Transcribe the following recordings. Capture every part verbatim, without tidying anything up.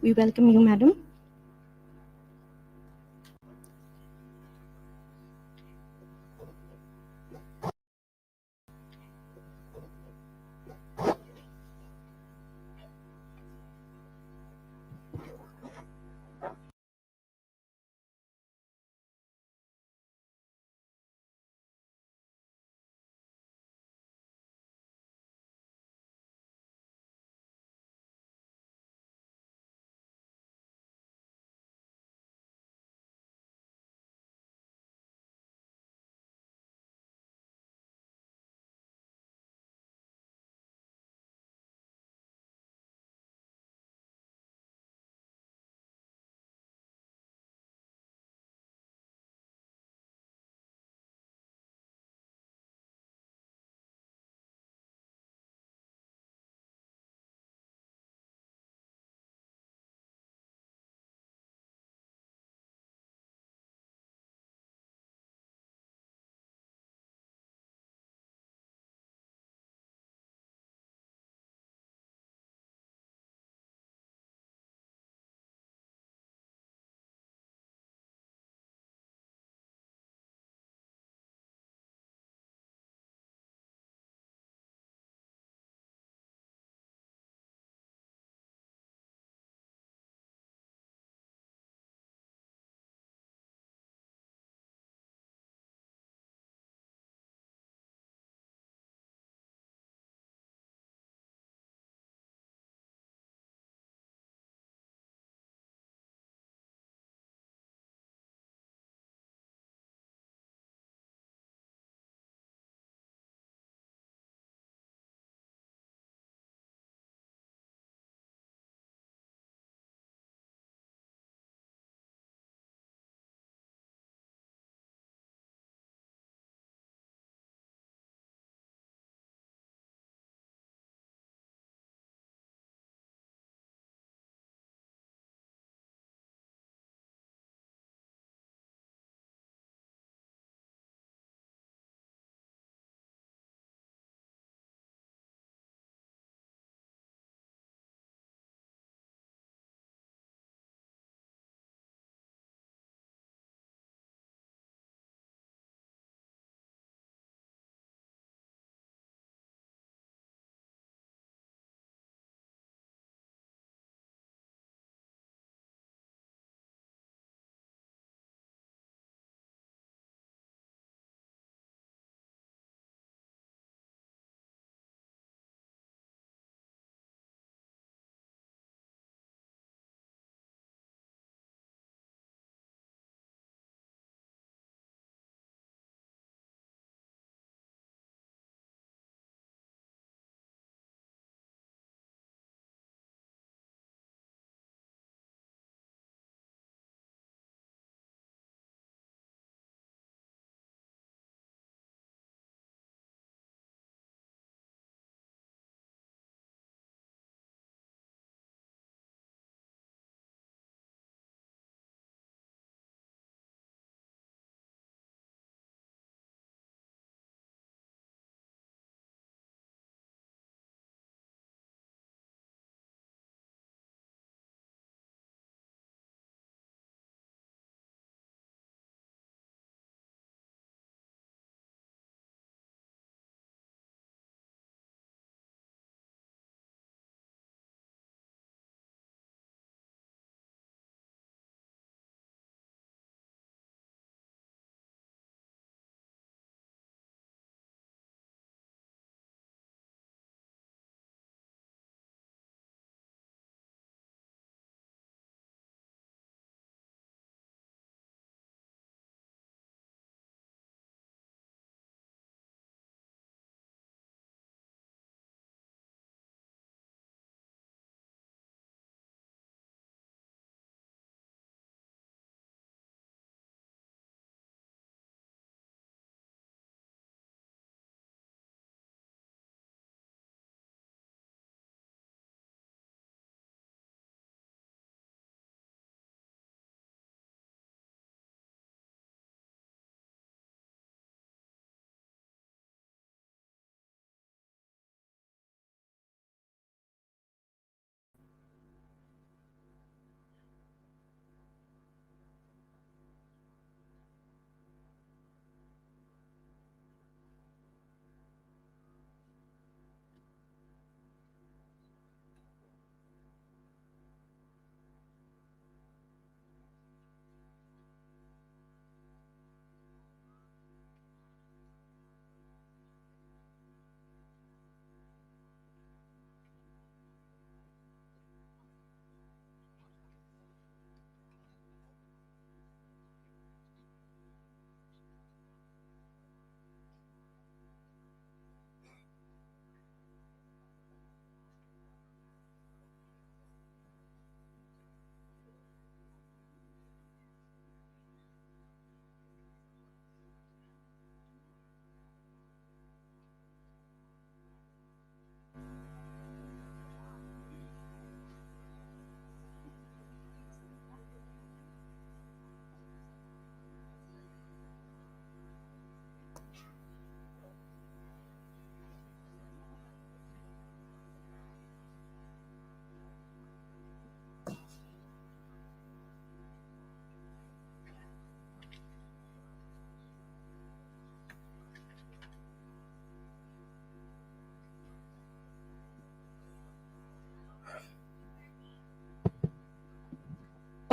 We welcome you, madam.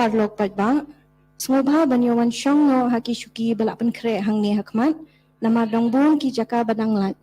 Paralok paidbah, sngewbha ban ïa wan shong noh ha ki shuki ba la pynkhreh hangne ha khmat, namar dang bun ki jaka ba dang lait.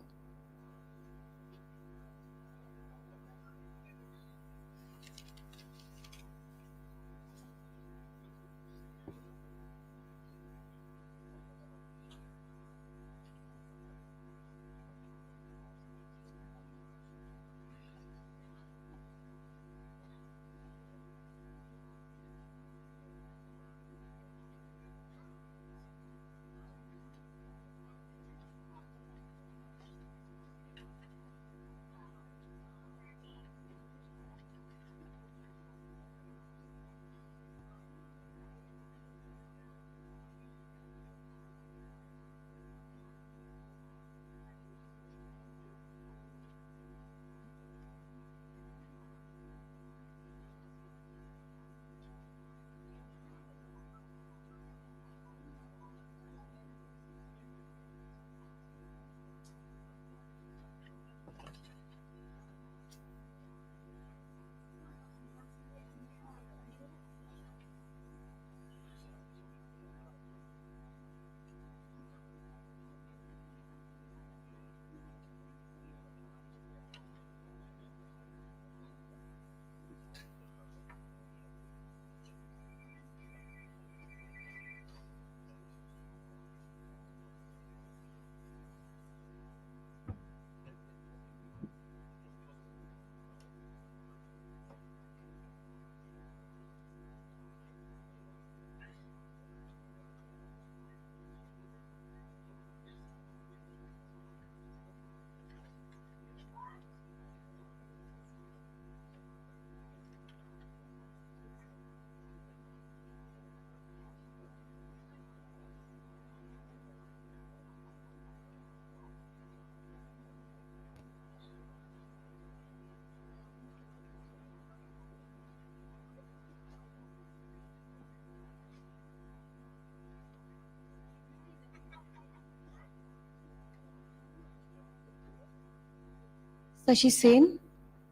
Sa shisien,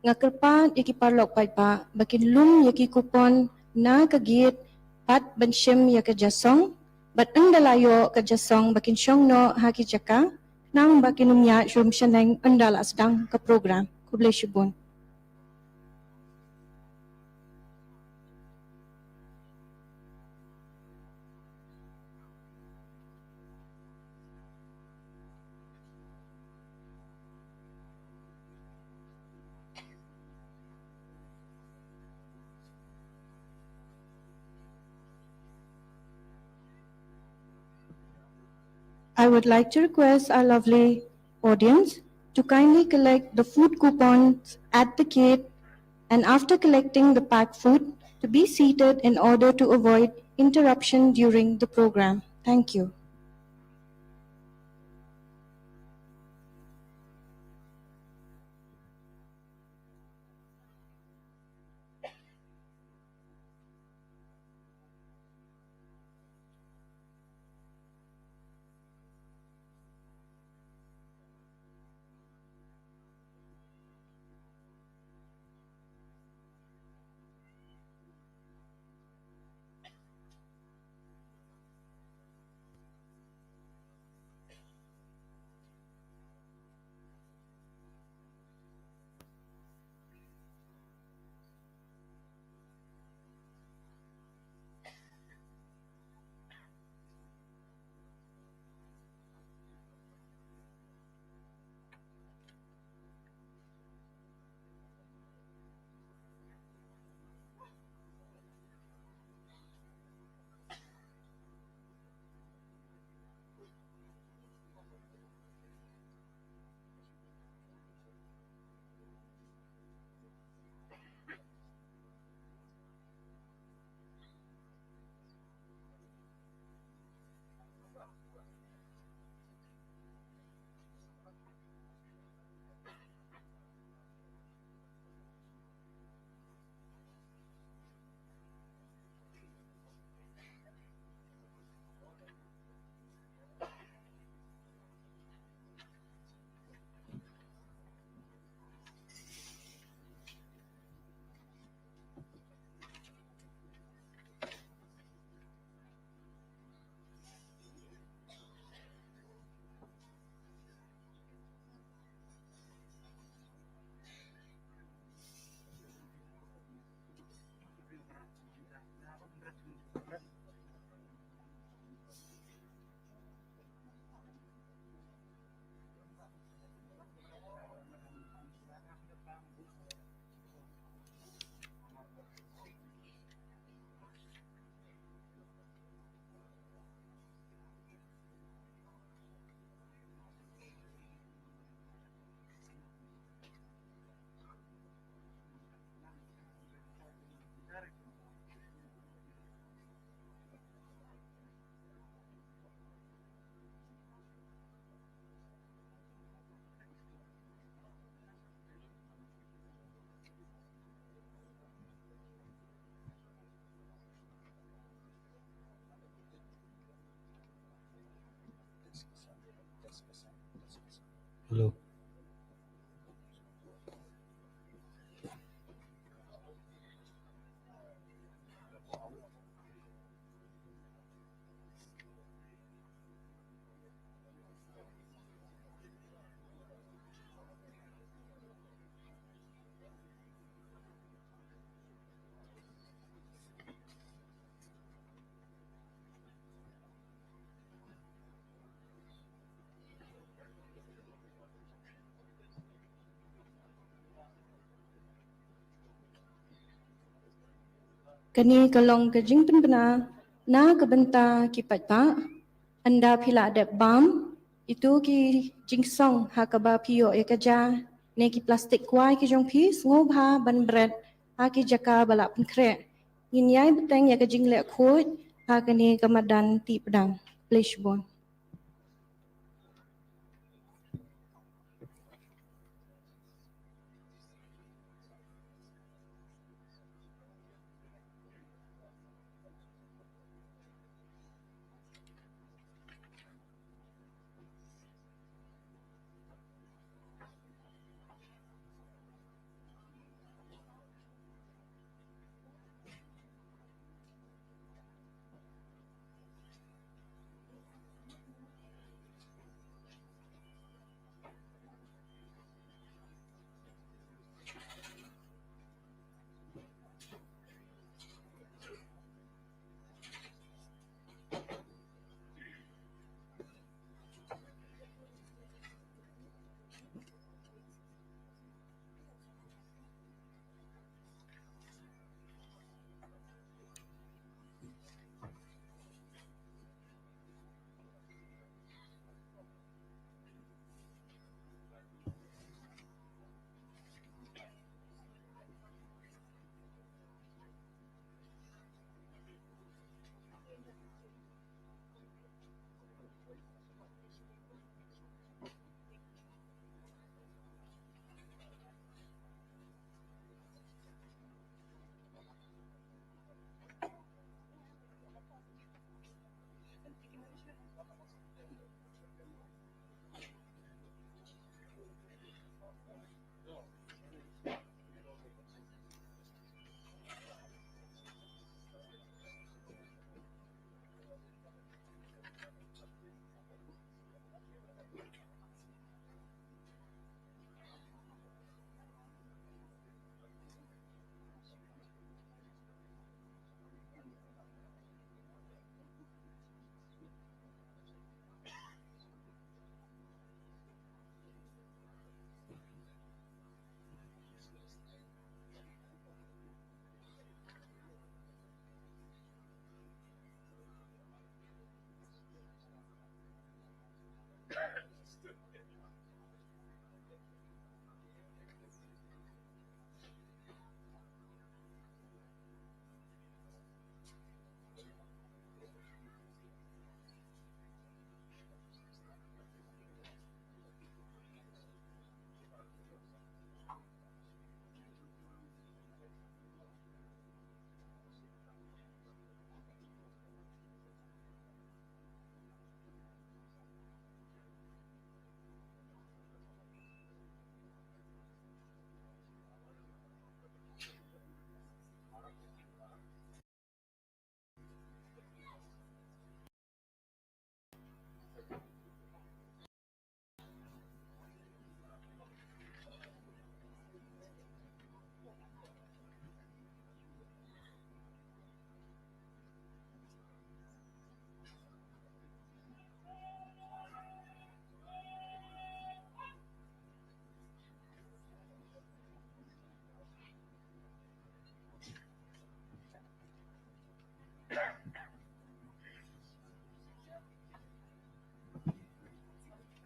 nga kyrpad ïa ki paralok paidbah ba kin lum ïa ki coupon na ka gate pat ban shim ïa ka jingïasong, bad ynda la ïoh ka jingïasong ba kin shong noh ha ki jaka, khnang ba kin ym ïaid shurum shaneng ynda la sdang ka program. Khublei shibun. I would like to request our lovely audience to kindly collect the food coupons at the gate, and after collecting the packed food, to be seated in order to avoid interruption during the program. Thank you. Hello. Kane ka long ka jingpynbna na ka bynta ki paidbah. Ynda phi la dep bam ito ki jingsong ha kaba phi ïoh ïa ka ja ne ki plastik kwai ki jong phi, sngewbha ban bret ha ki jaka ba la pynkhreh. Ngin ïai bteng ïa ka jingleh khuid ha kane ka madan Tih Pdang. Khublei shibun.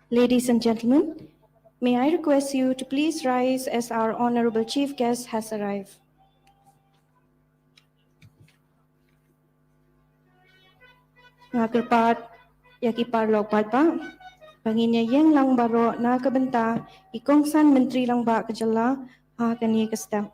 Ladies and gentlemen, may I request you to please rise as our honorable chief guest has arrived. Nga kyrpad ïa ki paralok paidbah ba ngin ïa ïeng lang baroh na ka bynta ki kongsan Myntri Rangbah ka jylla ha kane ka step.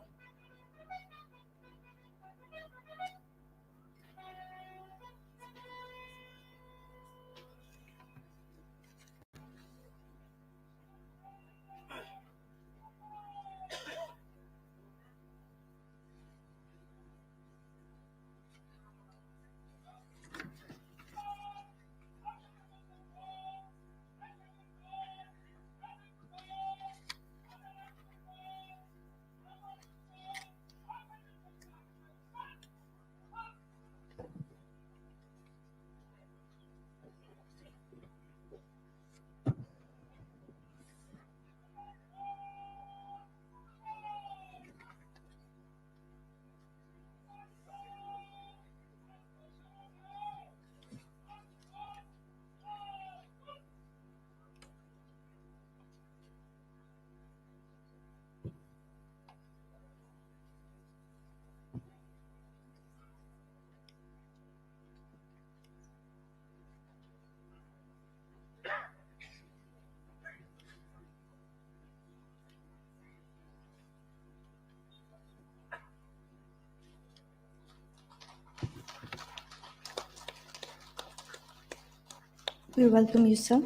We welcome you, sir.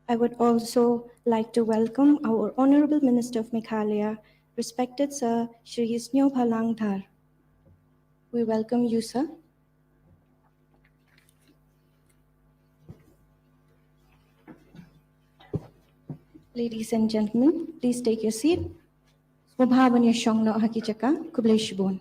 I would also like to welcome our Honorable Minister of Meghalaya, respected Sir Shri Sniawbhalang Dhar. We welcome you, sir. Ladies and gentlemen, please take your seat. Sngewbha ban ïashong noh ha ki jaka, khublei shibun.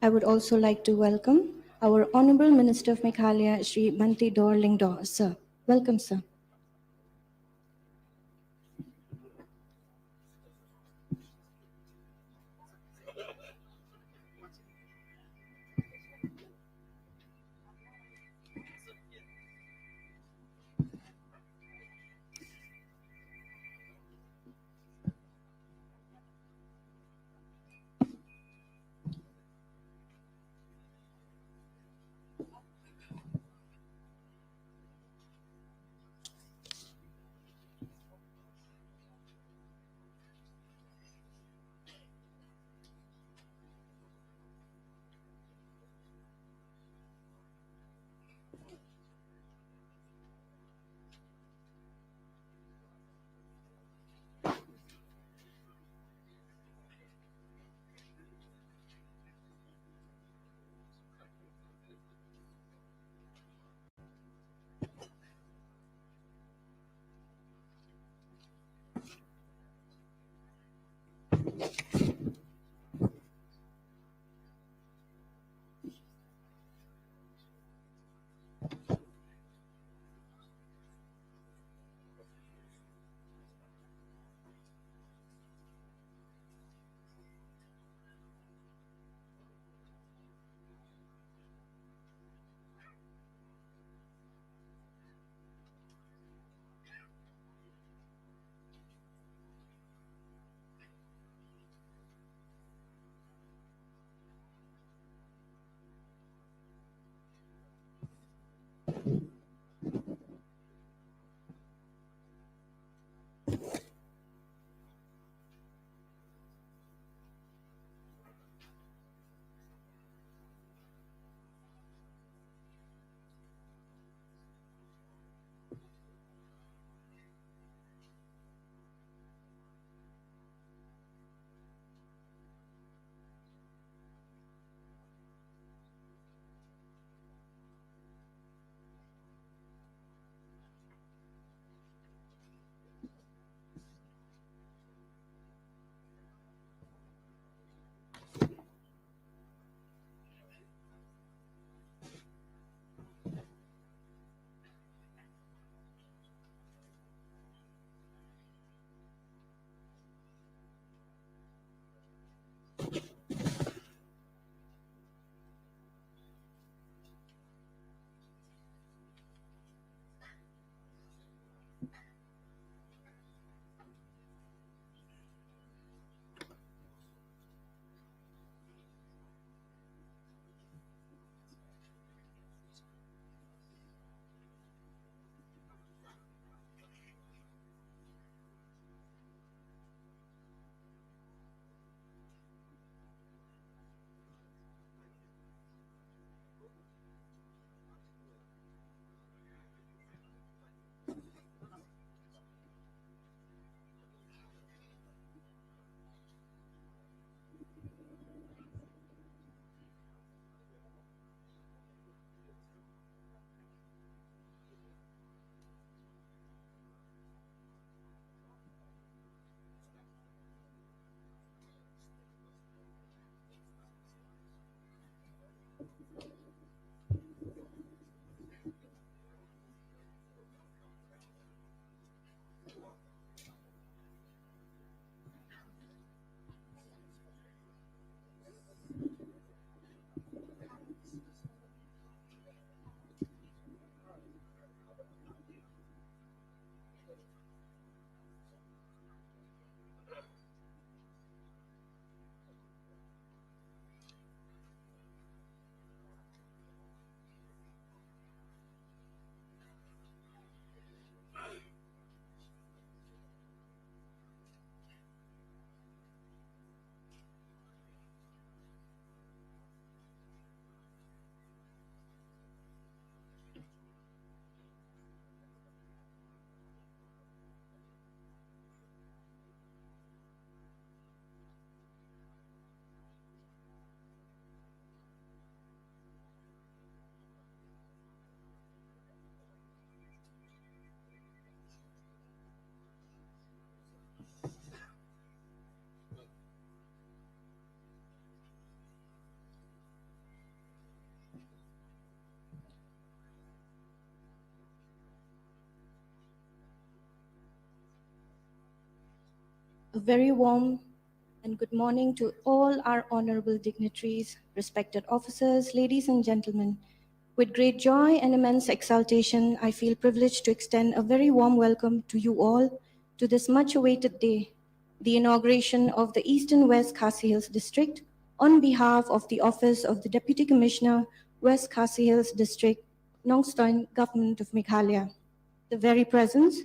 I would also like to welcome our Honorable Minister of Meghalaya, Shri Bhante Dor Lyngdoh, sir. Welcome, sir. A very warm and good morning to all our honorable dignitaries, respected officers, ladies and gentlemen. With great joy and immense exaltation, I feel privileged to extend a very warm welcome to you all to this much awaited day, the inauguration of the Eastern West Khasi Hills District, on behalf of the Office of the Deputy Commissioner, West Khasi Hills District, Nongstoin, Government of Meghalaya. The very presence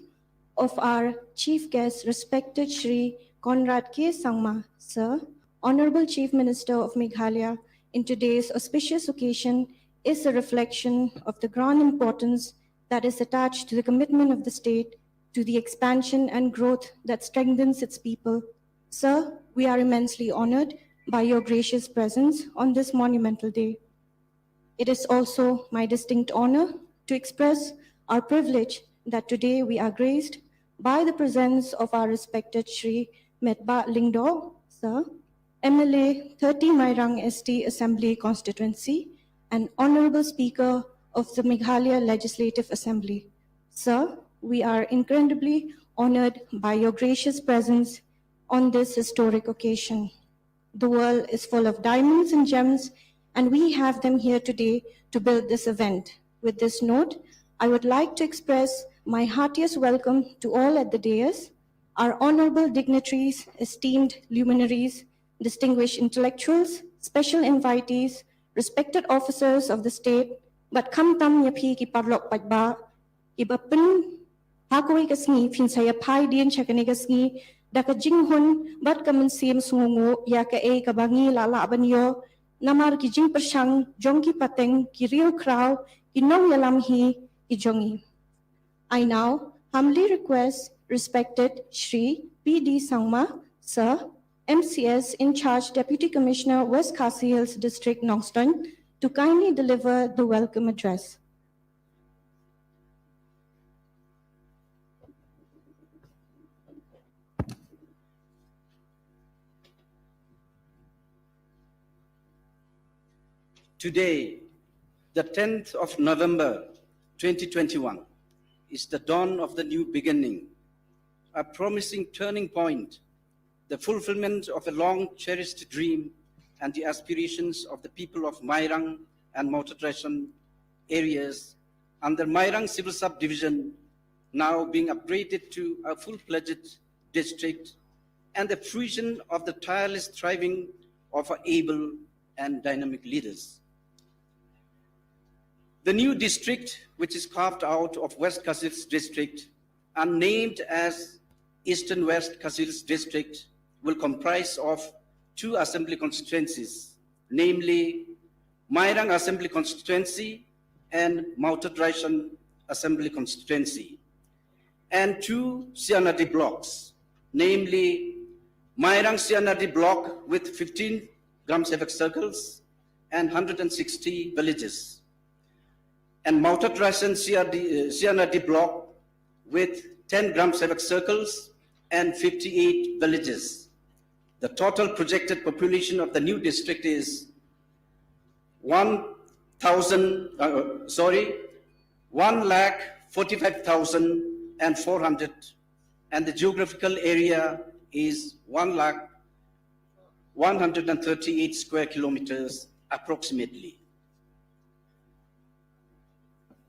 of our chief guest, respected Shri Conrad K Sangma, Sir, Honorable Chief Minister of Meghalaya, in today's auspicious occasion is a reflection of the grand importance that is attached to the commitment of the state to the expansion and growth that strengthens its people. Sir, we are immensely honored by your gracious presence on this monumental day. It is also my distinct honor to express our privilege that today we are graced by the presence of our respected Shri Metbah Lyngdoh, Sir, M L A thirty Mairang S T Assembly Constituency and Honorable Speaker of the Meghalaya Legislative Assembly. Sir, we are incredibly honored by your gracious presence on this historic occasion. The world is full of diamonds and gems, and we have them here today to build this event. With this note, I would like to express my heartiest welcome to all at the dais, our honorable dignitaries, esteemed luminaries, distinguished intellectuals, special invitees, respected officers of the state, bad khamtam ïa phi ki paralok paidbah, kiba pyn ha kawei ka sngi phin sa ïa phai dien sha kane ka sngi da ka jinghun bad ka mynsiem sngewnguh ïa kaei kaba ngi la lah ban ïoh namar ki jingpyrshang jong ki pateng, ki riewkhraw, ki nongïalam hi ki jong ngi. I now humbly request respected Shri P D Sangma, Sir, M C S in charge, Deputy Commissioner, West Khasi Hills District, Nongstoin, to kindly deliver the welcome address. Today, the tenth of November twenty twenty-one, is the dawn of the new beginning, a promising turning point, the fulfillment of a long cherished dream and the aspirations of the people of Mairang and Mawtadraishan areas under Mairang Civil Subdivision, now being upgraded to a full-fledged district, and the fruition of the tireless striving of our able and dynamic leaders. The new district, which is carved out of West Khasi Hills District and named as Eastern West Khasi Hills District, will comprise of two assembly constituencies, namely Mairang Assembly Constituency and Mawtadraishan Assembly Constituency, and two C R D blocks, namely Mairang C R D block with fifteen Gram Sevak circles and hundred and sixty villages, and Mawtadraishan C R D, uh, C R D block with ten Gram Sevak circles and fifty-eight villages. The total projected population of the new district is one thousand, uh, sorry, one lakh forty-five thousand and four hundred, and the geographical area is one lakh one hundred and thirty-eight square kilometers approximately.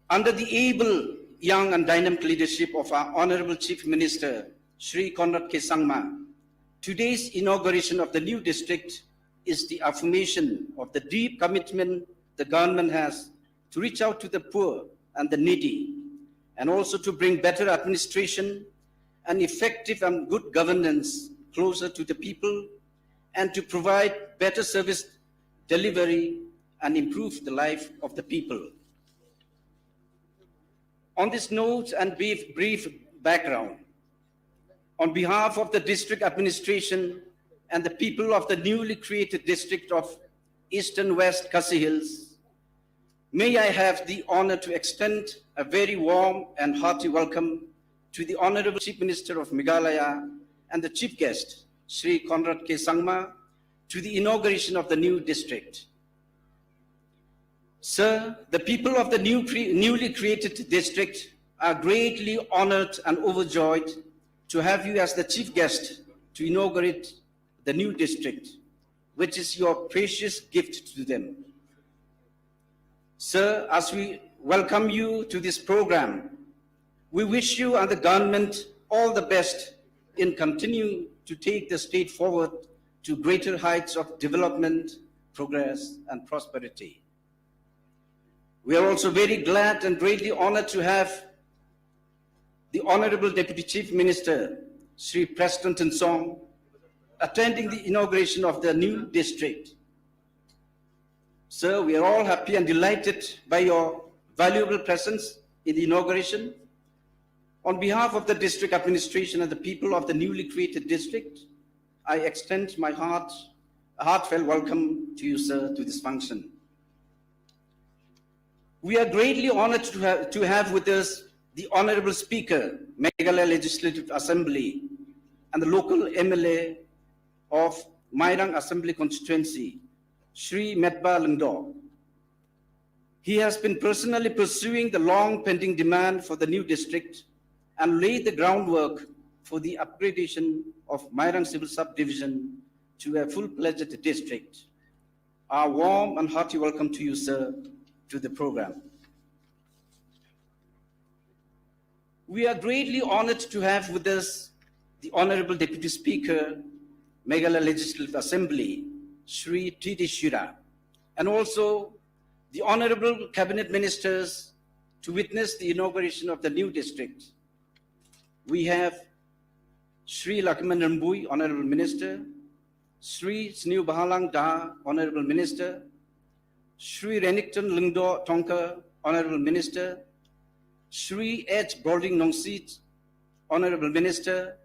Under the able, young and dynamic leadership of our Honorable Chief Minister, Shri Conrad K Sangma, today's inauguration of the new district is the affirmation of the deep commitment the government has to reach out to the poor and the needy, and also to bring better administration and effective and good governance closer to the people, and to provide better service delivery and improve the life of the people. On this note and brief, brief background, on behalf of the district administration and the people of the newly created district of Eastern West Khasi Hills, may I have the honor to extend a very warm and hearty welcome to the Honorable Chief Minister of Meghalaya and the Chief Guest, Shri Conrad K Sangma, to the inauguration of the new district. Sir, the people of the new cre-, newly created district are greatly honored and overjoyed to have you as the chief guest to inaugurate the new district, which is your precious gift to them. Sir, as we welcome you to this program, we wish you and the government all the best in continuing to take the state forward to greater heights of development, progress, and prosperity. We are also very glad and greatly honored to have the Honorable Deputy Chief Minister, Shri Prestone Tynsong, attending the inauguration of the new district. Sir, we are all happy and delighted by your valuable presence in the inauguration. On behalf of the district administration and the people of the newly created district, I extend my heart, heartfelt welcome to you, sir, to this function. We are greatly honored to have, to have with us the Honorable Speaker, Meghalaya Legislative Assembly, and the local M L A of Mairang Assembly Constituency, Shri Metbah Lyngdoh. He has been personally pursuing the long pending demand for the new district and laid the groundwork for the upgradation of Mairang Civil Subdivision to a full-fledged district. Our warm and hearty welcome to you, sir, to the program. We are greatly honored to have with us the Honorable Deputy Speaker, Meghalaya Legislative Assembly, Shri T D Shira, and also the Honorable Cabinet Ministers to witness the inauguration of the new district. We have Shri Lahkmen Rymbui, Honorable Minister, Shri Sniawbhalang Dhar, Honorable Minister, Shri Renikton Lyngdoh Tongkhar, Honorable Minister, Shri H Bording Nongsiej, Honorable Minister,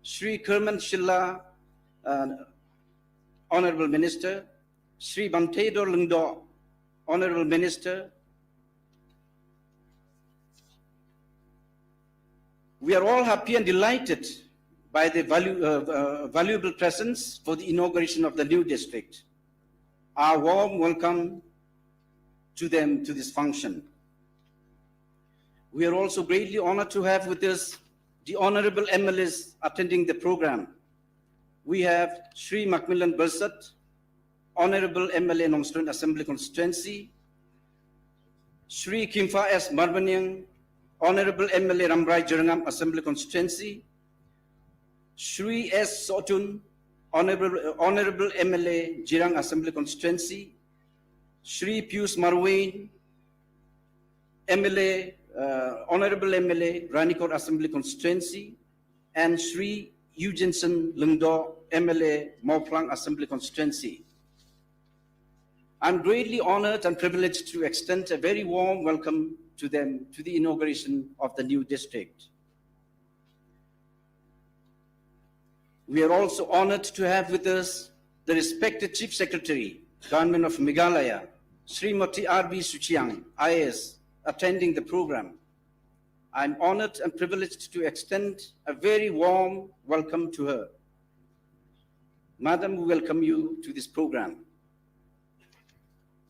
Shri Kyrmen Shylla, uh, Honorable Minister, Shri Banteidor Lyngdoh, Honorable Minister. We are all happy and delighted by the value, uh, uh, valuable presence for the inauguration of the new district. Our warm welcome to them to this function. We are also greatly honored to have with us the honorable M L As attending the program. We have Shri Macmillan Byrsat, Honorable M L A Nongstoin Assembly Constituency, Shri Kimfa S Marbaniang, Honorable M L A Rambrai Jyrngam Assembly Constituency, Shri S Sohtun, Honorable, Honorable M L A Jirang Assembly Constituency, Shri Pius Marwein, M L A, uh, Honorable M L A Ranikor Assembly Constituency, and Shri Eugenson Lyngdoh, M L A Mawphlang Assembly Constituency. I'm greatly honored and privileged to extend a very warm welcome to them to the inauguration of the new district. We are also honored to have with us the respected Chief Secretary, Government of Meghalaya, Srimati R B Suchiang, I A S, attending the program. I'm honored and privileged to extend a very warm welcome to her. Madam, we welcome you to this program.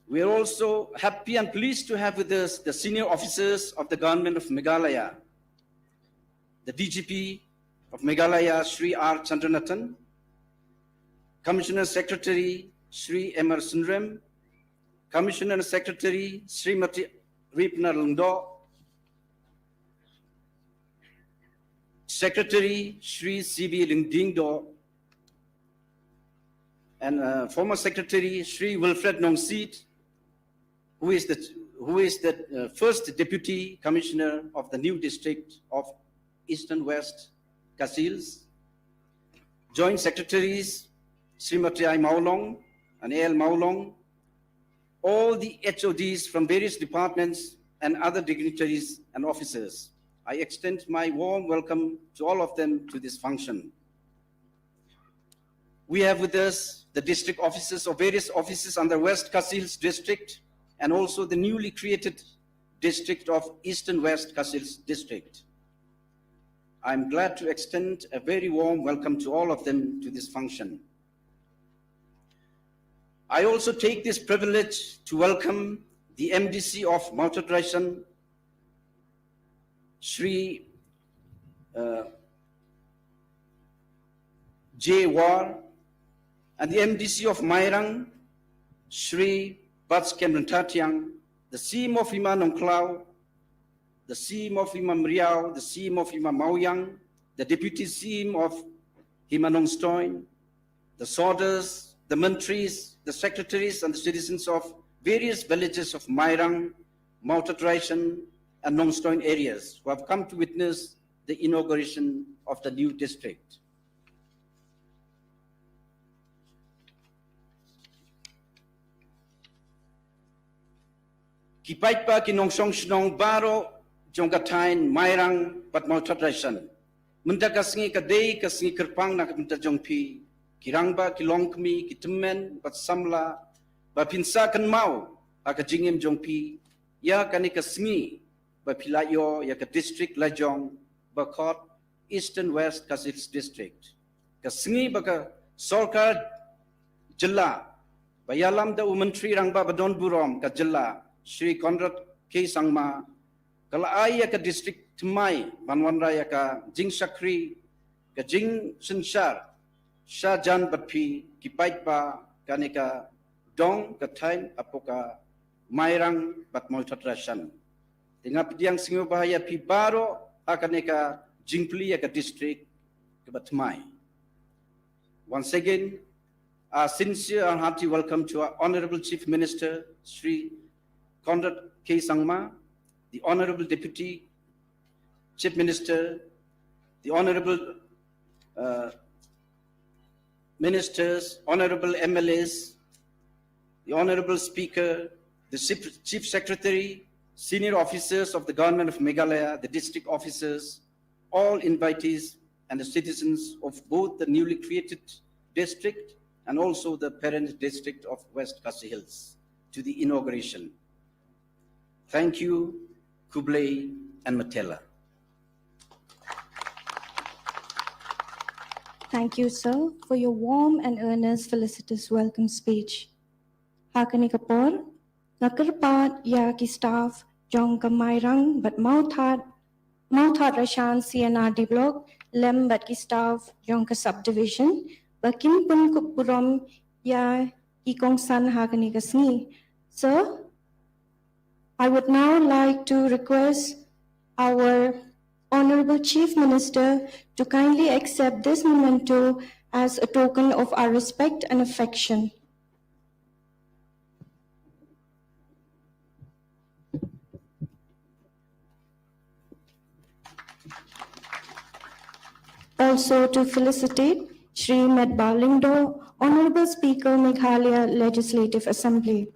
We are also happy and pleased to have with us the senior officers of the Government of Meghalaya, the D G P of Meghalaya, Shri R Chandranathan, Commissioner Secretary, Shri M R Synrem, Commissioner Secretary, Srimati Ripna Lyngdoh, Secretary, Shri C B Lyngdoh, and, uh, former Secretary, Shri Wilfred Nongsiej, who is the, who is the, uh, first Deputy Commissioner of the new district of Eastern West Khasi Hills, Joint Secretaries, Srimati I Mawlong and A L Mawlong, all the H O Ds from various departments and other dignitaries and officers. I extend my warm welcome to all of them to this function. We have with us the district officers of various offices under West Khasi Hills District and also the newly created district of Eastern West Khasi Hills District. I'm glad to extend a very warm welcome to all of them to this function. I also take this privilege to welcome the M D C of Mawthadraishan, Shri, uh, J War, and the M D C of Mairang, Shri Batskhem Ryntathiang, the C M of Hima Nongkhlaw, the C M of Hima Mriaw, the C M of Hima Mawiang, the Deputy C M of Hima Nongstoin, the Sordars, the Mantris, the Secretaries, and the citizens of various villages of Mairang, Mawthadraishan, and Nongstoin areas who have come to witness the inauguration of the new district. Ki paidbah, ki nongshong shnong baroh jong ka thaiñ Mairang bad Mawthadraishan. Mynta ka sngi ka dei ka sngi kyrpang na ka bynta jong phi, ki rangbah, ki longkmie, ki tymmen bad samla, ba phin sa kynmaw ha ka jingim jong phi ïa kane ka sngi ba phi la ïoh ïa ka district lajong ba khot Eastern West Khasi Hills District. Ka sngi ba ka sorkar jylla ba ïalam da u Myntri Rangbah ba don burom ka jylla, Shri Conrad K Sangma, ka la ai ïa ka district thymmai ban wanrah ïa ka jingshakri, ka jingsynshar shajan bad phi ki paidbah kane ka dong ka thaiñ hapoh ka Mairang bad Mawthadraishan. Te nga pdiang sngewbha ïa phi baroh ha kane ka jingplie ïa ka district kaba thymmai. Once again, a sincere and hearty welcome to our Honorable Chief Minister, Shri Conrad K Sangma, the Honorable Deputy Chief Minister, the Honorable, uh, Ministers, Honorable M L As, the Honorable Speaker, the Chief, Chief Secretary, senior officers of the Government of Meghalaya, the district officers, all invitees, and the citizens of both the newly created district and also the parent district of West Khasi Hills to the inauguration. Thank you, Khublei, and Matela. Thank you, sir, for your warm and earnest felicitous welcome speech. Ha kane ka por, nga kyrpad ïa ki staff jong ka Mairang bad Mawthad, Mawthadraishan C and R D block, lem bad ki staff jong ka subdivision, ba kin pynkup burom ïa ki kongsan ha kane ka sngi. Sir, I would now like to request our Honorable Chief Minister to kindly accept this memento as a token of our respect and affection. Also to felicitate Shri Metbah Lyngdoh, Honorable Speaker, Meghalaya Legislative Assembly.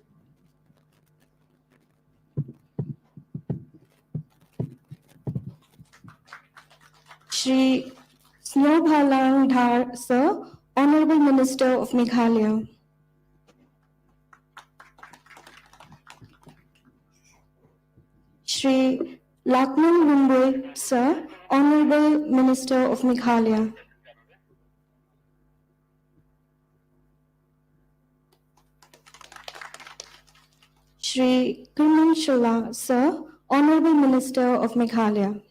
Shri Sniawbhalang Dhar, Sir, Honorable Minister of Meghalaya. Shri Lakman Lumboi, Sir, Honorable Minister of Meghalaya. Shri Kyrmen Shylla, Sir, Honorable Minister of Meghalaya.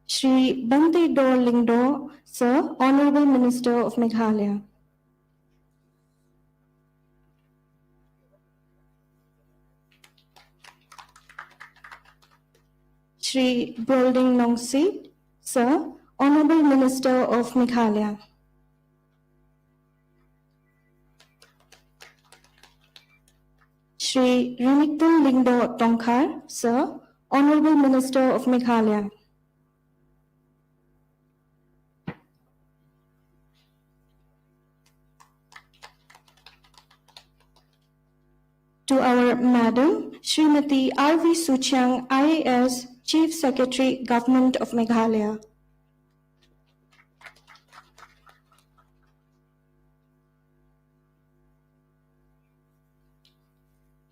Shri Banteidor Lyngdoh, Sir, Honorable Minister of Meghalaya. Shri Brolding Nongsiej, Sir, Honorable Minister of Meghalaya. Shri Renikton Lyngdoh Tongkhar, Sir, Honorable Minister of Meghalaya. To our Madam, Shrimati R V Suchiang, I A S, Chief Secretary, Government of Meghalaya.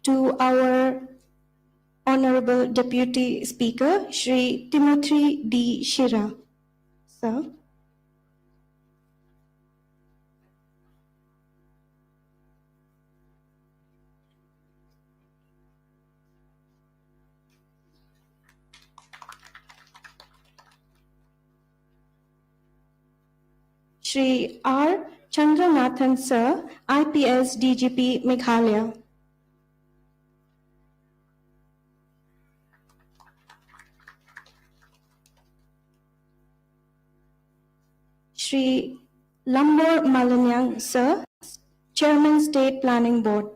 To our Honorable Deputy Speaker, Shri Timothy D Shira. Sir. Shri R Chandranathan Sir, I P S D G P Meghalaya. Shri Lambor Malanyang Sir, Chairman State Planning Board.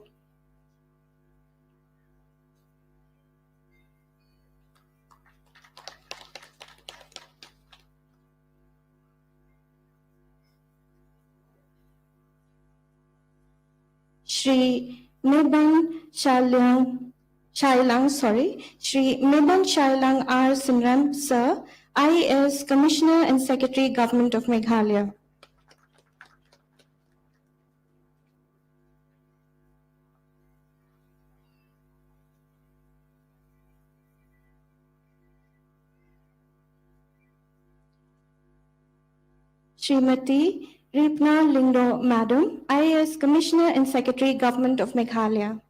Shri Meban Shailang, Shailang, sorry, Shri Meban Shailang R Synrem, Sir, I A S, Commissioner and Secretary, Government of Meghalaya. Shrimati Ripna Lyngdoh, Madam, I A S, Commissioner and Secretary, Government of Meghalaya.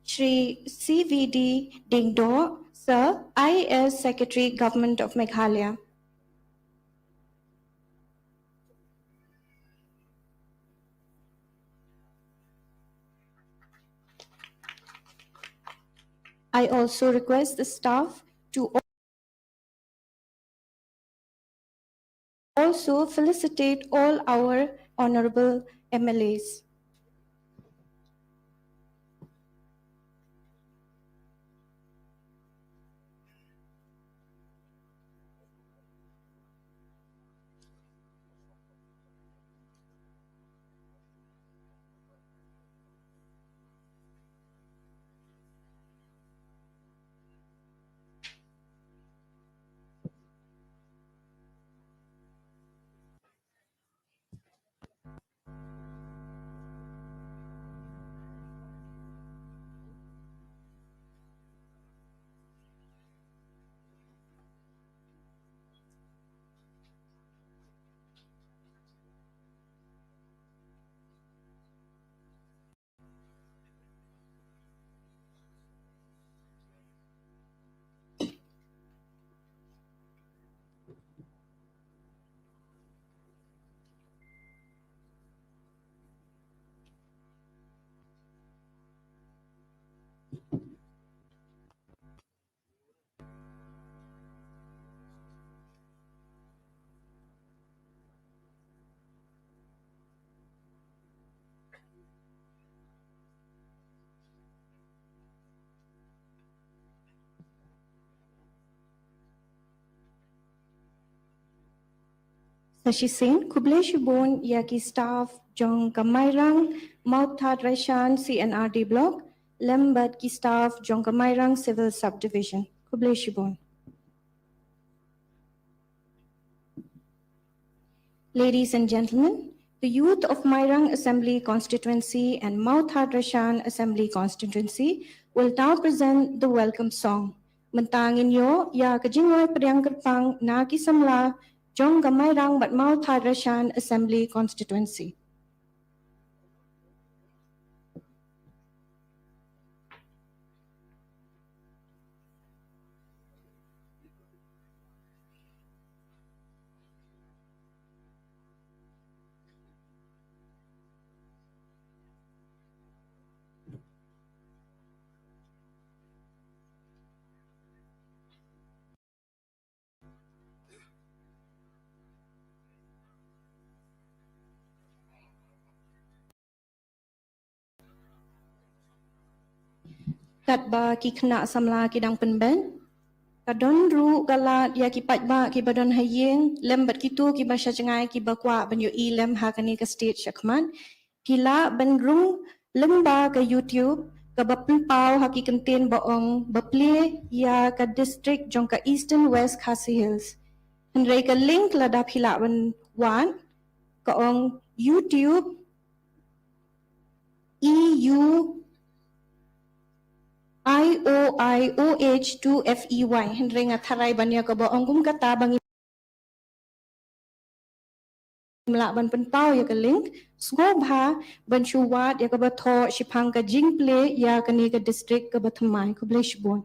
Shri C V D Diengdoh, Sir, I A S, Secretary, Government of Meghalaya. I also request the staff to also felicitate all our honorable M L As. Sa shisien, khublei shibun ïa ki staff jong ka Mairang Mawthadraishan C and R D Block, lem bad ki staff jong ka Mairang Civil Subdivision. Khublei shibun. Ladies and gentlemen, the youth of Mairang Assembly Constituency and Mawthadraishan Assembly Constituency will now present the welcome song. Mynta ngin ïoh ïa ka jingrwai pdiang kyrpang na ki samla jong ka Mairang bad Mawthadraishan Assembly Constituency. Katba ki khynnah samla ki dang pynbeit, ka don ruh ka lad ïa ki paidbah kiba don ha ïing lem bad kito kiba sha jngai kiba kwah ban ïohi lem ha kane ka stage shakhmat. Ki lah ban rung lyngba ka YouTube kaba pynpaw ha ki kyntien ba ong ba plie ïa ka district jong ka Eastern West Khasi Hills. Hynrei ka link lada phi lah ban wad ka ong YouTube E U I O I O H two F E Y. Hynrei nga tharai ban ïa kaba ong kum kata ba ngi Ym lah ban pynpaw ïa ka link, sngewbha ban shu wad ïa kaba thoh shaphang ka jingplie ïa kane ka district kaba thymmai. Khublei shibun.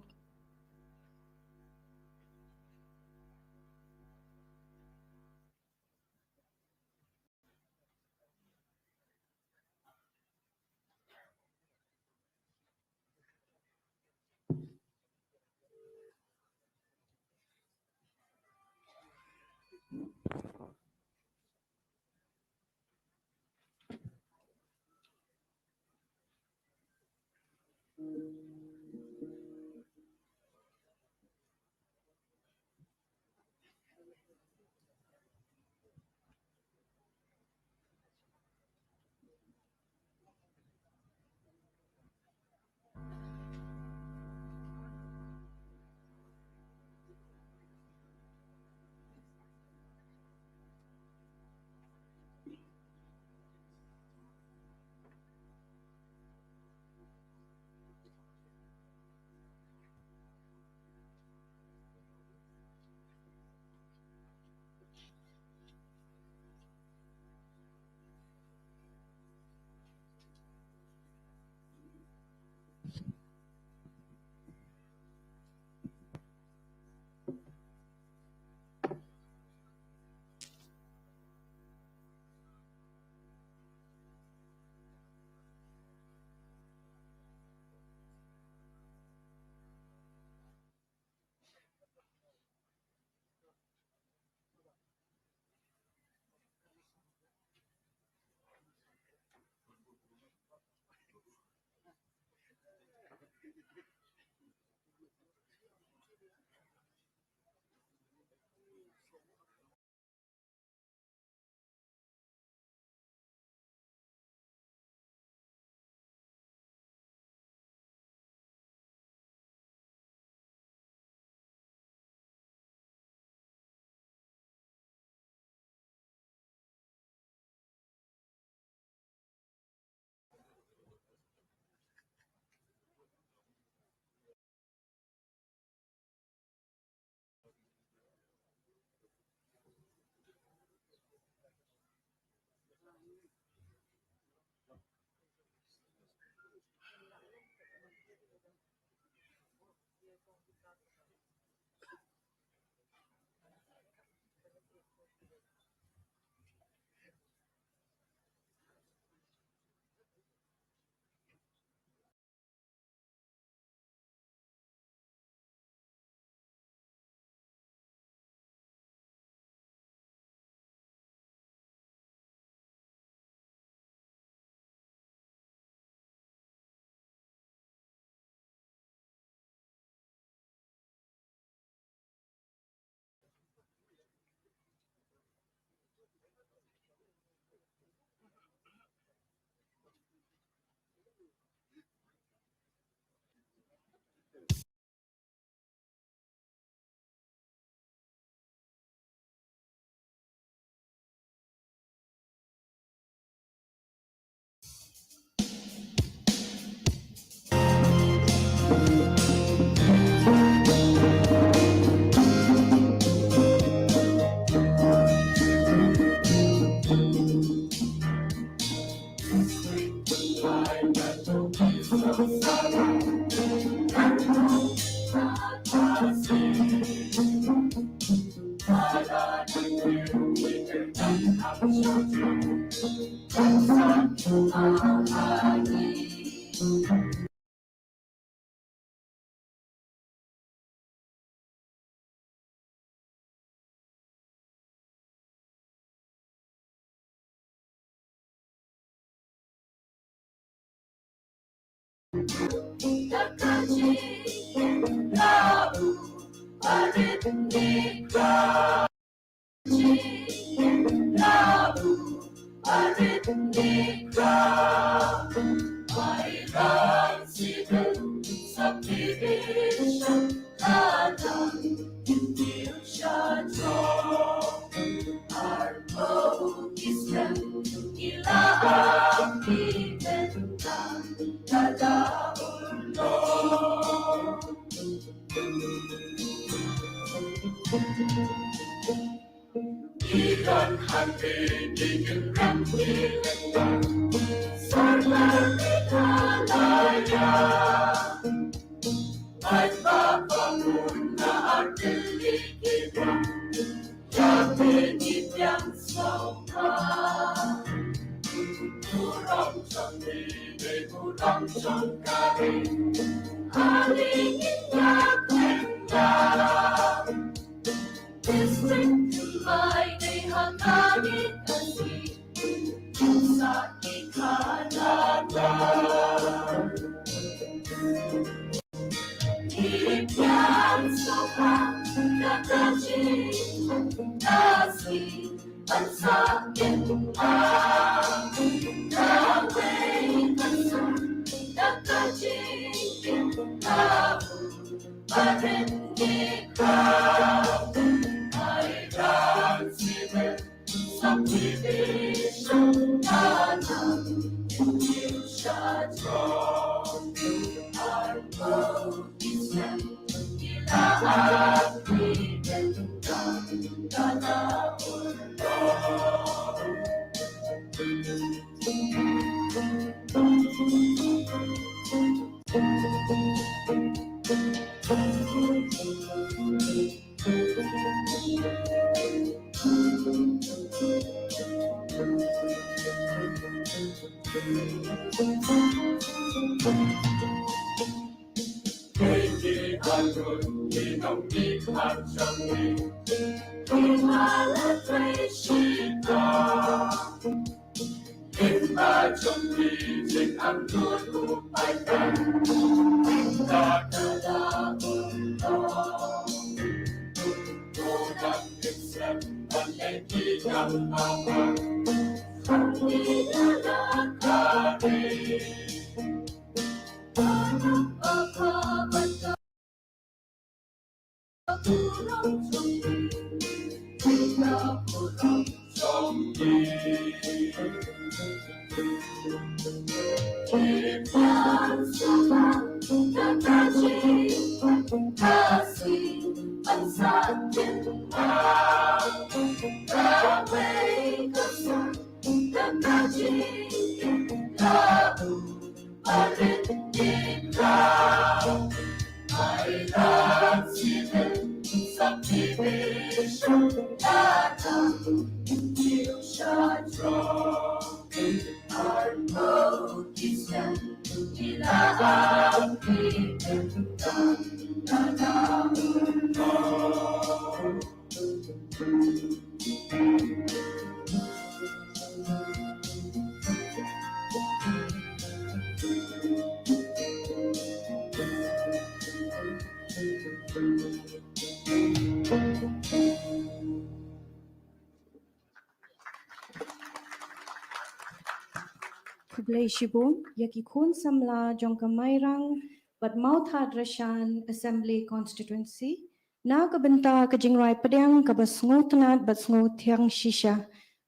Khublei shibun ïa ki khun samla jong ka Mairang bad Mawthadraishan Assembly Constituency na ka bynta ka jingrwai pdiang kaba sngewtynnat bad sngewthiang shisha.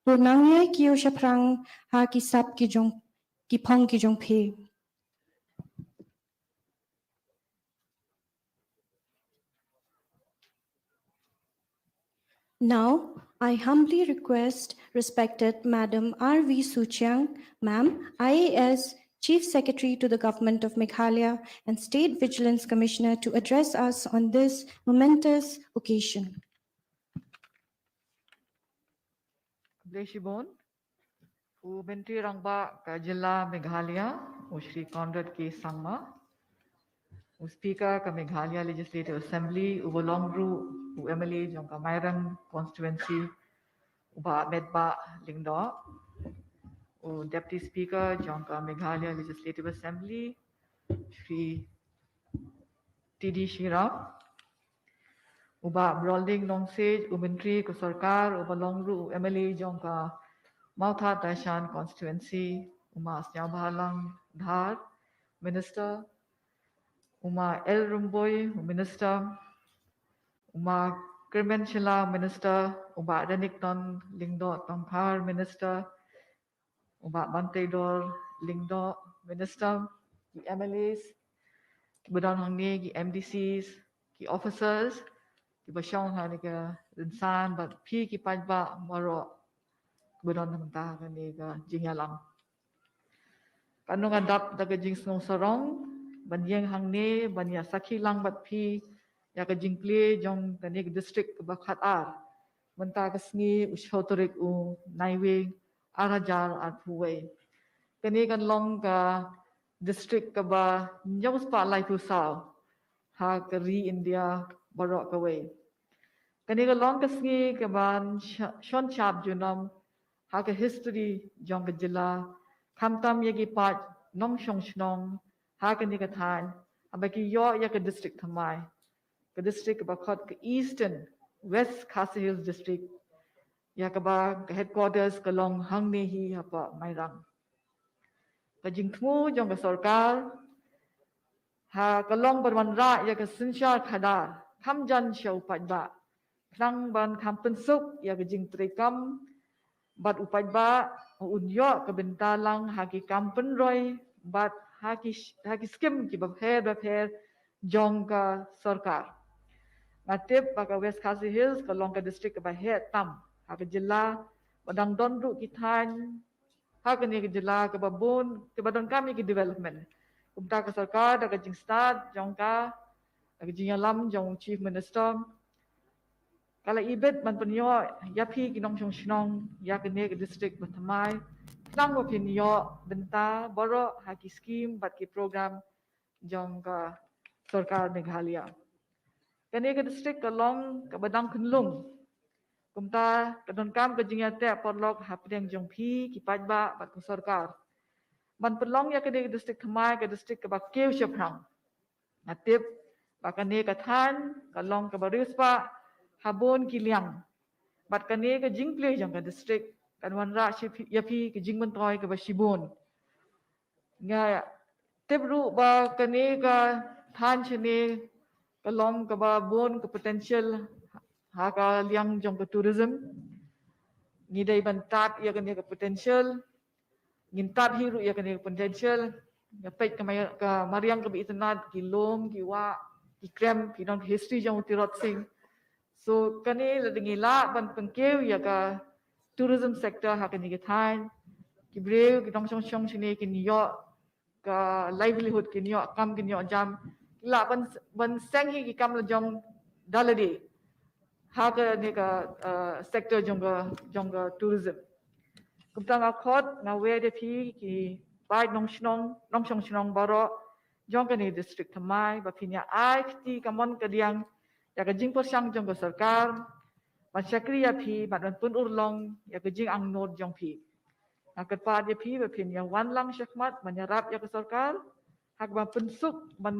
To nang ïai kiew shaphrang ha ki sap ki jong, ki phong ki jong phi. Now, I humbly request respected Madam R V Suchiang, Ma'am, I A S, Chief Secretary to the Government of Meghalaya and State Vigilance Commissioner, to address us on this momentous occasion. Khublei shibun. U Myntri Rangbah ka Jylla Meghalaya, u Shri Conrad K Sangma. U Speaker ka Meghalaya Legislative Assembly, uba long ruh u M L A jong ka Mairang Constituency, u Bah Metbah Lyngdoh. U Deputy Speaker jong ka Meghalaya Legislative Assembly, Shri T D Shyram. U Bah Brolding Nongsiej, u Myntri ka Sorkar, uba long ruh u M L A jong ka Mawthadraishan Constituency, u Ma Sniawbhalang Dhar, Minister, u Ma L Rymbui, u Minister, u Ma Kyrmen Shylla, Minister, u Bah Renikton Lyngdoh Tongkhar, Minister, u Bah Banteidor Lyngdoh, Minister, ki M L As kiba don hangne, ki M D Cs, ki officers kiba shong ha kane ka rynsan, bad phi ki paidbah baroh kaba don mynta kane ka jingïalang. Katno nga dap da ka jingsngewsarong ban ïeng hangne ban ïa sakhi lang bad phi ïa ka jingplie jong kane ka district kaba khatar mynta ka sngi u shiphew tarik u Naiwieng ar hajar arphew wei. Kane kan long ka district kaba hynñiew spah laiphew saw ha ka ri India baroh kawei. Kane ka long ka sngi kaban sha-, shon shap junom ha ka history jong ka jylla, khamtam ïa ki paid nongshong shnong ha kane ka thaiñ haba ki ïoh ïa ka district thymmai, ka district kaba khot ka Eastern West Khasi Hills District, ïa kaba ka headquarters ka long hangne hi hapoh Mairang. Ka jingthmu jong ka sorkar ha ka long ban wanrah ïa ka synshar khadar kham jan sha u paidbah, khnang ban kham pynsuk ïa ka jingtrei kam bad u paidbah un ïoh ka bynta lang ha ki kam pynroi bad ha ki, ha ki skim kiba pher ba pher jong ka sorkar. Nga tip ba ka West Khasi Hills ka long ka district kaba heh tam ha ka jylla, ba dang don ruh ki thaiñ ha kane ka jylla kaba bun, kaba donkam ïa ki development. Kumta ka sorkar da ka jingstad jong ka, da ka jingïalam jong u Chief Minister, ka la ibit ban pynïoh ïa phi ki nongshong shnong ïa kane ka district ba thymmai, khnang ba phin ïoh bynta baroh ha ki skim bad ki program jong ka sorkar Meghalaya. Kane ka district ka long kaba dang khyllung. Kumta ka donkam ka jingïateh paralok hapdeng jong phi ki paidbah bad ka sorkar ban pynlong ïa kane ka district thymmai ka district kaba kiew shaphrang. Nga tip ba kane ka thaiñ ka long kaba riewspah ha bun ki liang. Bad kane ka jingplie jong ka district kan wanrah sha phi, ïa phi ka jingmyntoi kaba shibun. Nga tip ruh ba kane ka thaiñ shane ka long kaba bun ka potential ha ka liang jong ka tourism. Ngi dei ban tap ïa kane ka potential. Ngin tap hi ruh ïa kane ka potential. Nga peit ka ma-, ka mariang kaba itynnad, ki lum, ki wah, ki krem, ki don history jong u Tirot Sing. So kane lada ngi lah ban pynkiew ïa ka tourism sector ha kane ka thaiñ, ki briew ki nongshong shnong shane kin ïoh ka livelihood, kin ïoh kam, kin ïoh jam, ki lah ban, ban seng hi ki kam la jong da lade ha kane ka, uh, sector jong ka, jong ka tourism. Kumta nga khot, nga wad ïa phi ki paid nongshnong, nongshong shnong baroh jong kane district thymmai ba phin ïa ai kti kamon kadiang ïa ka jingpyrshang jong ka sorkar ban shakri ïa phi bad ban pynurlong ïa ka jingangnud jong phi. Nga kyrpad ïa phi ba phin ïa wan lang shakhmat ban ïarap ïa ka sorkar ha kaba pynsuk ban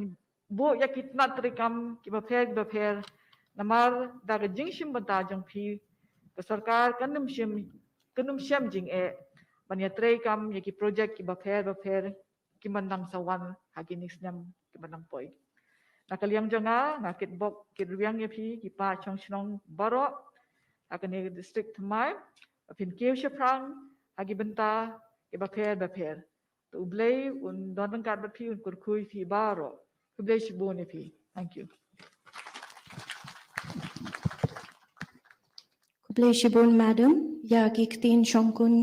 buh ïa ki tnat treikam kiba pher kiba pher. Namar da ka jingshim bynta jong phi ka sorkar kan ym shim, kan ym shem jingeh ban ïa treikam ïa ki project kiba pher ba pher ki ban dang sa wan ha kine ki snem ki ban dang poi. Na ka liang jong nga, nga kitbok kitrwiang ïa phi ki paid shong shnong baroh ha kane ka district thymmai ba phin kiew shaphrang ha ki bynta kiba pher ba pher. To U Blei un don ryngkat bad phi, un kyrkhu ïa phi baroh. Khublei shibun ïa phi. Thank you. Khublei shibun, Madam, ïa ki ktien shongkun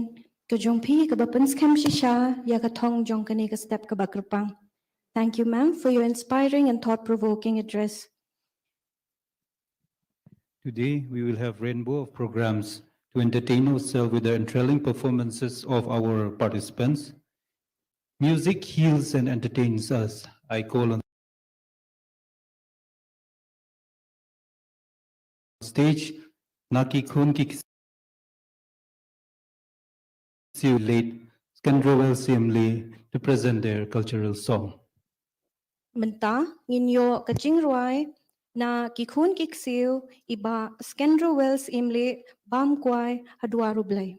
ka jong phi kaba pynskhem shisha ïa ka thong jong kane ka step kaba kyrpang. Thank you, ma'am, for your inspiring and thought-provoking address. Today, we will have rainbow of programs to entertain ourselves with the enthralling performances of our participants. Music heals and entertains us. I call on stage Na Ki Khun Ki Ksiu, late Skendrowell Syiemlieh, to present their cultural song. Mynta ngin ïoh ka jingrwai Na Ki Khun Ki Ksiu, i Bah Skendrowell Syiemlieh, Bam Kwai Haduh Rublei.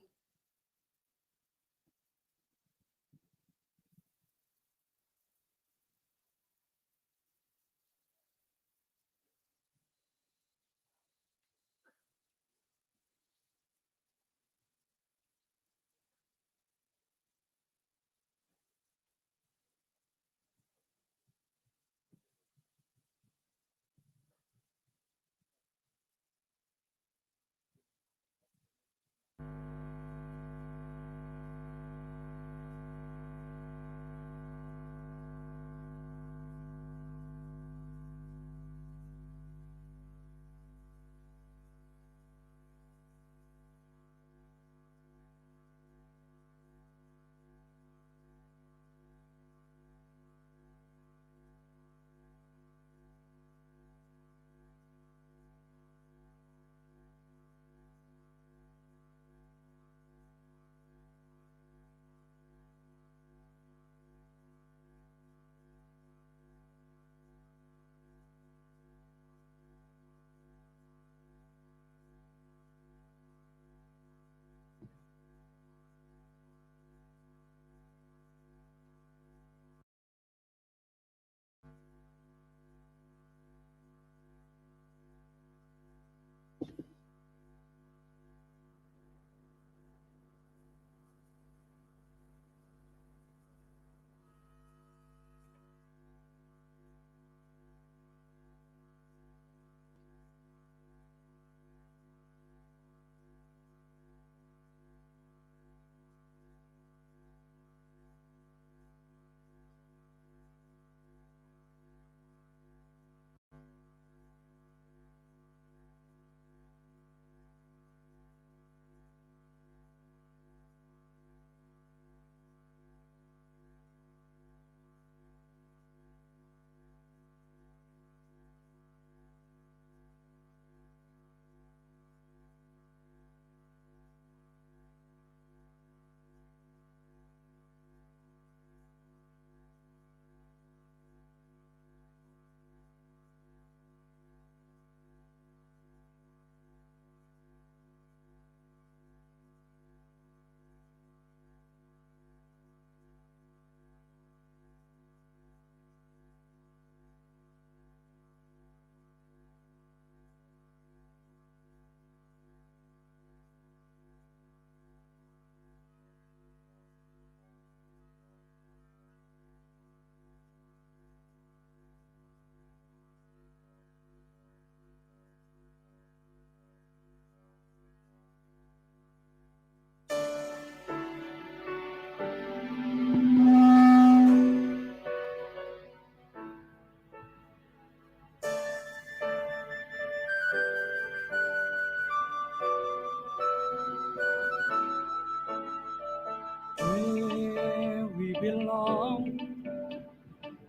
belong.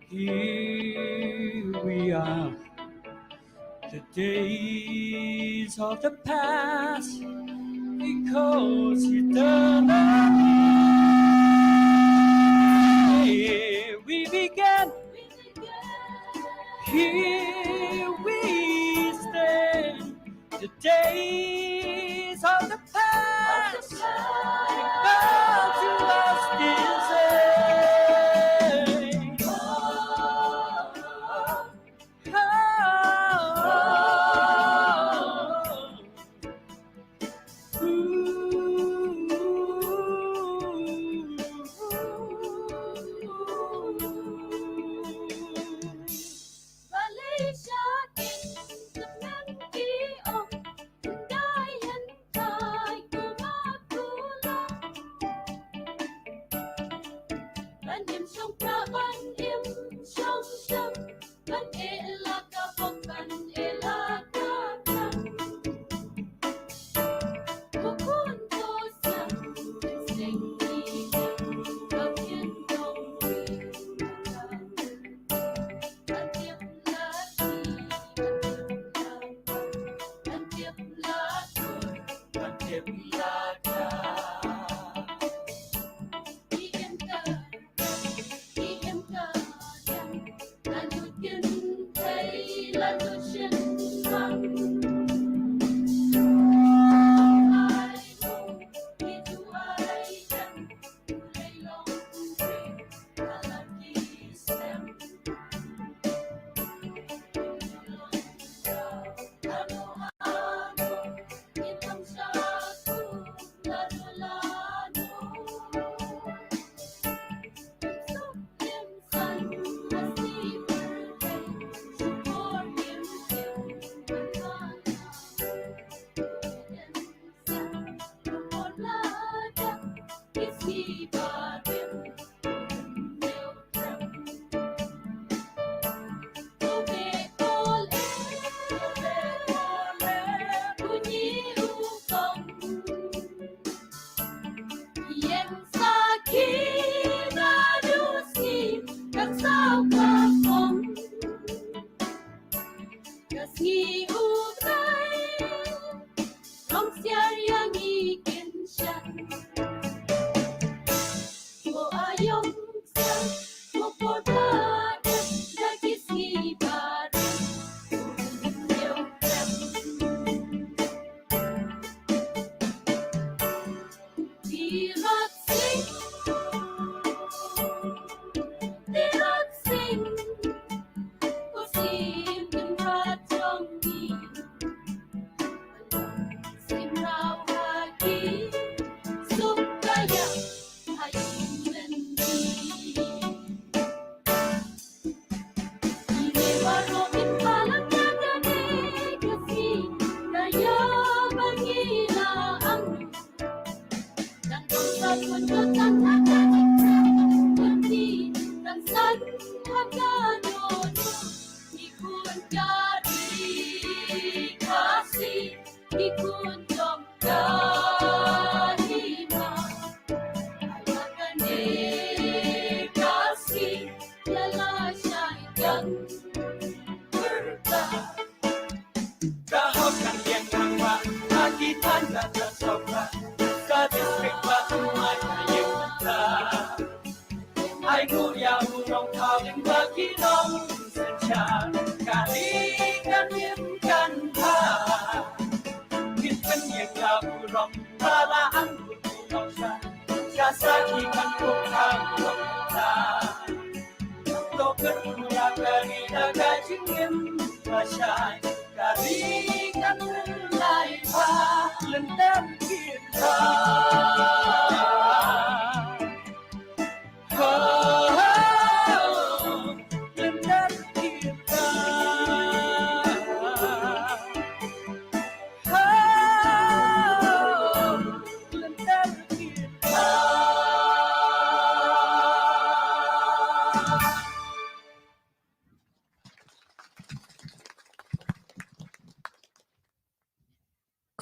Here we are, the days of the past, because eternally we began. Here we stand, the days of the past, because you are still there.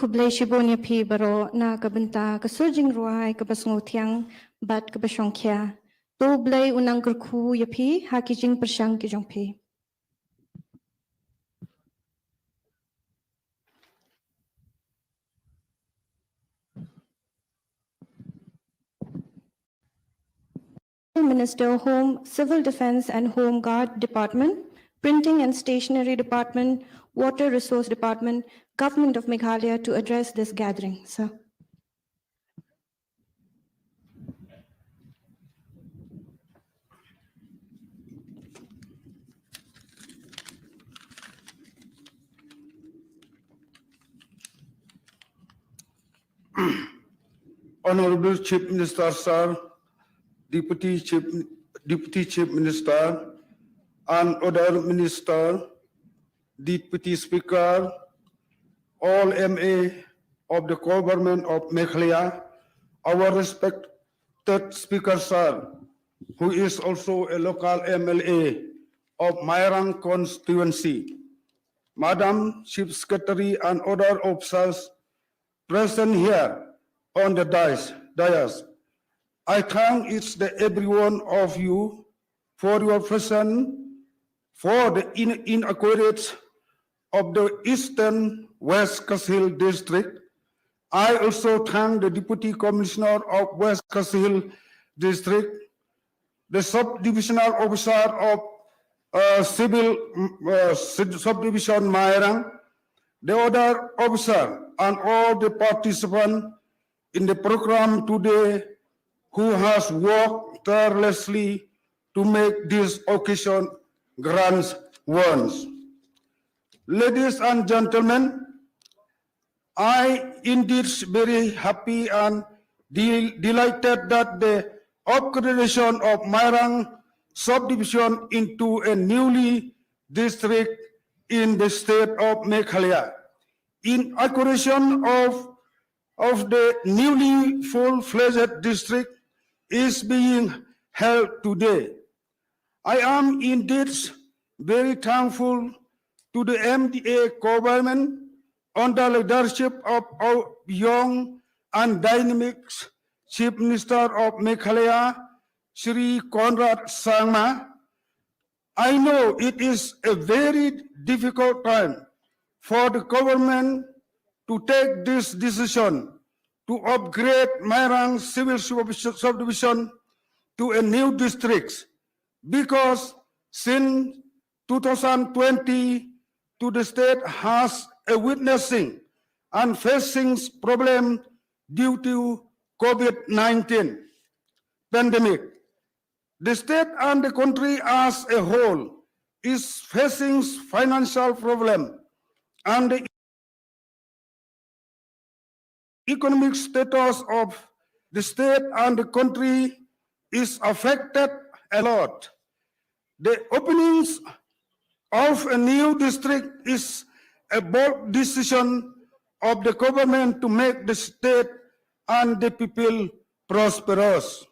Khublei shibun ïa phi baroh na ka bynta ka sur jingrwai kaba sngewthiang bad kaba shongkhia. To Blei u nang kyrkhu ïa phi ha ki jingpyrshang ki jong phi. Minister, Home, Civil Defence and Home Guard Department, Printing and Stationery Department, Water Resource Department, Government of Meghalaya to address this gathering. Sir. Honorable Chief Minister, Sir, Deputy Chief, Deputy Chief Minister, and other Minister, Deputy Speaker, all M A of the Government of Meghalaya, our respected Speaker, Sir, who is also a local M L A of Mairang constituency, Madam Chief Secretary and other officers present here on the dais. dais. I thank each and every one of you for your presence for the in- inaugurate of the Eastern West Khasi Hills District. I also thank the Deputy Commissioner of West Khasi Hills District, the Sub-Divisional Officer of uh, Civil mm, uh, Sub- Subdivision Mairang, the other officer, and all the participants in the program today who has worked tirelessly to make this occasion grand once. Ladies and gentlemen, I indeed very happy and del- delighted that the upgradation of Mairang subdivision into a newly district in the state of Meghalaya, inauguration of, of the newly full-fledged district is being held today. I am indeed very thankful to the M D A government under leadership of our young and dynamic Chief Minister of Meghalaya, Shri Conrad Sangma. I know it is a very difficult time for the government to take this decision to upgrade Mairang Civil Subdivision to a new district, because since two thousand twenty to the state has a witnessing and facing problem due to COVID nineteen pandemic. The state and the country as a whole is facing financial problem, and the economic status of the state and the country is affected a lot. The openings of a new district is a bold decision of the government to make the state and the people prosperous.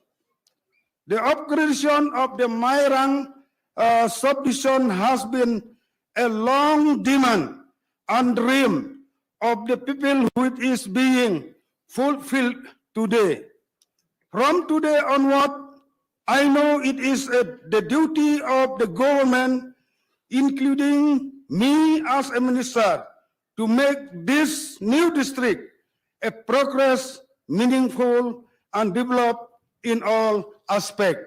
The upgradation of the Mairang uh, subdivision has been a long demand and dream of the people, which is being fulfilled today. From today onward, I know it is uh, the duty of the government, including me as a minister, to make this new district a progress, meaningful and develop in all aspect.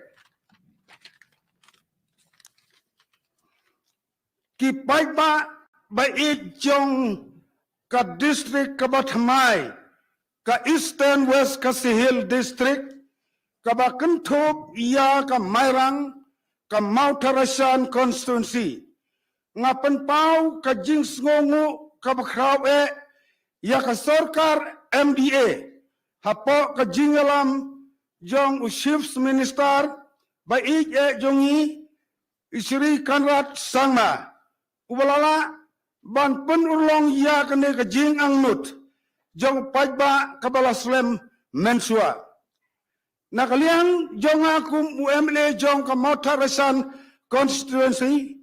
Ki paidbah ba ïeit jong ka district kaba thymmai, ka Eastern West Khasi Hills District, kaba kynthup ïa ka Mairang, ka Mawthadraishan constituency. Nga pynpaw ka jingsngewnguh kaba khraw eh ïa ka sorkar M D A hapoh ka jingïalam jong u Chief Minister ba ïeit eh jong ngi, i Shri Conrad Sangma, uba la lah ban pynurlong ïa kane ka jingangnud jong u paidbah kaba la slem mynshuwa. Na ka liang jong nga kum u M L A jong ka Mawthadraishan constituency,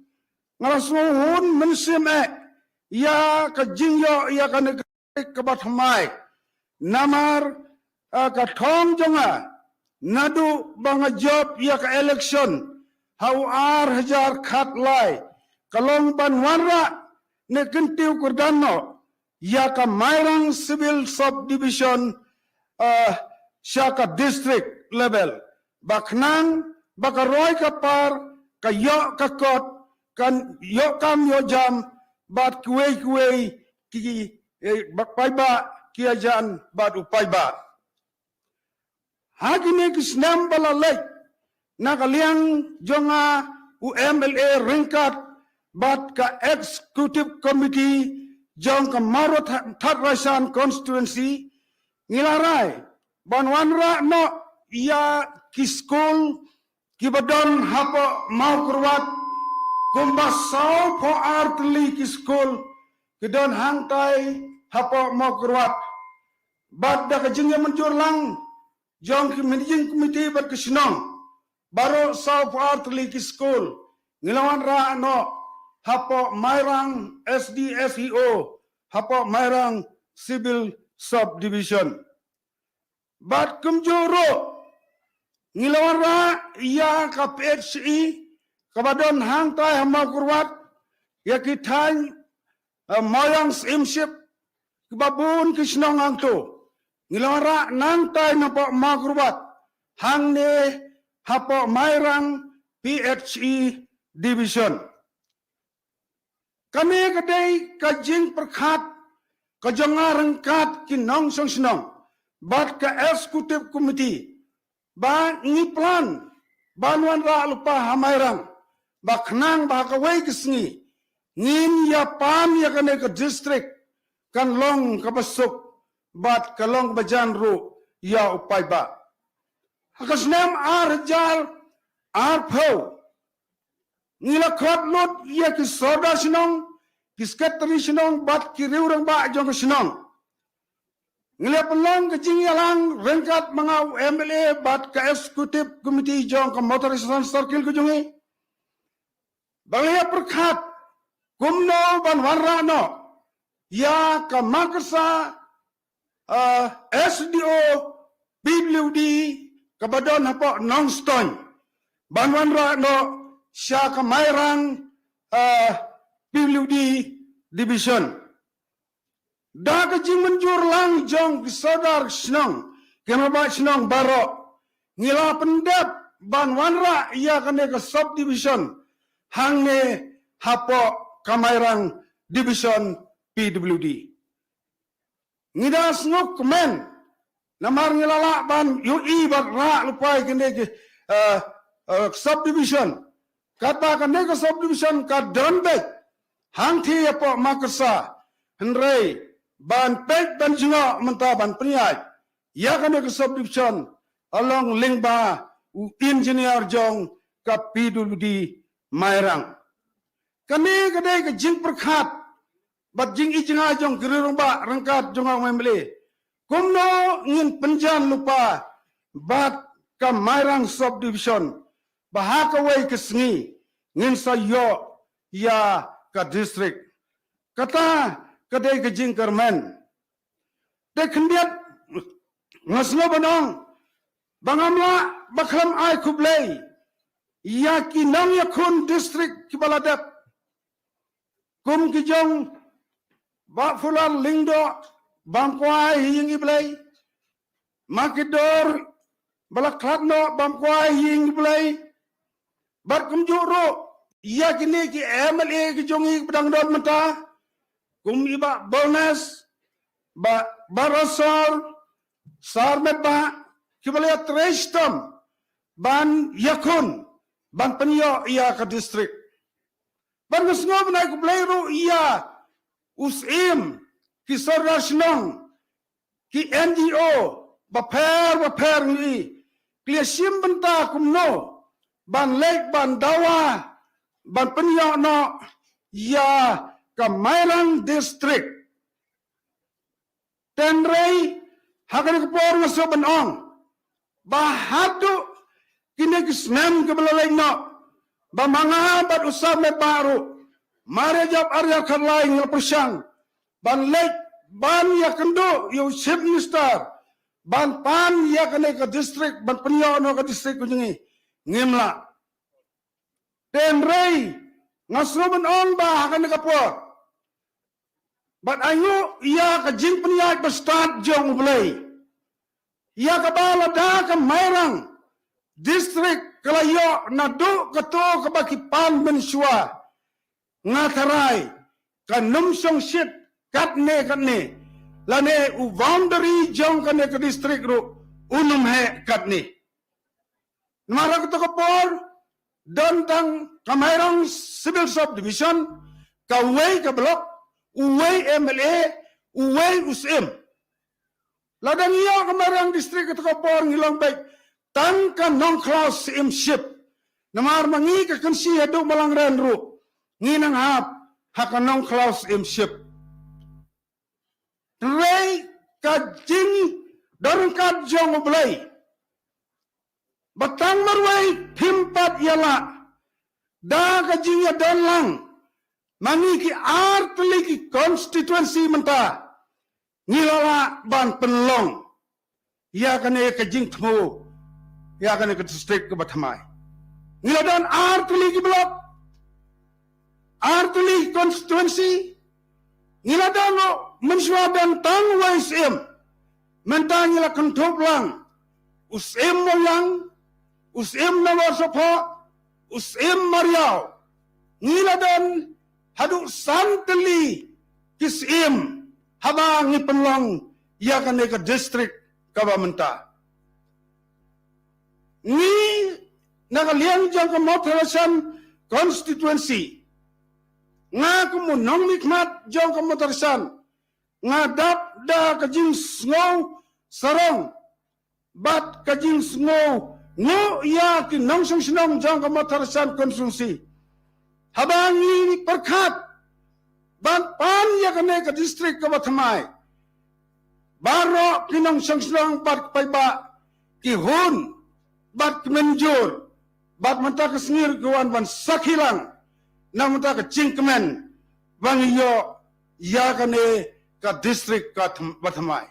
nga la sngewhun mynsiem eh ïa ka jingïoh ïa kane ka kaba thymmai. Namar ah, ka thong jong nga naduh ba nga jop ïa ka election ha u ar hajar khatlai, ka long ban wanrah ne kyntiew kyrdan noh ïa ka Mairang Civil Subdivision, eh, sha ka district level, ba khnang ba ka roi ka par, ka ïoh ka kot, kan ïoh kam ïoh jam bad kiwei kiwei ki, eh, ba paidbah ki ïajan bad u paidbah. Ha kine ki snem ba la leit, na ka liang jong nga u M L A ryngkat bad ka executive committee jong ka Mawroh Tha-, Thadraishan constituency, ngi la rai ban wanrah noh ïa ki skul kiba don hapoh Mawkyrwat, kumba sawphew ar tylli ki skul ki don hangtai hapoh Mawkyrwat. Bad da ka jingïamynjur lang jong ki managing committee bad ki shnong, baroh sawphew ar tylli ki skul ngi la wanrah noh hapoh Mairang S D S E O, hapoh Mairang Civil Subdivision. Bad kumjuh ruh ngi la wanrah ïa ka P H E kaba don hangtai ha Mawkyrwat, ïa ki thaiñ, eh, Mawïong Syiemship, kiba bun ki shnong hangto. Ngi la wanrah nangtai napoh Mawkyrwat, hangne hapoh Mairang P H E Division. Kane ka dei ka jingpyrkhat ka jong nga ryngkat ki nongshong shnong bad ka executive committee, ba ngi plan ban wanrah lypa ha Mairang, ba khnang ba ha kawei ka sngi ngin ïa pan ïa kane ka district kan long kaba suk bad ka long kaba jan ruh ïa u paidbah. Ha ka snem ar hajar arphew, ngi la khot lut ïa ki sordar shnong, ki sekretari shnong bad ki riew rangbah jong ka shnong. Ngi la pynlong ka jingïalang ryngkat ma nga u M L A bad ka executive committee jong ka Mawthadraishan Circle ka jong ngi, ba ngi la pyrkhat kumno ban wanrah noh ïa ka maksa, ah, S D O P W D kaba don hapoh Nongstoiñ, ban wanrah noh sha ka Mairang, ah, P W D Division. Da ka jingmynjur lang jong ki sordar shnong, ki rangbah shnong baroh, ngi la pyndep ban wanrah ïa kane ka subdivision hangne hapoh ka Mairang Division P W D. Ngi da sngewkmen namar ngi la lah ban ïohi bad rah lypa ïa kane ka, eh, eh, subdivision. Katba kane ka subdivision ka don beit hangthie hapoh Makyrsah, hynrei ban peit ban jngoh mynta ban pynïaid ïa kane ka subdivision, ka long lyngba u engineer jong ka P W D Mairang. Kane ka dei ka jingpyrkhat bad jingijngai jong ki riew rangbah ryngkat jong nga u M L A. Kumno ngin pynjan lypa bad ka Mairang subdivision, ba ha kawei ka sngi ngin sa ïoh ïa ka district. Kata ka dei ka jingkyrmen. Te khyndiat nga sngew ban ong ba ngam lah ba khlem ai khublei ïa ki nongïakhun district kiba la dep, kum ki jong Bah Fuller Lyngdoh, bam kwai ha ïing i Blei, ma ki dor ba la khlad noh, bam kwai ha ïing i Blei. Bad kumjuh ruh ïa kine ki M L A ki jong ngi kiba dang don mynta, kum i Bah Bowness, Bah Barasor, Sar Metbah, kiba la ïatrei shitom ban ïakhun, ban pynïoh ïa ka district. Bad nga sngew ban ai khublei ruh ïa u Syiem, ki sordar shnong, ki N G O bapher bapher ngi, ki la shim bynta kumno ban leit ban dawa ban pynïoh noh ïa ka Mairang district. Hynrei ha kane ka por nga sngew ban ong ba haduh kine ki snem kiba la leit noh, ba ma nga bad u Sar Metbah ruh, mar ïa jop ar ïa khatlai ngi la pyrshang ban leit ban ïakynduh ïa u Chief Minister ban pan ïa kane ka district, ban pynïoh noh ka district ka jong ngi, ngim lah. Te hynrei nga sngew ban ong ba ha kane ka por bad ainguh ïa ka jingpynïaid bastad jong U Blei, ïa kaba lada ka Mairang district ka la ïoh naduh kato kaba ki pan mynshuwa, nga tharai kan ym shongshit katne katne, lane u boundary jong kane ka district ruh un ym heh katne. Namar ha kato ka por don tang ka Mairang Civil Subdivision, kawei ka block, uwei M L A, uwei u Syiem. Lada ngi ïoh ka Mairang District kato ka por ngi long beit tang ka Nongkhlaw Syiemship. Namar ma ngi ka Kynshi haduh Malangren ruh ngi nang hap ha ka Nongkhlaw Syiemship. Hynrei ka jingdon ryngkat jong U Blei ba tang marwei phim pat ïalah da ka jingïadon lang ma ngi ki artylli ki constituency mynta, ngi la lah ban pynlong ïa kane ka jingthmu ïa kane ka district kaba thymmai. Ngi la don artylli ki block, artylli ki constituency, ngi la don, mynshuwa don tang uwei u Syiem, mynta ngi la kynthup lang u Syiem Mawïang, u Syiem Nongwarsaphoh, u Syiem Mariaw. Ngi la don haduh san tylli ki Syiem haba ngi pynlong ïa kane ka district kaba mynta. Ngi na ka liang jong ka Mawthadraishan constituency, nga kum u nongmihkhmat jong ka Mawthadraishan, nga dap da ka jingsngew sarong bad ka jingsngew nguh ïa ki nongshong shnong jong ka Mawthadraishan constituency. Haba ngi pyrkhat ban pan ïa kane ka district kaba thymmai, baroh ki nongshong shnong bad ki paidbah ki hun bad ki mynjur, bad mynta ka sngi ruh ki wan ban sakhi lang na mynta ka jingkmen ba ngi ïoh ïa kane ka district kaba thymmai.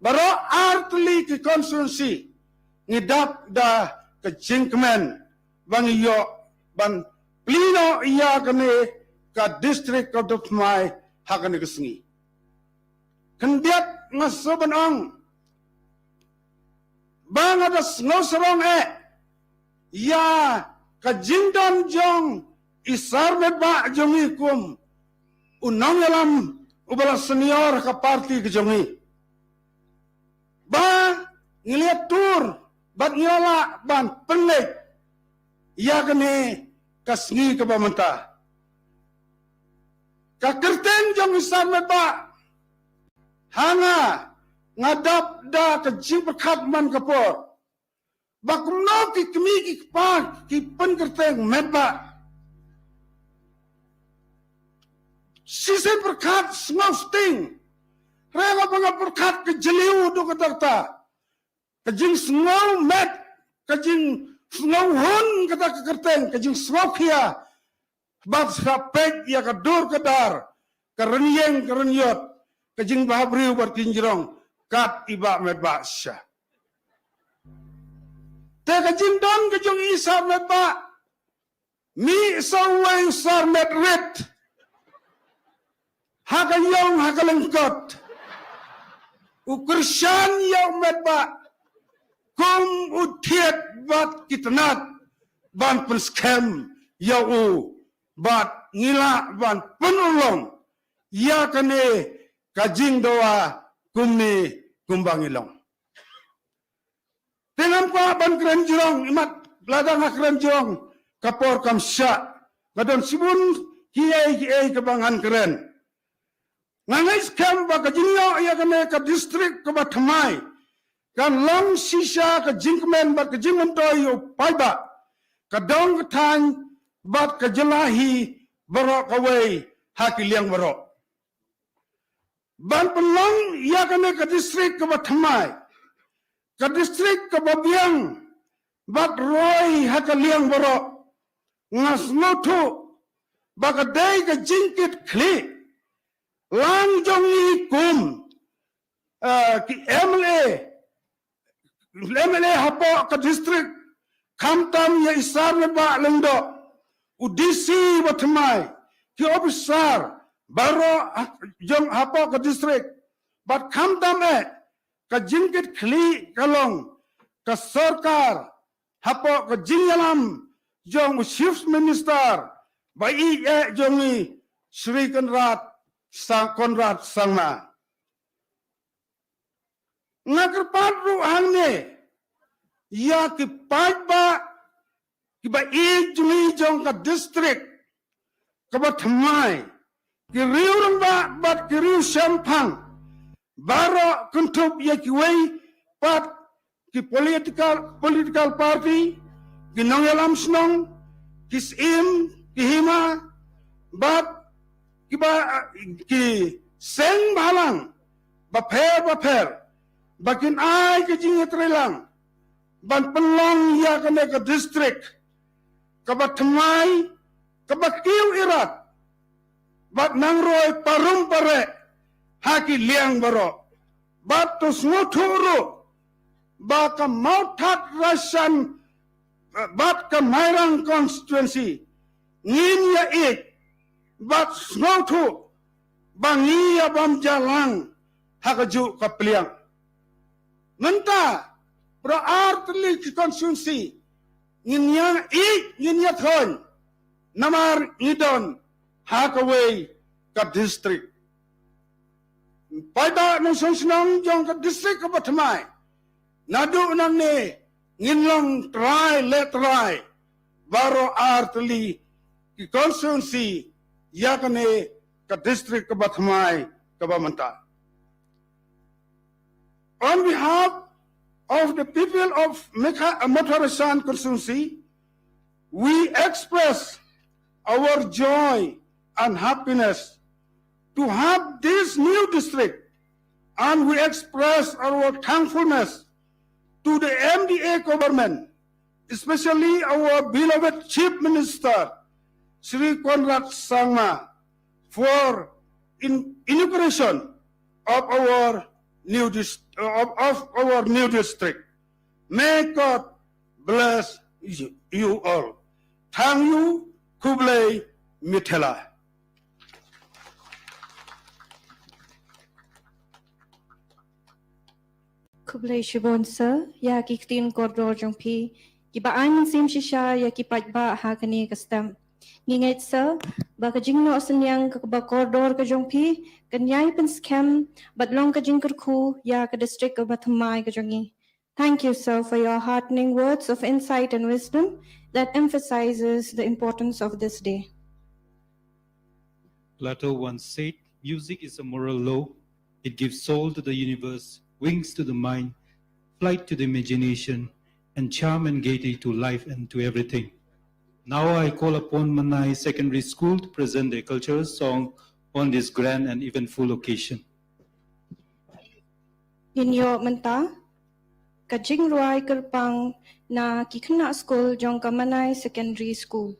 Baroh artylli ki constituency ngi dap da ka jingkmen ba ngi ïoh ban plie noh ïa kane ka district kaba thymmai ha kane ka sngi. Khyndiat nga sngew ban ong ba nga da sngew sarong eh ïa ka jingdon jong i Sir Metbah jong ngi kum u nongïalam uba la senior ha ka party ka jong ngi, ba ngi la ïatur bad ngi la lah ban pynleit ïa kane ka sngi kaba mynta. Ka kyrteng jong i Sir Metbah, ha nga, nga dap da ka jingpyrkhat man ka por ba kumno ki kmie ki kpa ki pynkyrteng Metbah. Shisien pyrkhat sngewsting, hynrei haba nga pyrkhat ka jylliew duh kata, ka jingsngew met, ka jingsngew hun kata ka kyrteng, ka jingsngew khia, bad sa peit ïa ka dur ka dar, ka rynïeng ka rynïot, ka jingbhabriew bad ka jingjrong kat i Bah Metbah shisha. Te ka jingdon ka jong i Sir Metbah, mih sa uwei u Sir Metrit ha ka ïong ha ka lyngkot, u kyrshan ïa u Metbah kum u thied bad ki tnat ban pynskhem ïa u, bad ngi lah ban pynurlong ïa kane ka jingdawa kumne kumba ngi long. Te ngam kwah ban kren jrong, imat lada nga kren jrong ka por kam shah, nga don shibun kiei kiei kaba ngan kren. Nga ngeit skhem ba ka jingïoh ïa kane ka district kaba thymmai kan long shisha ka jingkmen bad ka jingmyntoi ïa u paidbah, ka dong ka thaiñ bad ka jylla hi baroh kawei ha ki liang baroh. Ban pynlong ïa kane ka district kaba thymmai, ka district kaba biang bad roi ha ka liang baroh, nga sngewthuh ba ka dei ka jingkitkhlieh lang jong ngi kum eh, ki M L A, M L A hapoh ka district, khamtam ïa i Sir Metbah Lyngdoh, u D C ba thymmai, ki officer baroh ha-, jong hapoh ka district, bad khamtam eh ka jingkitkhlieh ka long ka sorkar hapoh ka jingïalam jong u Chief Minister ba ïeit eh jong ngi, Shri Conrad Sang-, Conrad Sangma. Nga kyrpad ruh hangne ïa ki paidbah kiba ïeit jong ngi jong ka district kaba thymmai, ki riew rangbah bad ki riew shemphang baroh, kynthup ïa kiwei pat ki political, political party, ki nongïalam shnong, ki syiem, ki hima, bad kiba, ki seng bhalang bapher bapher ba kin ai ka jingïatreilang ban pynlong ïa kane ka district kaba thymmai, kaba kiew irat bad nang roi parum pareh ha ki liang baroh. Bad to sngewthuh ruh ba ka Mawthadraishan, eh, bad ka Mairang constituency ngin ïa ïeit bad sngewthuh ba ngi ïa bam jia lang ha kajuh ka pliang. Mynta baroh artylli ki constituency ngin ïa ïeit, ngin ïa thoiñ, namar ngi don ha kawei ka district. Paidbah nongshong shnong jong ka district kaba thymmai, naduh nangne ngin long trai le trai baroh artylli ki constituency ïa kane ka district kaba thymmai kaba mynta. On behalf of the people of Mekha-, uh, Mawthadraishan constituency, we express our joy and happiness to have this new district, and we express our thankfulness to the M D A government, especially our beloved Chief Minister, Shri Conrad Sangma, for in-, inauguration of our new dis-, of, of our new district. May God bless you, you all. Thank you. Khublei mithela. Khublei shibun sir, ïa ki ktien kordor jong phi, kiba ai mynsiem shisha ïa ki paidbah ha kane ka step. Ngi ngeit sir, ba ka jingnoh synñiang kaba kordor ka jong phi, kan ïai pynskhem, bad long ka jingkyrkhu, ïa ka district kaba thymmai ka jong ngi. Thank you, sir, for your heartening words of insight and wisdom that emphasizes the importance of this day. Plato once said, "Music is a moral law. It gives soul to the universe, wings to the mind, flight to the imagination, and charm and gaiety to life and to everything." Now I call upon Manai Secondary School to present their cultural song on this grand and eventful occasion. Ngin ïoh mynta ka jingrwai kyrpang na ki khynnah skul jong ka Manai Secondary School.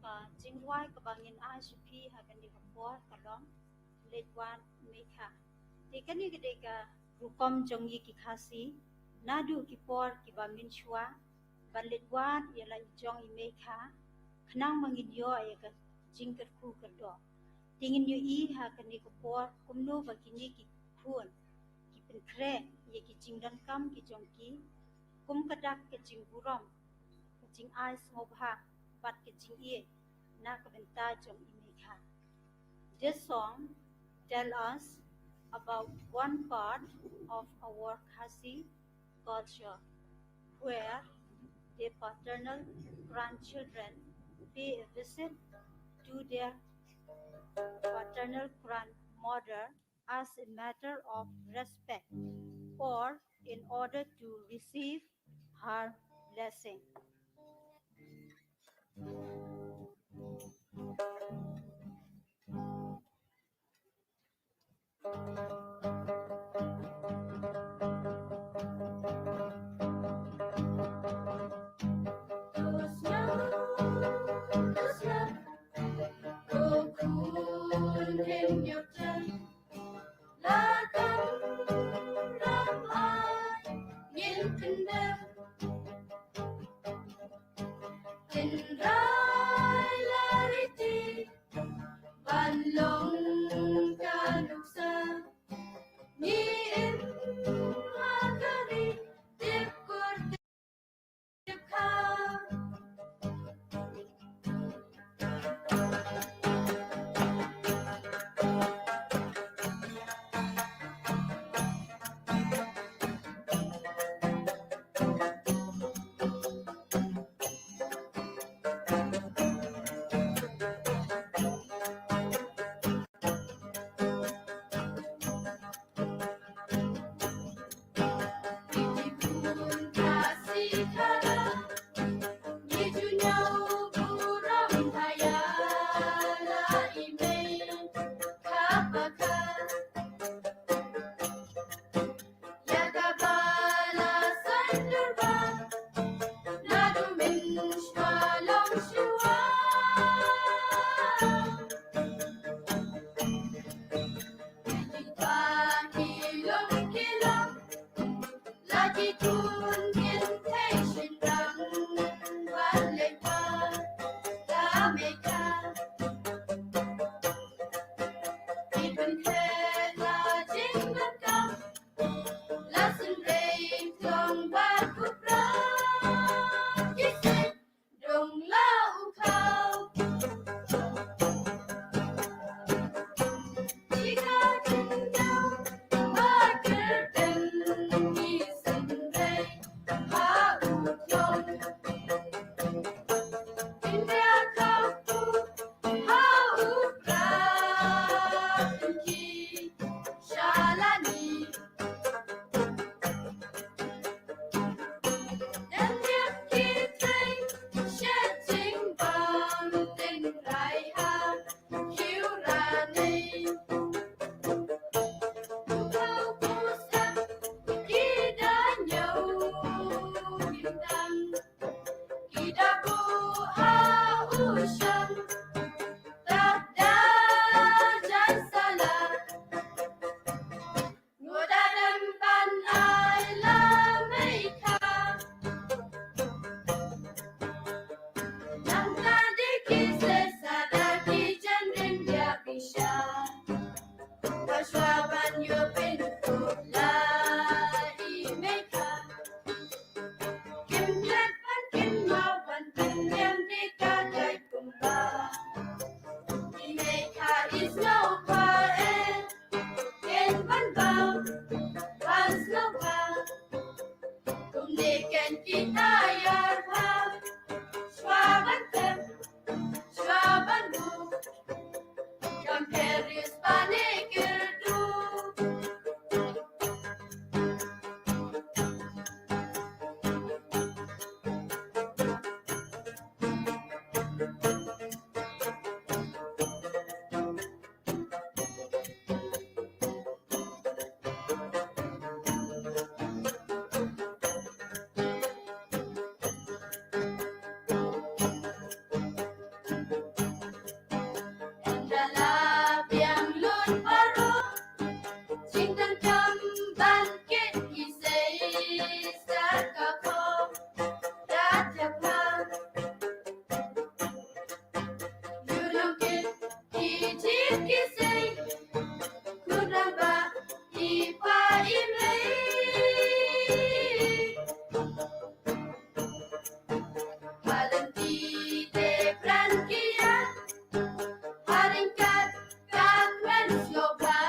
Ka jingrwai kaba ngin ai sha phi ha kane ka por ka long Leit Wad Mei Kha. Te kane ka dei ka rukom jong ngi ki Khasi naduh ki por kiba mynshuwa ban leit wad ïa la i jong i Mei Kha khnang ba ngin ïoh ïa ka jingkyrkhu kyrdoh. Te ngin ïohi ha kane ka por kumno ba kine ki khun ki pynkhreh ïa ki jingdonkam ki jong ki kum ka dak ka jingburom, ka jingai sngewbha bad ka jingïeit na ka bynta jong i Mei Kha. This song tell us about one part of our Khasi culture where the paternal grandchildren pay a visit to their paternal grandmother as a matter of respect or in order to receive her blessing. La kam ram ai ngin pyndep, tynrai la riti ban long ka nuksa. Ngi im ha ka ri tip kur tip kha. Ki sei, khun rangbah, i pa i mei. Ha lynti te pran ki ïaid, ha ryngkat ka kmen sngewbha,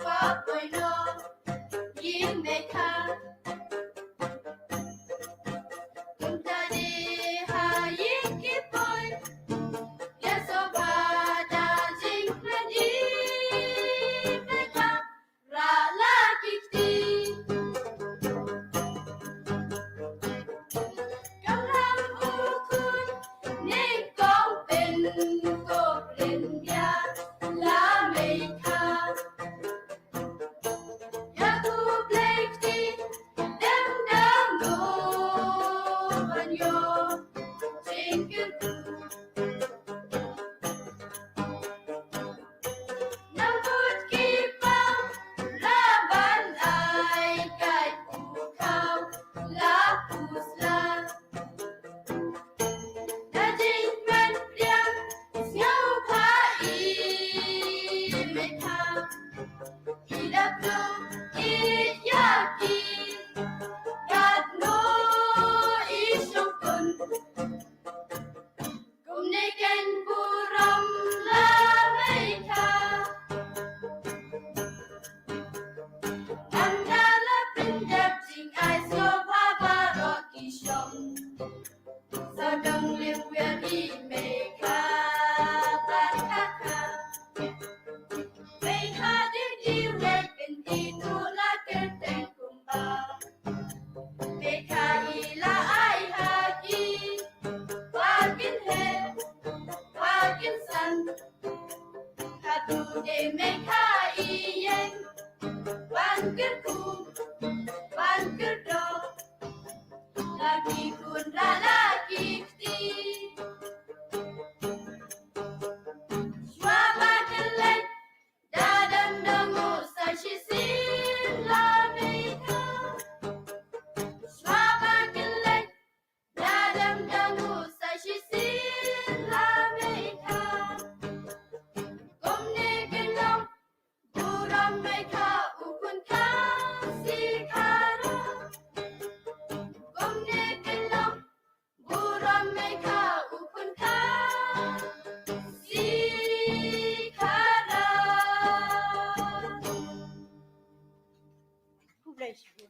ka poi noh ïing Meikha. Kumta de ha ïing ki poi, ïa sngewbha da jingkmen ïing Meikha. Rah la ki kti. Kam ram u khun nyngkong pynkup ryndia la Meikha. Ïa u Blei kti dem dang u ban ïoh jingkyrkhu. Nang bud ki pang la ban ai kai u khaw la pus la. Da jingpynpriang sngewbha i Meikha. I da pynlong i ïa ki. Katno i shongkun. Kumne kein burom la Meikha. Ynda la pyndep jingai sngewbha baroh ki shong. Sawdong lynwiar i Meikha ban kha kha. Meikha dei dei wei pynti tu la kyrteng kumba. Meikha i la ai ha ki. Wa kin heh, wa kin san. Haduh de Meikha i ïeng. Ban kyrkhu, ban kyrdoh. La ki khun rah la ki kti. Shuwa ba kin leit, da dang dang u sa shisien la Meikha. Shuwa ba kin leit, da dang dang u sa shisien la Meikha. Kumne kin long burom Meikha u khun Khasi Khara. Kumne kin long burom Meikha u khun Khasi Khara. Khublei shibun.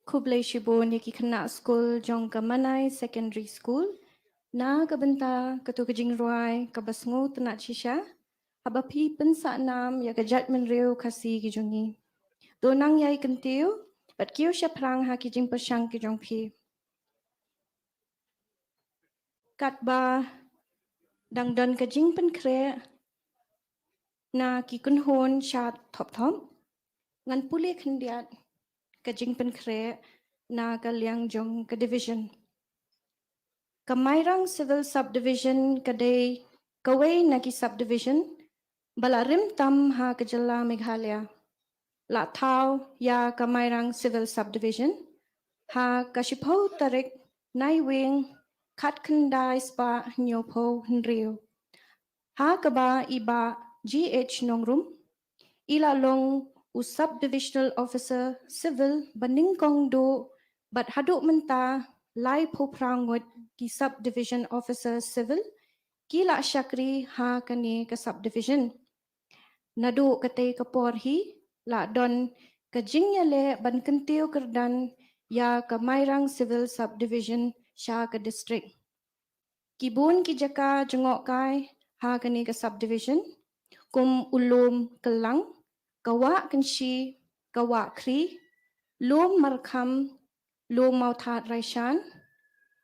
Khublei shibun ïa ki khynnah skul jong ka Manai Secondary School na ka bynta kato ka jingrwai kaba sngewtynnad shisha, haba phi pynsah nam ïa ka jaitbynriew Khasi ki jong ngi. To nang ïai kyntiew bad kiew shaphrang ha ki jingpyrshang ki jong phi. Katba dang don ka jingpynkhreh na ki kynhun sha thop thop, ngan pule khyndiat ka jingpynkhreh na ka liang jong ka division. Ka Mairang Civil Subdivision ka dei kawei na ki subdivision ba la rim tam ha ka jylla Meghalaya. La thaw ïa ka Mairang Civil Subdivision ha ka shiphew tarik Naiwieng khatkhyndai spah hynñiewphew hynriew. Ha kaba i Bah G H Nongrum i la long u Sub Divisional Officer Civil ba nyngkong duh bad haduh mynta laiphew phra ngut ki Sub Division Officer Civil ki la shakri ha kane ka subdivision. Naduh katei ka por hi la don ka jingïaleh ban kyntiew kyrdan ïa ka Mairang Civil Subdivision sha ka district. Ki bun ki jaka jngohkai ha kane ka subdivision kum u Lum Kyllang, ka Wah Kynshi, ka Wah Khri, Lum Markham, Lum Mawthadraishan,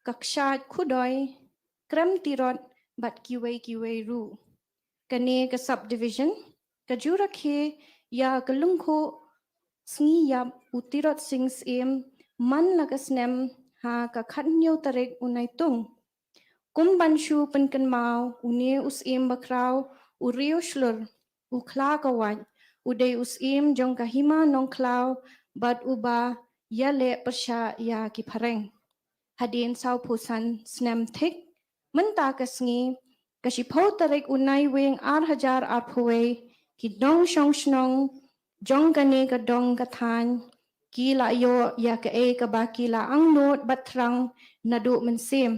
ka Kshaid Khudoi, Krem Tirot bad kiwei kiwei ruh. Kane ka subdivision ka ju rakhe ïa ka lyngkhuh sngi ïap u Tirot Sing Syiem man la ka snem ha ka khathynñiew tarik u Naitung. Kum ban shu pynkynmaw, une u Syiem bakhraw u riew shlur, u khla ka wait, u dei u Syiem jong ka Hima Nongkhlaw bad uba ïaleh pyrshah ïa ki phareng. Hadien sawphew san snem thik, mynta ka sngi, ka shiphew tarik u Naiwieng ar hajar arphew wei, ki nongshong shnong jong kane ka dong ka thaiñ ki la ïoh ïa kaei kaba ki la angnud bad thrang naduh mynsiem,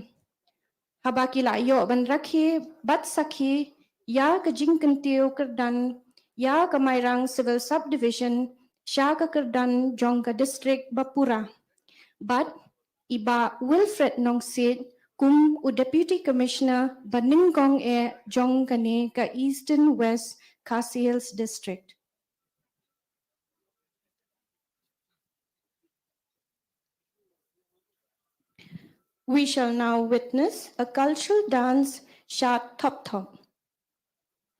haba ki la ïoh ban rakhe bad sakhi ïa ka jingkyntiew kyrdan ïa ka Mairang Civil Subdivision sha ka kyrdan jong ka district ba pura. Bad i Bah Wilfred Nongsiej kum u Deputy Commissioner ba nyngkong eh jong kane ka Eastern West Khasi Hills District. We shall now witness a cultural dance, Shad Thop Thop.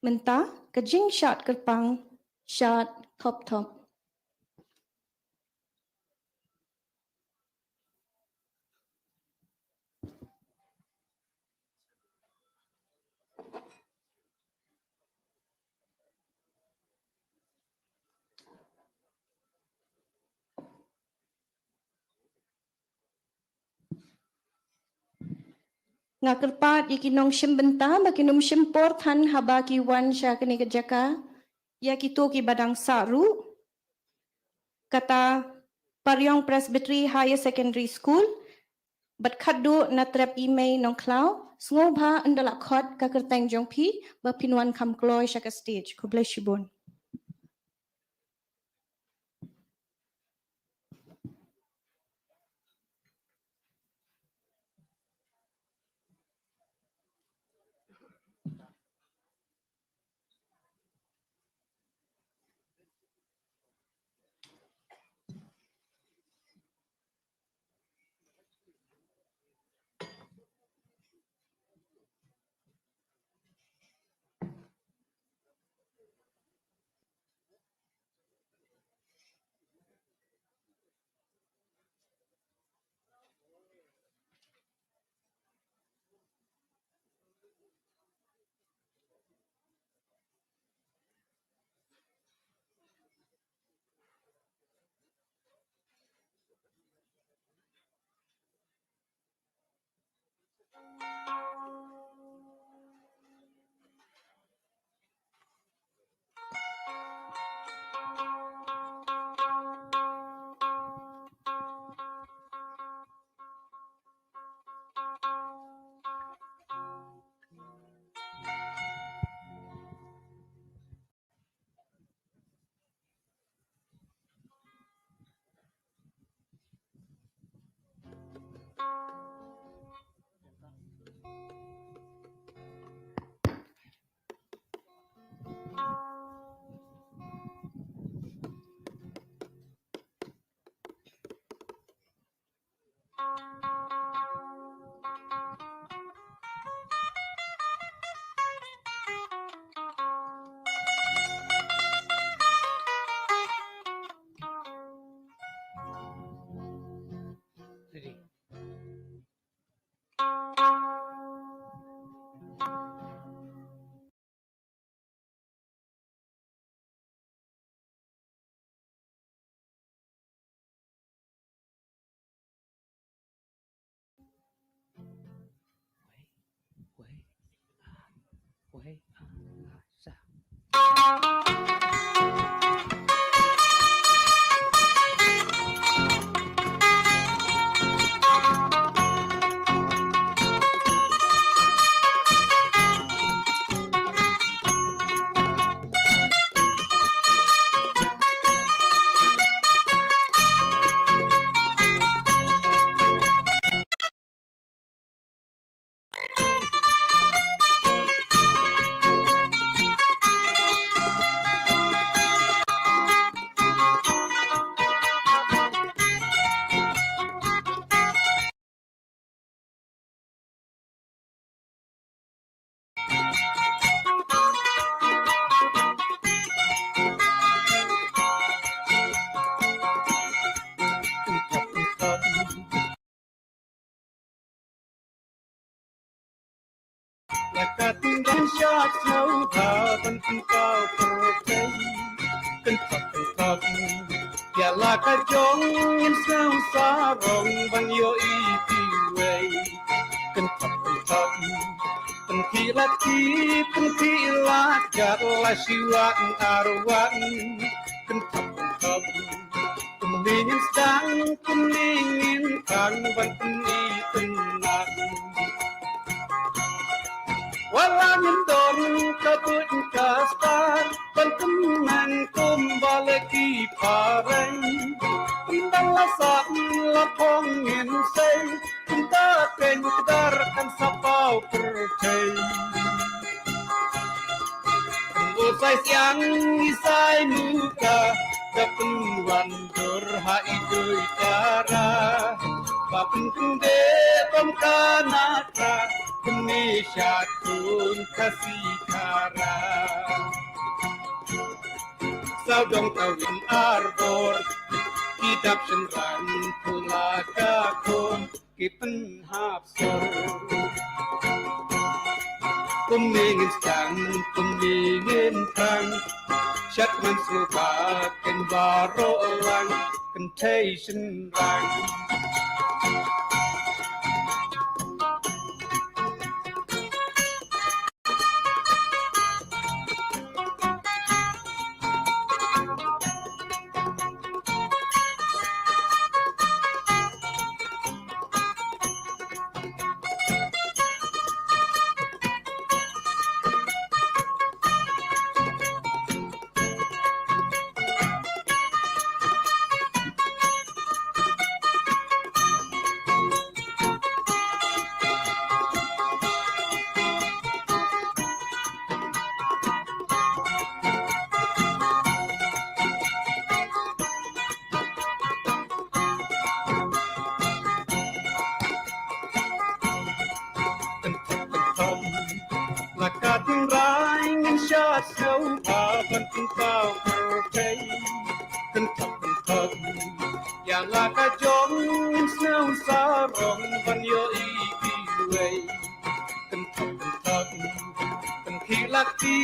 Mynta ka jingshad kyrpang, Shad Thop Thop. Nga kyrpad ïa ki nongshim bynta ba kin ym shim por than haba ki wan sha kane ka jaka, ïa kito kiba dang sah ruh. Kata Pariong Presbytery Higher Secondary School, bad khatduh na Trep Imei Nongkhlaw, sngewbha ynda la khot ka kyrteng jong phi ba phin wan kham kloi sha ka stage. Khublei shibun. Ïa la ka jong ngin sngewsarong ban ïohi kiwei. Kynthap kynthap, pynkhih lad ki, pynkhih lad kat, la shi wat ar wat. Kynthap kynthap, kumne ngin sdang, kumne ngin khang ban pyni tynnat. Wat la ngin don ka buit ka stad ban kmen kumba leh ki phareng. Ynda la sah la phong ngin sei, kumta keiñ kdar kan sa paw pyrthei. U Saisiang, i Saimuka, da pynwandur ha i dui tara. Ba pynkyndit bam ka nata, kumne sha tun Khasi Khara. Sawdong tawin arbor, ki dap shynrang pula ka khun, ki pynhap sur. Kumne ngin sdang, kumne ngin khang, shat man sngewbha kin baroh lang, kynthei shynrang. Kynthap kynthap, la ka tynrai ngin shad sngewbha ban pynpaw pyrthei. Kynthap kynthap, ïa la ka jong ngin sngewsarong ban ïohi kiwei. Kynthap kynthap, pynkhih lad ki,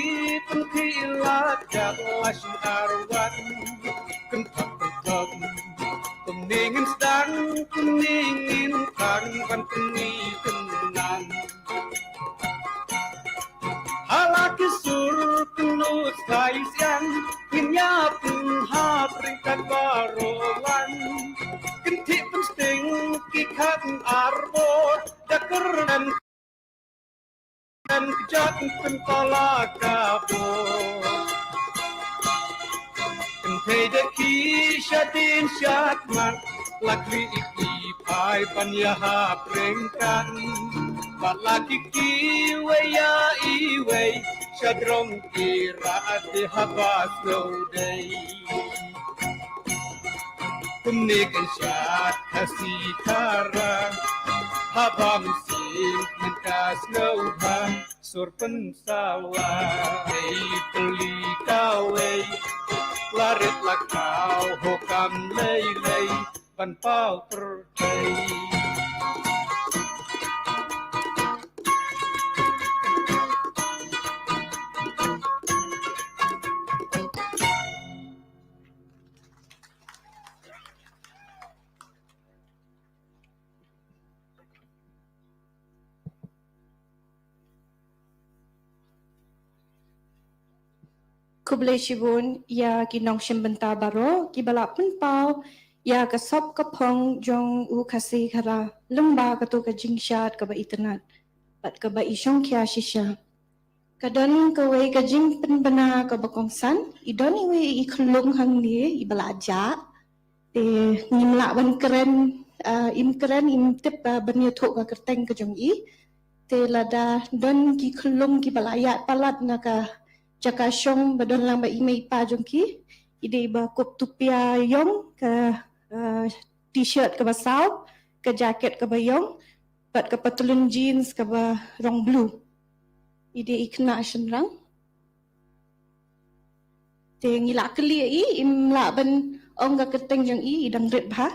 pynkhih lad kat, la shi ar wat. Kynthap kynthap, kumne ngin sdang, kumne ngin khang ban pyni tynnat. Ha la ki sur kynnoh Saisiang, ngin ïa pynhap ryngkat baroh lang. Kynthih pynsting ki khat arbor, da kyrdan kan kjat pynpala ka bor. Kynthei da ki shadien shakhmat, la khlieh i phai ban ïahap ryngkat. Bad la ki kiwei ïa iwei, sha jrong ki rah te haba sngewdei. Kumne kan shad Khasi Khara, haba mynsiem mynta sngewbha, sur pynsawa. Ei peli kawei, la rit la khaw, ho kam lei lei, ban paw pyrthei. Khublei shibun ïa ki nongshim bynta baroh kiba la pynpaw ïa ka sop ka phong jong u Khasi Khara lyngba kato ka jingshad kaba itynnad bad kaba i shongkhia shisha. Ka don kawei ka jingpynbna kaba kongsan, i don iwei i khyllung hangne iba la jah. Te ngim lah ban kren, ah, im kren, im tip, ah, ban ïathuh ka kyrteng ka jong i. Te lada don ki khyllung kiba la ïaid palat na ka jaka shong ba don lang bad i mei i pa jong ki, i dei ba kup tupia ïong, ka, ah, t-shirt kaba saw, ka jacket kaba ïong, bad ka patlun jeans kaba rong blue. I dei i khynnah shynrang. Te ngi la kylli ïa i, im lah ban ong ka kyrteng jong i, i dang rit bha.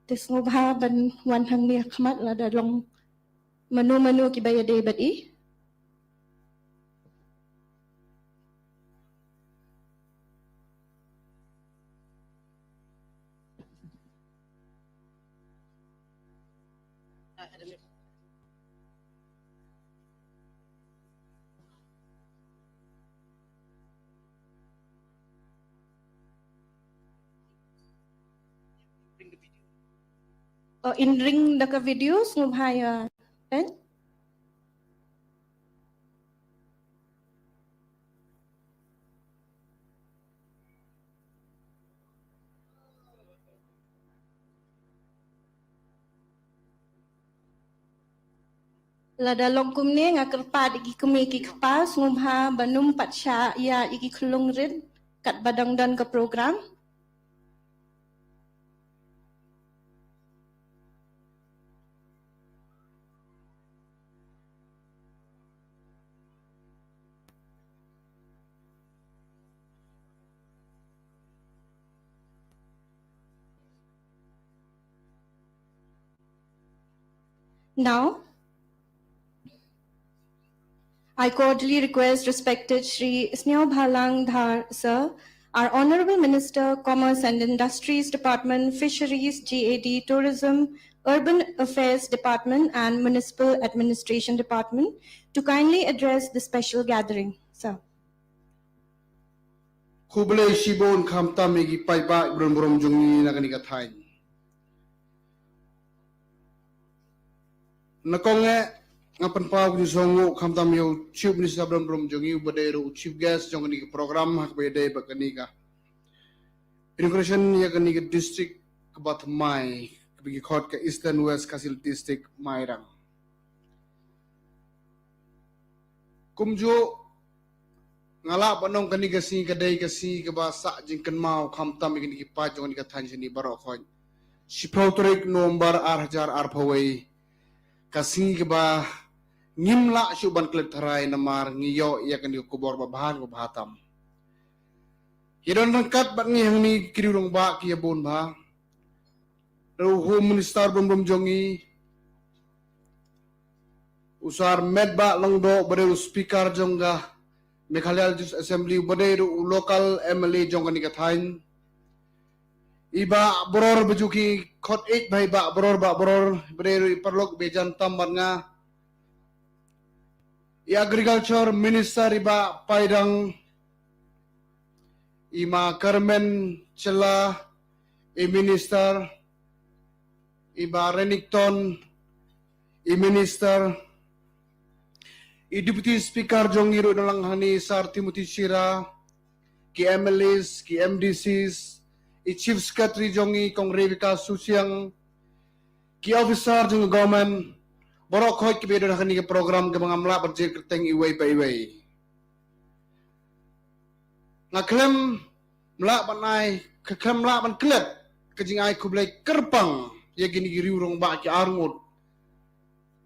Te sngewbha ban wan hangne ha khmat lada long mano mano kiba ïadei bad i. Oh, in ring da ka video, sngewbha ïa, eh? Lada long kumne, nga kyrpad ïa ki kmie ki kpa sngewbha ban ym pat shah ïa ïa ki khyllung rit katba dang don ka program. Now, I cordially request respected Shri Sniawbhalang Dhar, sir, our Honorable Minister, Commerce and Industries Department, Fisheries, G A D, Tourism, Urban Affairs Department, and Municipal Administration Department, to kindly address the special gathering. Sir. Khublei shibun khamtam ïa ki paidbah bun burom jong ngi na kane ka thaiñ. Na kong eh, nga pynpaw ka jingsngewnguh khamtam ïa u Chief Minister bun burom jong ngi, uba dei ruh u Chief Guest jong kane ka program, ha kaba ïadei bad kane ka inauguration ïa kane ka district kaba thymmai, kaba ki khot ka Eastern West Khasi Hills District, Mairang. Kumjuh, nga lah ban ong kane ka sngi ka dei ka sngi kaba sah jingkynmaw khamtam ïa kine ki paid jong kane ka thaiñ shane baroh khoit. Shiphew tarik November ar hajar arphew wei, ka sngi kaba ngim lah shuh ban klet tharai namar ngi ïoh ïa kane ka khubor ba bha, ba bha tam. Ïa don ryngkat bad ngi hangne ki riew rangbah ki ïa bun bha. Ruh u Home Minister bun burom jong ngi, u Sar Metbah Lyngdoh, uba dei u Speaker jong ka Meghalaya Legislative Assembly, uba dei ruh u local M L A jong kane ka thaiñ. I Bah Bror, ba ju ki khot ïeit ba i Bah Bror, Bah Bror, uba dei ruh i paralok ba jan tam bad nga. I Agriculture Minister i Bah Paidang, i Ma Kyrmen Shylla, i Minister, i Bah Renikton, i Minister, i Deputy Speaker jong ngi ruh na lang hangne, Sir Timothy Shira, ki M L As, ki M D Cs, i Chief Secretary jong ngi Kong Rebecca Suchiang, ki officer jong ka government, baroh khoit kiba ïadon ha kane ka program kaba ngam lah ban jied kyrteng iwei pa iwei. Nga khlem lah ban ai, khlem lah ban klet ka jingai khublei kyrpang ïa kine ki riew rangbah ki arngut,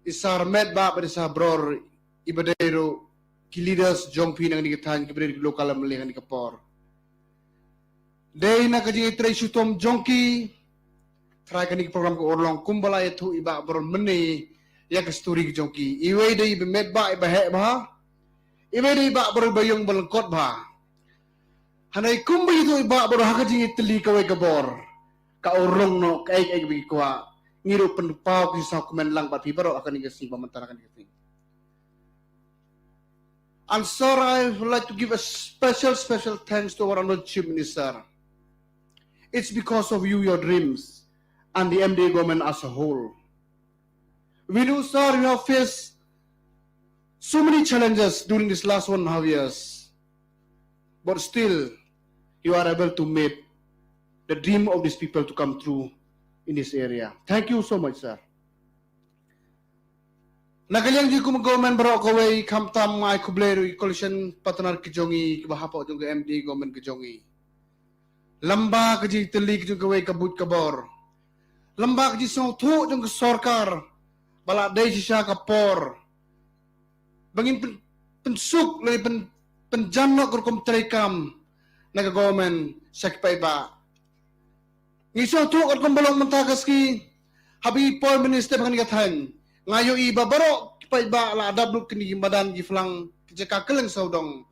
i Sar Metbah bad i Sar Bror, iba dei ruh ki leaders jong phi na kane ka thaiñ, kiba dei ruh ki local M L A ha kane ka por. Dei na ka jingïatrei shitom jong ki, tharai kane ka program ka urlong kumba la ïathuh i Bah Bror mynne ïa ka story ka jong ki. Iwei dei i Bah Metbah iba heh bha, iwei dei i Bah Bror iba ïong ba lyngkot bha. Hangne kumba ïathuh i Bah Bror ha ka jingïatylli kawei ka bor, ka urlong noh kaei kaei kaba ki kwah. Ngi ruh pynpaw ki sngewkmen lang bad phi baroh ha kane ka sngi ba mynta ha kane ka sngi. And sir, I would like to give a special, special thanks to our Honorable Chief Minister. It's because of you, your dreams, and the M D A government as a whole. We know, sir, you have faced so many challenges during these last one and a half years, but still, you are able to make the dream of these people to come true in this area. Thank you so much, sir. Na ka liang jong ngi kum ka government baroh kawei, khamtam nga ai khublei ruh ïa ki coalition partner ki jong ngi kiba hapoh jong ka M D A government ki jong ngi. Lymda ka jingtylli ki jong kawei ka buit ka bor, lymda ka jingsngewthuh jong ka sorkar ba la dei shisha ka por ba ngin pyn-, pynsuk lane pyn-, pynjan noh ka rukom treikam na ka government sha ki paidbah. Ngi sngewthuh katkum ba long mynta ka sngi, haba ngi poi mynne step ha kane ka thaiñ, nga ïohi ba baroh ki paidbah la dap lut kine ki madan ki phlang, ki jaka kylleng sawdong.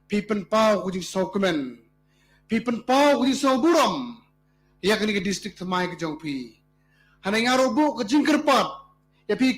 Phi pynpaw ka jingsngewkmen, phi pynpaw ka jingsngewburom ïa kane ka district thymmai ka jong phi. Hangne nga ruh buh ka jingkyrpad ïa phi.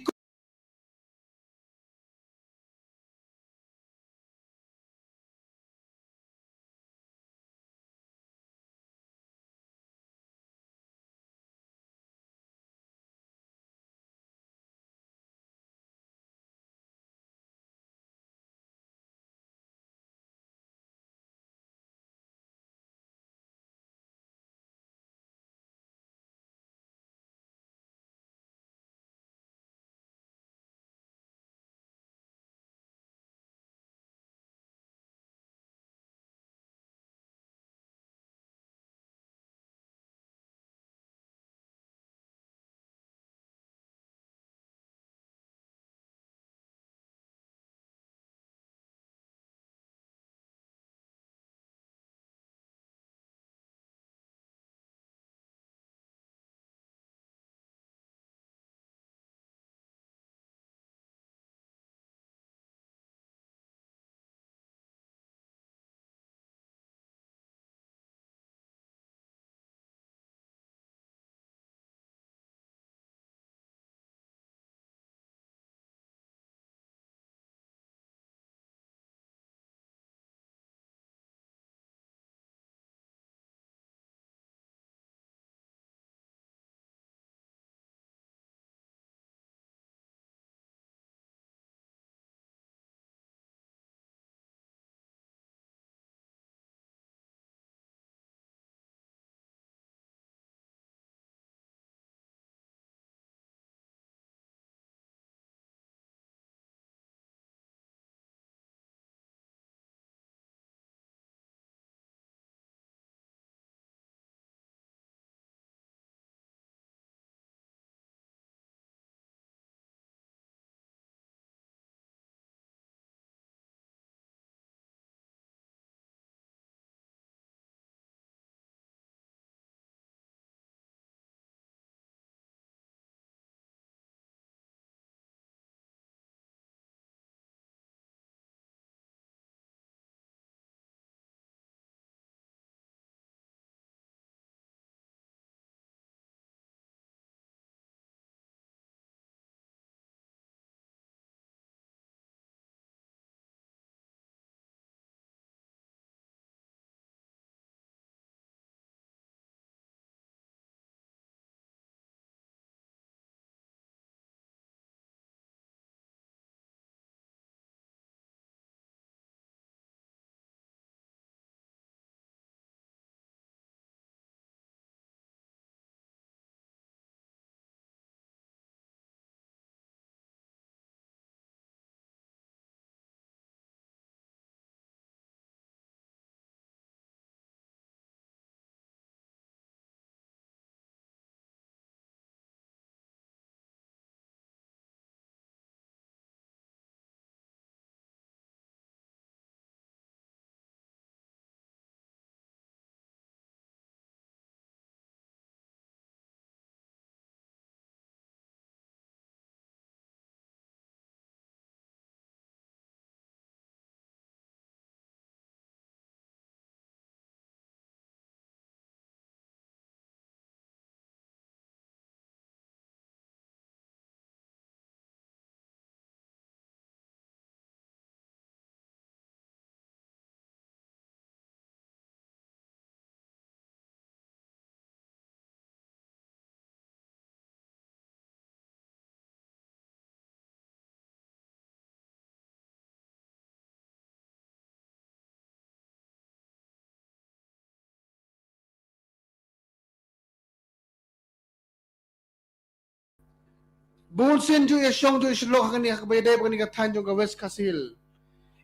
Bun sien ju ïa shong ju ïa shlok ha kane ha kaba ïadei bad kane ka thaiñ jong ka West Khasi Hills.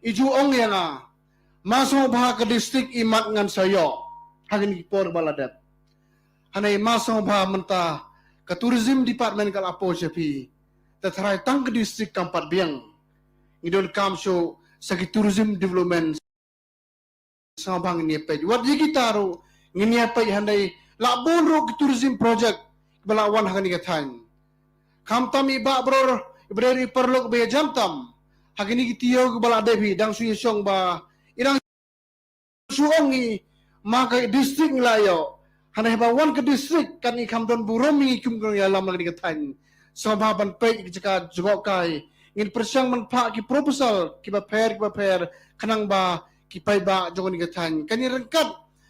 I ju ong ïa nga, ma sngewbha ka district i mat ngan sa ïoh ha kine ki por ba la dep. Hangne ma sngewbha mynta ka tourism department ka la poi sha phi. Te tharai tang ka district kam pat biang. Ngi donkam shuh sa ki tourism development. Sngewbha ngin ïa peit. Wat ïa kita ruh ngin ïa peit hynrei la bun ruh ki tourism project ba la wan ha kane ka thaiñ. Khamtam i bah bror, i briew i paralok ba ïa jam tam ha kine ki taïew kiba la dep hi, dang shu ïa shong ba i dang shu ong i ma ka district ngi la ïoh. Hynrei haba wan ka district kan i kham don burom i kum ka nongïalam ha kane ka thaiñ. Sngewbha ban peit ïa ki jaka jngohkai. Ngin pyrshang ban phah ki proposal kiba pher kiba pher khnang ba ki paidbah jong kane ka thaiñ kan ïa ryngkat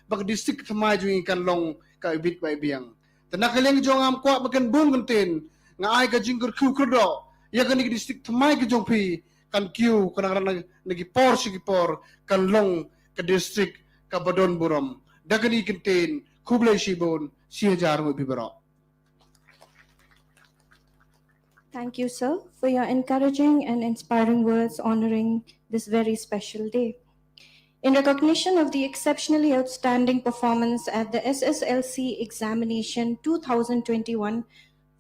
ba ka district thymmai jong ngi kan long ka ibit ba ibiang. Te na ka liang jong nga, ngam kwah ba kan bun kyntien, nga ai ka jingkyrkhu kyrdoh ïa kane ka district thymmai ka jong phi, kan kiew, kan nang rang na, na ki por sha ki por kan long ka district kaba don burom. Da kane ka kyntien, khublei shibun, shi hajar nguh ïa phi baroh. Thank you, sir, for your encouraging and inspiring words honoring this very special day. In recognition of the exceptionally outstanding performance at the S S L C examination two thousand twenty-one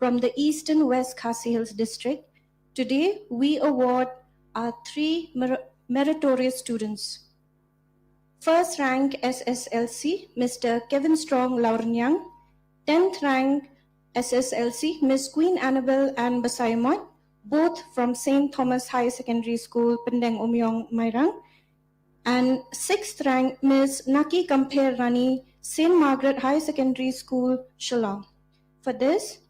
from the Eastern West Khasi Hills District, today we award our three mer-, meritorious students. First rank S S L C, Mister Kevin Strong Laurnyang. Tenth rank S S L C, Miss Queen Annabel Ann Basaiawmoit, both from Saint Thomas Higher Secondary School, Pyndengumiong, Mairang. And sixth rank, Miss Naki Kampher Rani, Saint Margaret Higher Secondary School, Shillong. For this,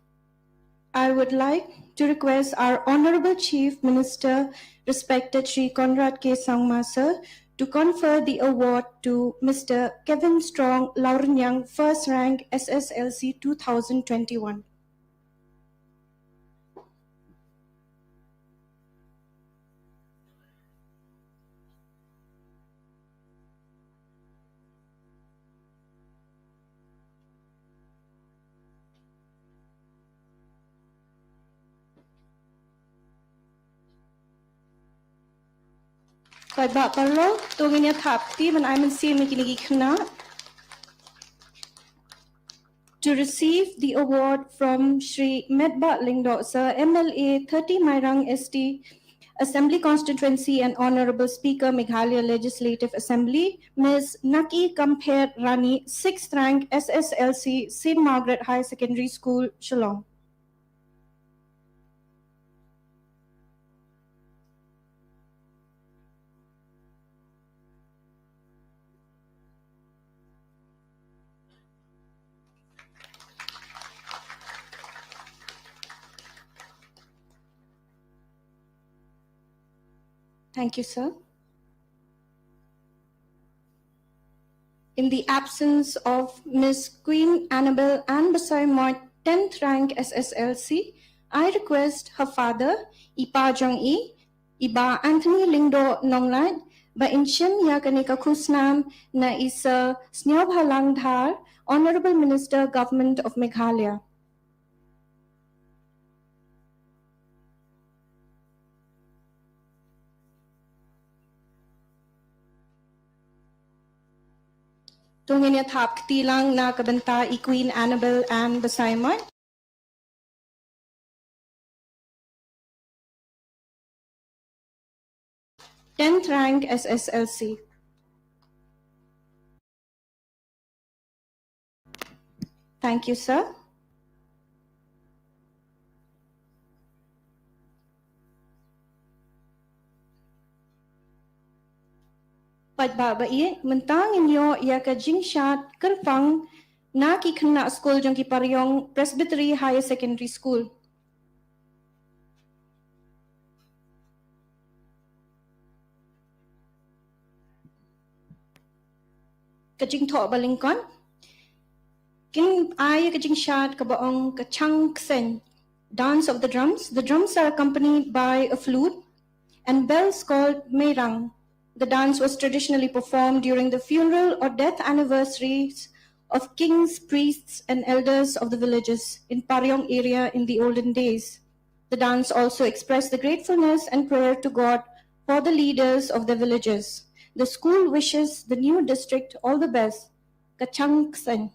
I would like to request our Honorable Chief Minister, respected Shri Conrad K Sangma, sir, to confer the award to Mister Kevin Strong Laurnyang, first rank S S L C two thousand twenty-one. Paidbah parlok, to ngin ïa thap kti ban ai mynsiem ïa kine ki khynnah. To receive the award from Shri Metbah Lyngdoh, sir, M L A thirty Mairang S T Assembly Constituency and Honorable Speaker, Meghalaya Legislative Assembly, Miss Naki Kampher Rani, sixth rank S S L C, Saint Margaret Higher Secondary School, Shillong. Thank you, sir. In the absence of Miss Queen Annabel Ann Basaiawmoit, tenth rank S S L C, I request her father, i pa jong i, i Bah Anthony Lyngdoh Nonglait, ba in shim ïa kane ka khusnam na i Sir Sniawbhalang Dhar, Honorable Minister, Government of Meghalaya. To ngin ïa thap kti lang na ka bynta i Queen Annabel Ann Basaiawmoit. Tenth rank S S L C. Thank you, sir. Paidbah ba ïeit, mynta ngin ïoh ïa ka jingshad kyrpang na ki khynnah skul jong ki Pariong Presbytery Higher Secondary School. Ka jingthoh ba lyngkot. Kin ai ka jingshad kaba ong Ka Chang Kseng, Dance of the Drums. The drums are accompanied by a flute and bells called Meirang. The dance was traditionally performed during the funeral or death anniversaries of kings, priests, and elders of the villages in Pariong area in the olden days. The dance also expressed the gratefulness and prayer to God for the leaders of the villages. The school wishes the new district all the best. Ka Chang Kseng.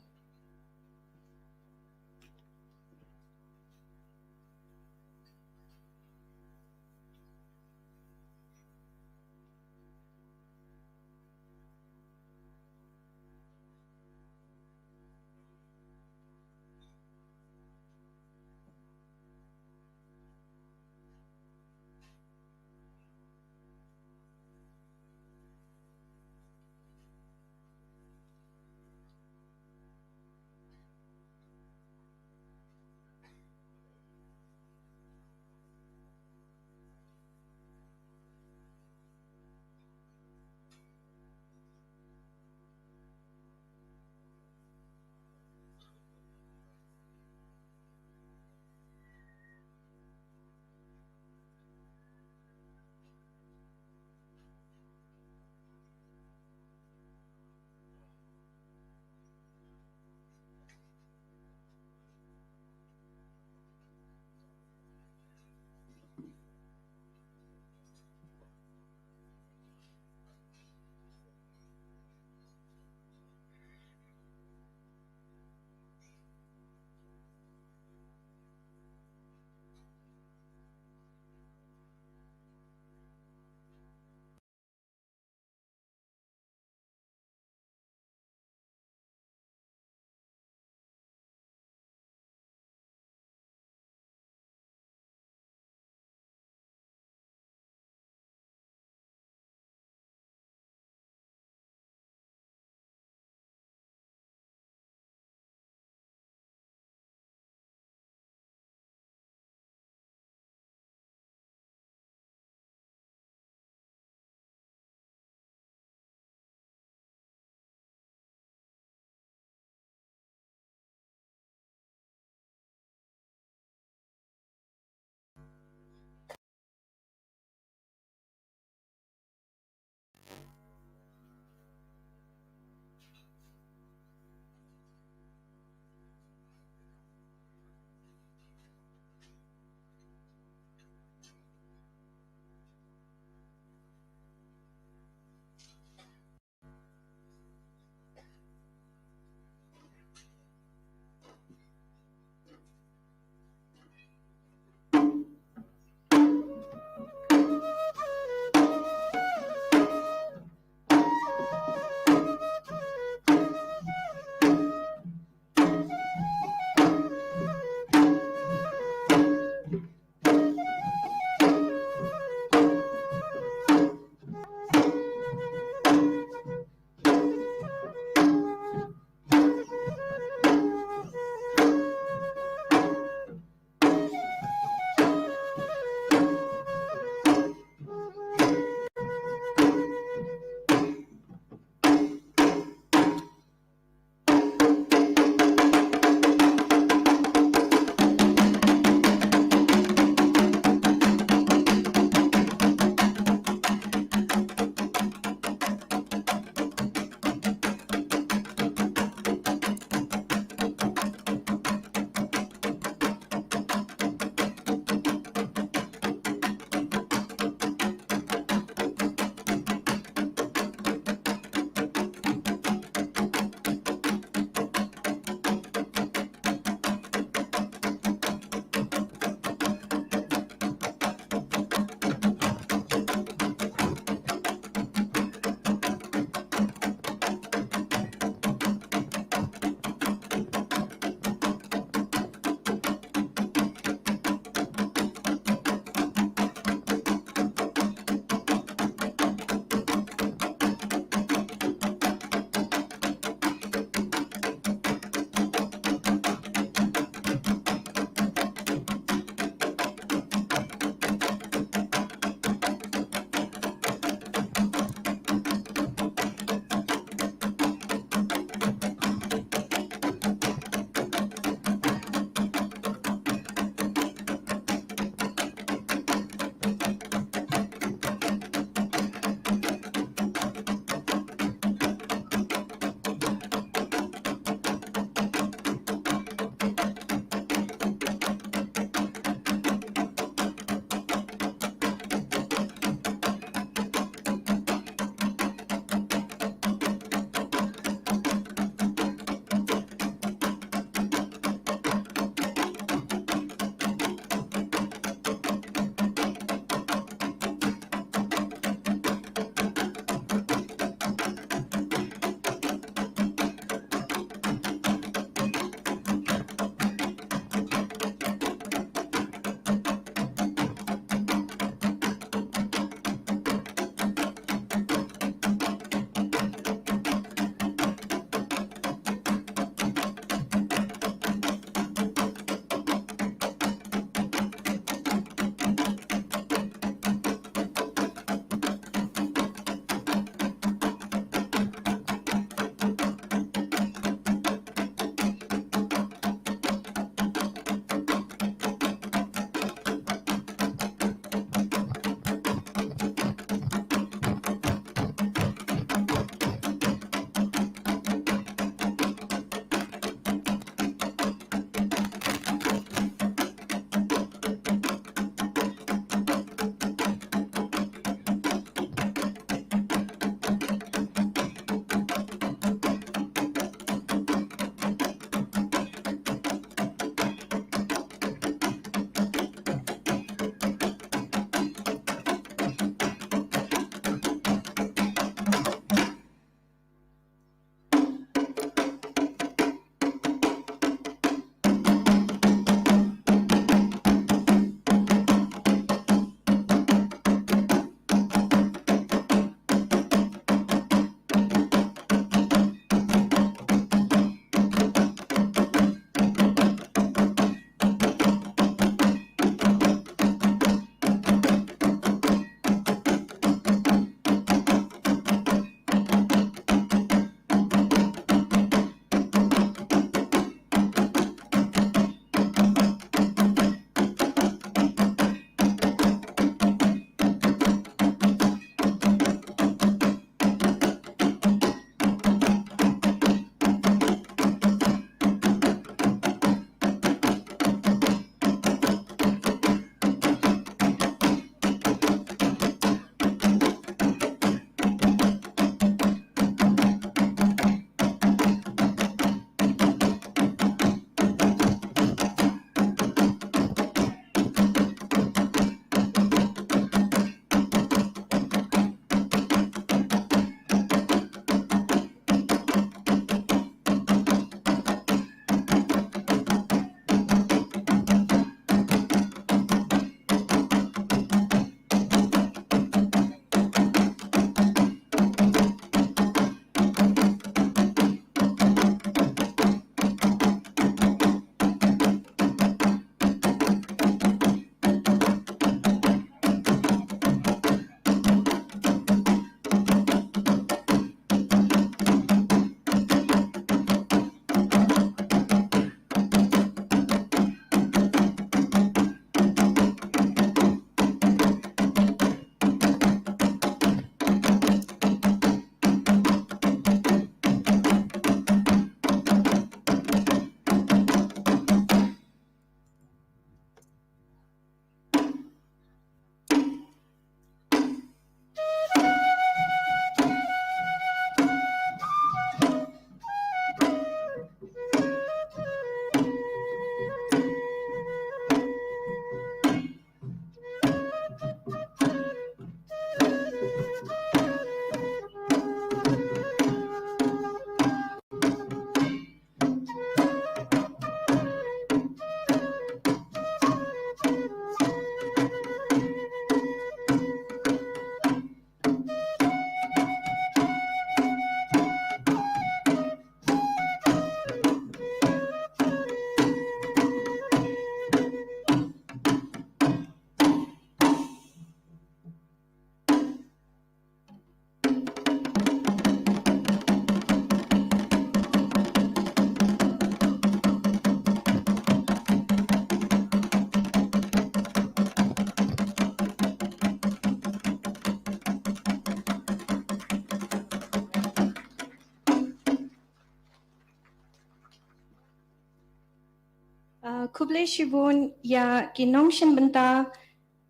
Uh, khublei shibun ïa ki nongshim bynta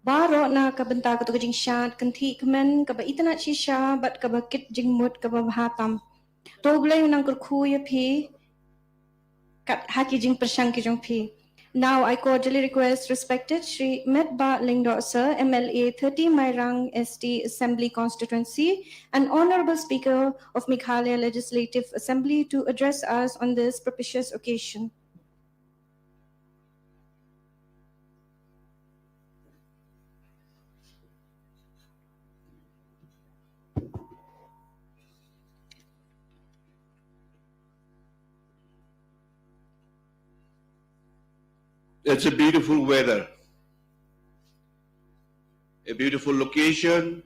baroh na ka bynta katu ka jingshad kynthih kmen kaba itynnad shisha bad kaba kit jingmut kaba bha tam. To Blei un nang kyrkhu ïa phi kat ha ki jingpyrshang ki jong phi. Now I cordially request respected Shri Metbah Lyngdoh Sir, M L A thirty Mairang S T Assembly Constituency and Honorable Speaker of Meghalaya Legislative Assembly to address us on this propitious occasion. It's a beautiful weather, a beautiful location,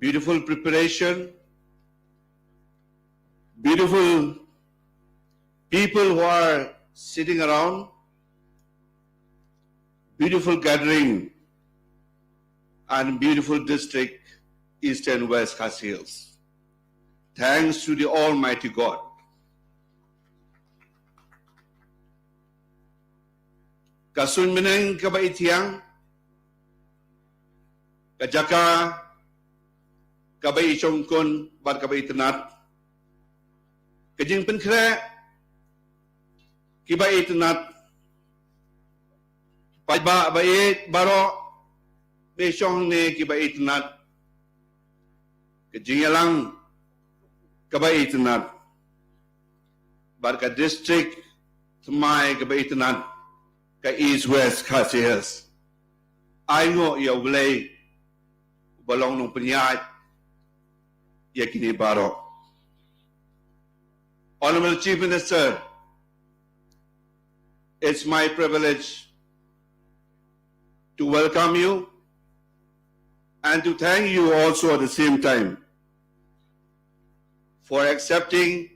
beautiful preparation, beautiful people who are sitting around, beautiful gathering, and beautiful district, Eastern West Khasi Hills. Thanks to the Almighty God. Ka suiñ bneng kaba ithiang, ka jaka kaba ishongkun bad kaba itynnad, ka jingpynkhreh kiba itynnad, paidbah ba ïeit baroh ba shong hangne kiba itynnad, ka jingïalang kaba itynnad, bad ka district thymmai kaba itynnad, ka East West Khasi Hills. Ai nguh ïa U Blei uba long nongpynïaid ïa kine baroh. Honorable Chief Minister, it's my privilege to welcome you and to thank you also at the same time for accepting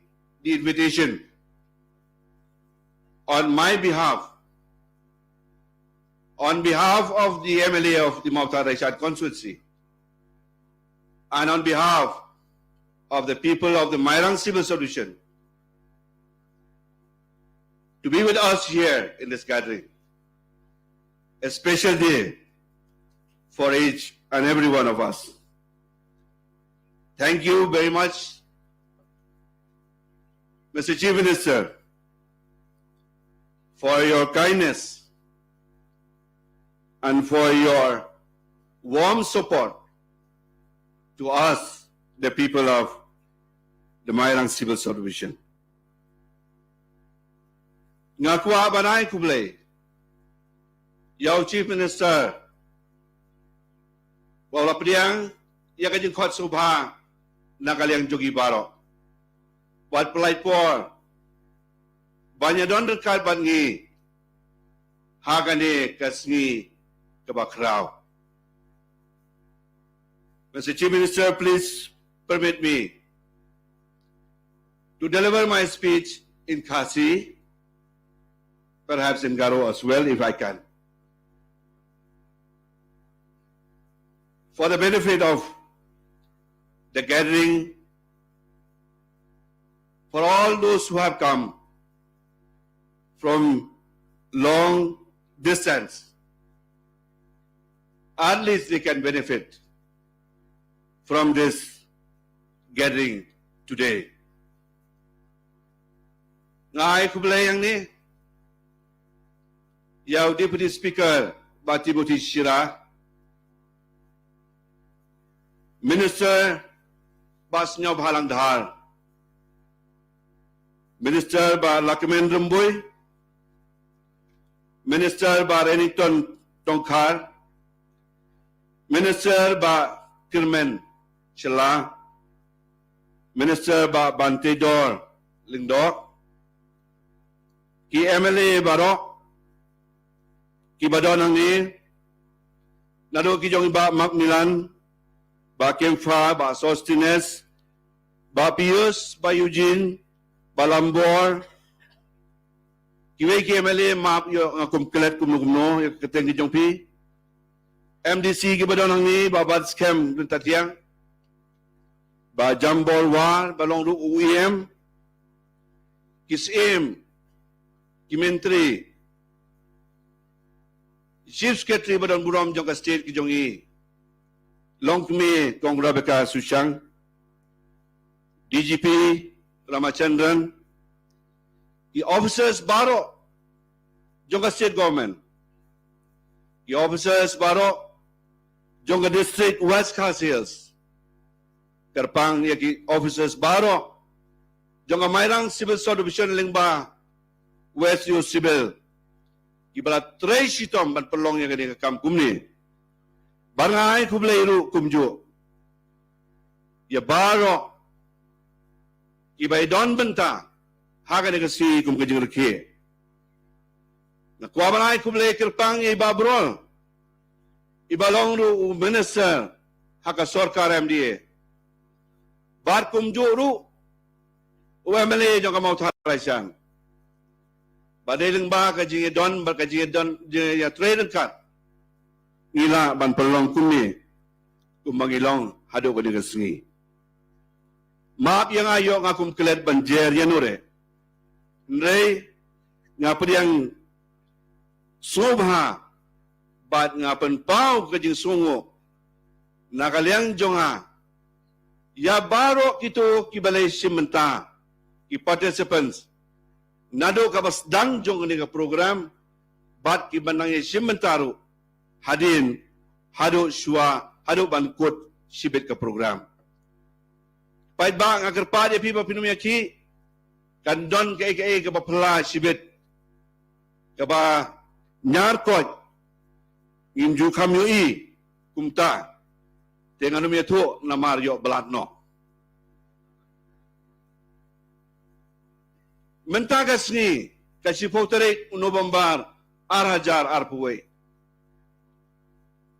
the invitation on my behalf, on behalf of the M L A of the Mawthadraishan constituency, and on behalf of the people of the Mairang Civil Subdivision, to be with us here in this gathering. A special day for each and every one of us. Thank you very much, Mister Chief Minister, for your kindness and for your warm support to us, the people of the Mairang Civil Subdivision. Nga kwah ban ai khublei ïa u Chief Minister ba u la pdiang ïa ka jingkhot sngewbha na ka liang jong ngi baroh, bad pynlait por ban ïadon ryngkat bad ngi ha kane ka sngi kaba khraw. Mister Chief Minister, please permit me to deliver my speech in Khasi, perhaps in Garo as well, if I can. For the benefit of the gathering, for all those who have come from long distance, at least they can benefit from this gathering today. Nga ai khublei hangne ïa u Deputy Speaker Bah Timothy Shira, Minister Bah Sniawbhalang Dhar, Minister Bah Lahkmen Rymbui, Minister Bah Renikton Tongkhar, Minister Bah Kyrmen Shylla, Minister Bah Banteidor Lyngdoh, ki M L A baroh kiba don hangne, naduh ki jong i Bah Macmillan, Bah Kempha, Bah Sosthenes, Bah Pius, Bah Eugene, Bah Lambor, kiwei ki M L A, map ïoh nga kum klet kumno kumno ïa ka kyrteng ki jong phi. M D C kiba don hangne, Bah Batskhem Ryntathiang, Bah Jambor War ba long ruh u E M, ki Syiem, ki Myntri, Chief Secretary ba don burom jong ka state ka jong i, Longkmie Kong Rebecca Sushang, D G P Ramachandran, ki officers baroh jong ka state government, ki officers baroh jong ka district West Khasi Hills, kyrpang ïa ki officers baroh jong ka Mairang Civil Subdivision lyngba West Ïew Civil, kiba la trei shitom ban pynlong ïa kane ka kam kumne. Bad nga ai khublei ruh kumjuh ïa baroh kiba ïadon bynta ha kane ka sngi kum ka jingrakhe. Nga kwah ban ai khublei kyrpang ïa i Bah Baroh, iba long ruh u minister ha ka sorkar M D A, bad kumjuh ruh u M L A jong ka Mawthadraishan. Ba dei lyngba ka jingïadon bad ka jingïadon, jingïatrei ryngkat, ngi lah ban pynlong kumne kumba ngi long haduh kane ka sngi. Map ïa nga, ïoh nga kum klet ban jer ïano re, hynrei nga pdiang sngewbha bad nga pynpaw ka jingsngewnguh na ka liang jong nga ïa baroh kito kiba la shim bynta, ki participants, naduh kaba sdang jong kane ka program bad kiba nang ïashim bynta ruh hadien, haduh shuwa, haduh ban kut shibit ka program. Paidbah, nga kyrpad ïa phi ba phin ym ïakhih, kan don kaei kaei kaba phylla shibit, kaba ñiar koit, ngim ju kham ïohi kumta, te ngan ym ïathuh namar ïoh blad noh. Mynta ka sngi, ka shiphew tarik u November ar hajar arphew wei,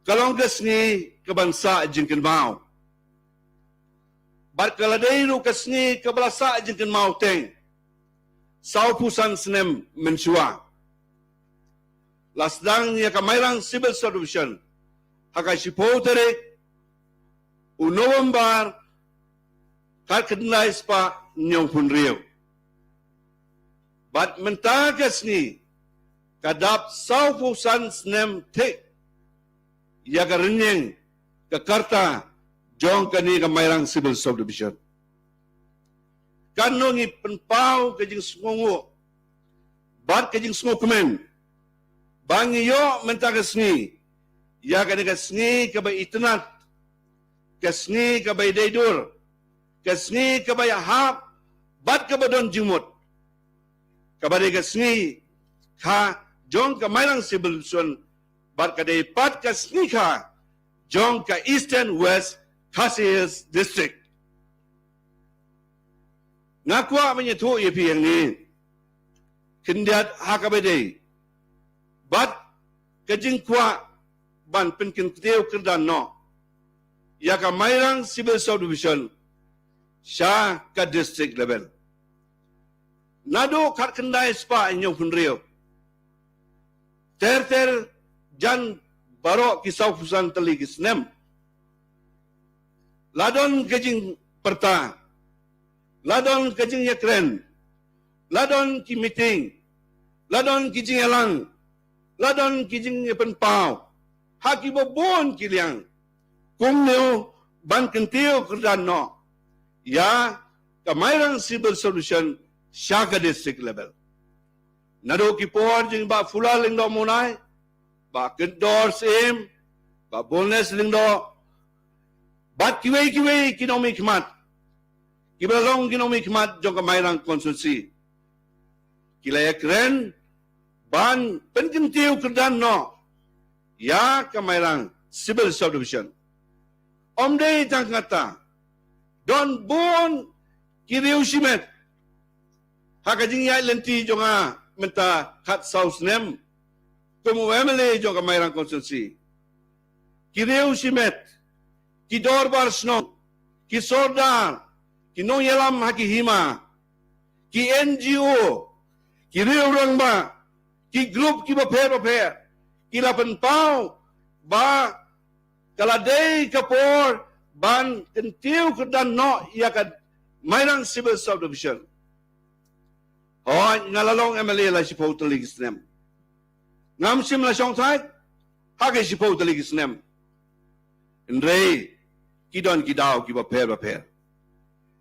ka long ka sngi kaban sah jingkynmaw. Bad ka la dei ruh ka sngi kaba la sah jingkynmaw teng sawphew san snem mynshuwa. La sdang ïa ka Mairang Civil Subdivision ha ka shiphew tarik u November khatkhyndai spah hynñiewphew hynriew. Bad mynta ka sngi ka dap sawphew san snem thik ïa ka rynïeng ka karta jong kane ka Mairang Civil Subdivision. Kan ngi pynpaw ka jingsngewnguh bad ka jingsngewkmen ba ngi ïoh mynta ka sngi ïa kane ka sngi kaba itynnad, ka sngi kaba idei dur, ka sngi kaba ïahap bad kaba don jingmut, kaba dei ka sngi kha jong ka Mairang Civil Subdivision bad ka dei pat ka sngi kha jong ka Eastern West Khasi Hills District. Nga kwah ban ïathuh ïa phi hangne khyndiat ha kaba dei bad ka jingkwah ban pynkyntiew kyrdan noh ïa ka Mairang Civil Subdivision sha ka district level. Naduh khatkhyndai spah hynñiewphew hynriew, ter ter jan baroh ki sawphew san tylli ki snem, la don ka jingpyrta, la don ka jingïakren, la don ki meeting, la don ki jingïalang, la don ki jingïapynpaw ha kiba bun ki liang kumno ban kyntiew kyrdan noh ïa ka Mairang Civil Subdivision sha ka district level. Naduh ki por jong Bah Fuller Lyngdoh Munnai, Bah Kyndor Syiem, Bah Boldness Lyngdoh, bad kiwei kiwei ki nongmihkhmat kiba long ki nongmihkhmat jong ka Mairang constituency, ki la ïakren ban pynkyntiew kyrdan noh ïa ka Mairang Civil Subdivision. Ym dei tang kata, don bun ki riew shimet ha ka jingïaid lynti jong nga mynta khatsaw snem kum u M L A jong ka Mairang constituency. Ki riew shimet, ki dorbar shnong, ki sordar, ki nongïalam ha ki hima, ki N G O, ki riew rangbah, ki group kiba pher ba pher, ki la pynpaw ba ka la dei ka por ban kyntiew kyrdan noh ïa ka Mairang Civil Subdivision. Nga la long M L A la shiphew tylli ki snem. Ngam shym la shong thait ha ki shiphew tylli ki snem. Hynrei ki don ki daw kiba pher ba pher.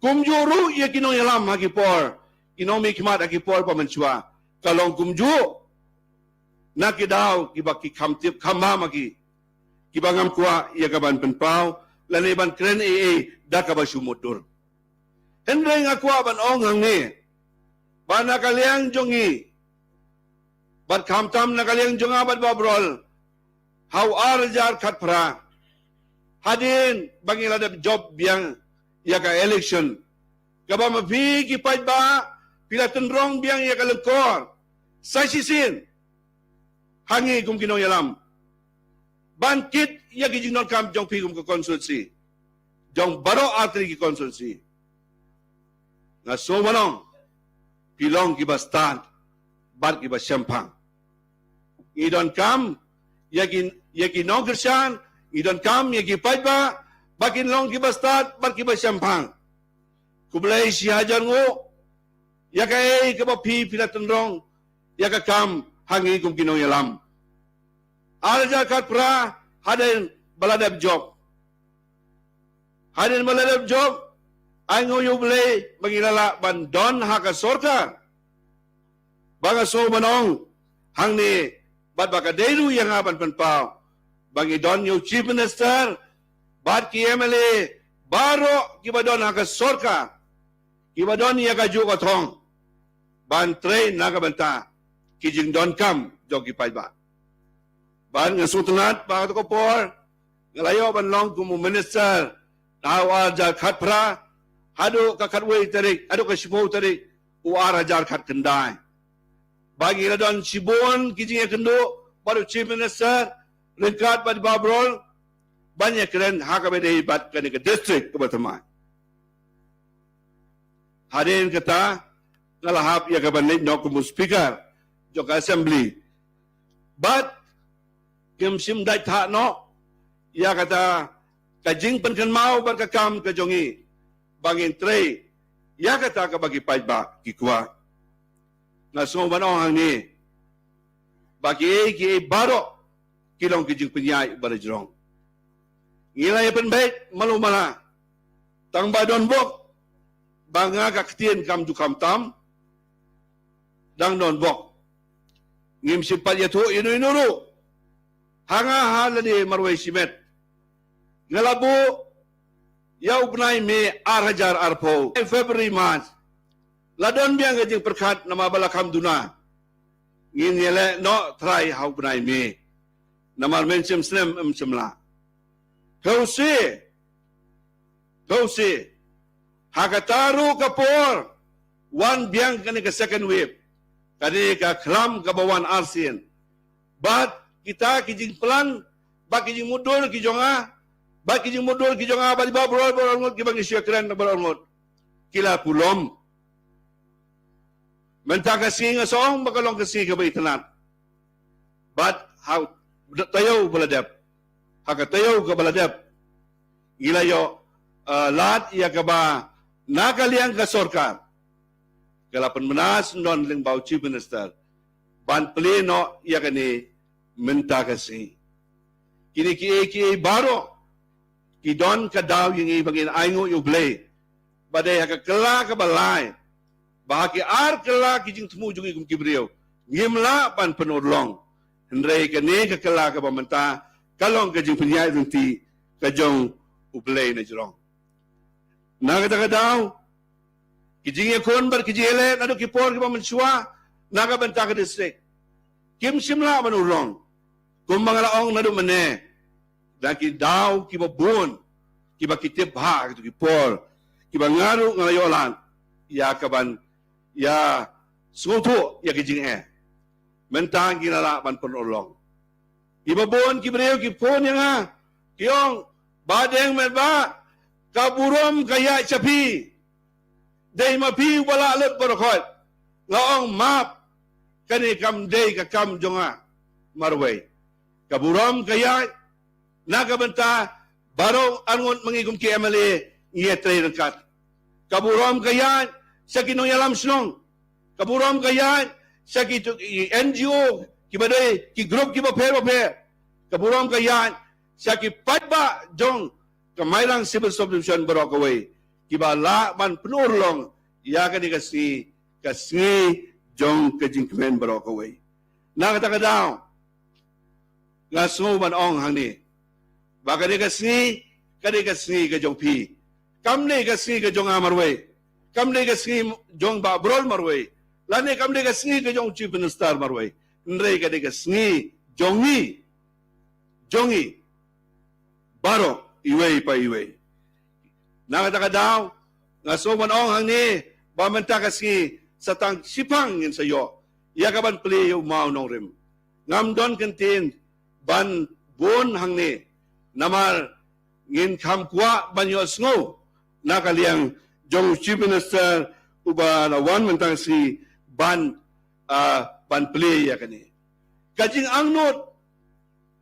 Kumjuh ruh ïa ki nongïalam ha ki por, ki nongmihkhmat ha ki por ba mynshuwa, ka long kumjuh. Na ki daw kiba ki kham tip kham bam ha ki, kiba ngam kwah ïa ka ban pynpaw lane ban kren ei ei da kaba shu mutdur. Hynrei nga kwah ban ong hangne ba na ka liang jong ngi bad khamtam na ka liang jong nga bad Bah Babrol, ha u ar hajar khatphra, hadien ba ngi la dep jop biang ïa ka election, kaba ma phi ki paidbah phi la tynrong biang ïa ka lyngkor sa shisien ha ngi kum ki nongïalam ban kit ïa ki jingdonkam jong phi kum ka constituency, jong baroh artylli ki constituency. Nga sngew ban ong phi long kiba stad bad kiba shemphang. Ngi donkam ïa ki, ïa ki nongkyrshan, ngi donkam ïa ki paidbah ba kin long kiba stad bad kiba shemphang. Khublei shihajar nguh ïa kaei kaba phi phi la tynrong ïa ka kam ha ngi kum ki nongïalam. Ar hajar khatphra, hadien ba la dep jop, hadien ba la dep jop, ai nguh ïa U Blei ba ngi la lah ban don ha ka sorkar. Ba nga sngew ban ong hangne bad ba ka dei ruh ïa nga ban pynpaw ba ngi don ïa u Chief Minister bad ki M L A baroh kiba don ha ka sorkar, kiba don ïa kajuh ka thong ban trei na ka bynta ki jingdonkam jong ki paidbah. Bad nga sngewtynnat ba ha kato ka por nga la ïoh ban long kum u minister na u ar hajar khatphra haduh ka khatwei tarik, haduh ka shiphew tarik u ar hajar khatkhyndai. Ba ngi la don shibun ki jingïakynduh bad u Chief Minister ryngkat bad Bah Babrol ban ïakren ha kaba ïadei bad kane ka district kaba thymmai. Hadien kata nga la hap ïa ka ban leit noh kum u speaker jong ka assembly. Bad kim shym dait thah noh ïa kata ka jingpynkynmaw bad ka kam ka jong ngi ba ngin trei ïa kata kaba ki paidbah ki kwah. Nga sngew ban ong hangne ba kiei kiei baroh ki long ki jingpynïaid ba la jrong. Ngi la ïa pynbeit malu mala tang ba don bok ba nga ka ktien kam ju kham tam. Dang don bok. Ngim shym pat ïathuh ïa uno uno ruh ha nga ha lade marwei shimet. Nga la buh ïa u bnai May ar hajar arphew, February, March la don biang ka jingpyrkhat namar ba la kham duna. Ngin ïaleh noh trai ha u bnai May. Namar men shim snem em shim la. Phew shi, phew shi. Ha kata ruh ka por wan biang kane ka second wave, kane ka khlam kaba wan arsien. Bad kita ki jingplan bad ki jingmutdur ki jong nga, bad ki jingmutdur ki jong nga bad i Bah Babrol baroh arngut kiba ngi shu ïakren baroh arngut ki la pulom. Mynta ka sngi nga sa ong ba ka long ka sngi kaba itynnad. Bad ha taïew ba la dep, ha ka taïew kaba la dep ngi la ïoh, eh, lad ïa kaba na ka liang ka sorkar ka la pynbna syndon lyngba u Chief Minister ban plie noh ïa kane mynta ka sngi. Kine kiei kiei baroh ki don ka daw ïa ngi ba ngin ainguh ïa U Blei ba dei ha ka kylla kaba lai, ba ha ki ar kylla ki jingthmu jong ngi kum ki briew ngim lah ban pynurlong. Hynrei kane ka kylla kaba mynta ka long ka jingpynïaid lynti ka jong U Blei na jrong. Na kata ka daw ki jingïakhun bad ki jingïaleh naduh ki por kiba mynshuwa na ka bynta ka district kim shym lah ban urlong. Kumba nga la ong naduh mynne, da ki daw kiba bun kiba ki tip bha ha kito ki por kiba nga ruh nga la ïoh lad ïa ka ban ïa sngewthuh ïa ki jingeh. Mynta ngi la lah ban pynurlong. Kiba bun ki briew ki phone ïa nga ki ong, Bah Deng Metbah, ka burom ka ïaid sha phi. Dei ma phi uba lah lut baroh khoit. Nga ong map, kane kam dei ka kam jong nga marwei. Ka burom ka ïaid na ka bynta baroh arngut ma ngi kum ki M L A ngi ïatrei ryngkat. Ka burom ka ïaid sha ki nongïalam shnong. Ka burom ka ïaid sha ki tu-, ki N G O, ki ba dei ki group ki bapher bapher. Ka burom ka ïaid sha ki paidbah jong ka Mairang Civil Subdivision baroh kawei, ki ba lah ban pynurlong ïa kane ka sngi, ka sngi jong ka jingkmen baroh kawei. Na kata ka daw, nga sngew ban ong hangne ba kane ka sngi, kane ka sngi ka jong phi. Kam dei ka sngi ka jong nga marwei. Kam dei ka sngi jong Bah Brol marwei. Lane kam dei ka sngi ka jong Chief Minister marwei. Hynrei kane ka sngi jong ngi, jong ngi baroh iwei pa iwei. Na kata ka daw, nga sngew ban ong hangne ba mynta ka sngi sa tang shiphang ngin sa ïoh ïa ka ban plie ïa u mawnongrim. Ngam don kyntien ban bun hangne, namar ngin kham kwah ban ïohsngew na ka liang jong u Chief Minister uba la wan mynta ka sngi ban, ah, ban plie ïa kane ka jingangnud.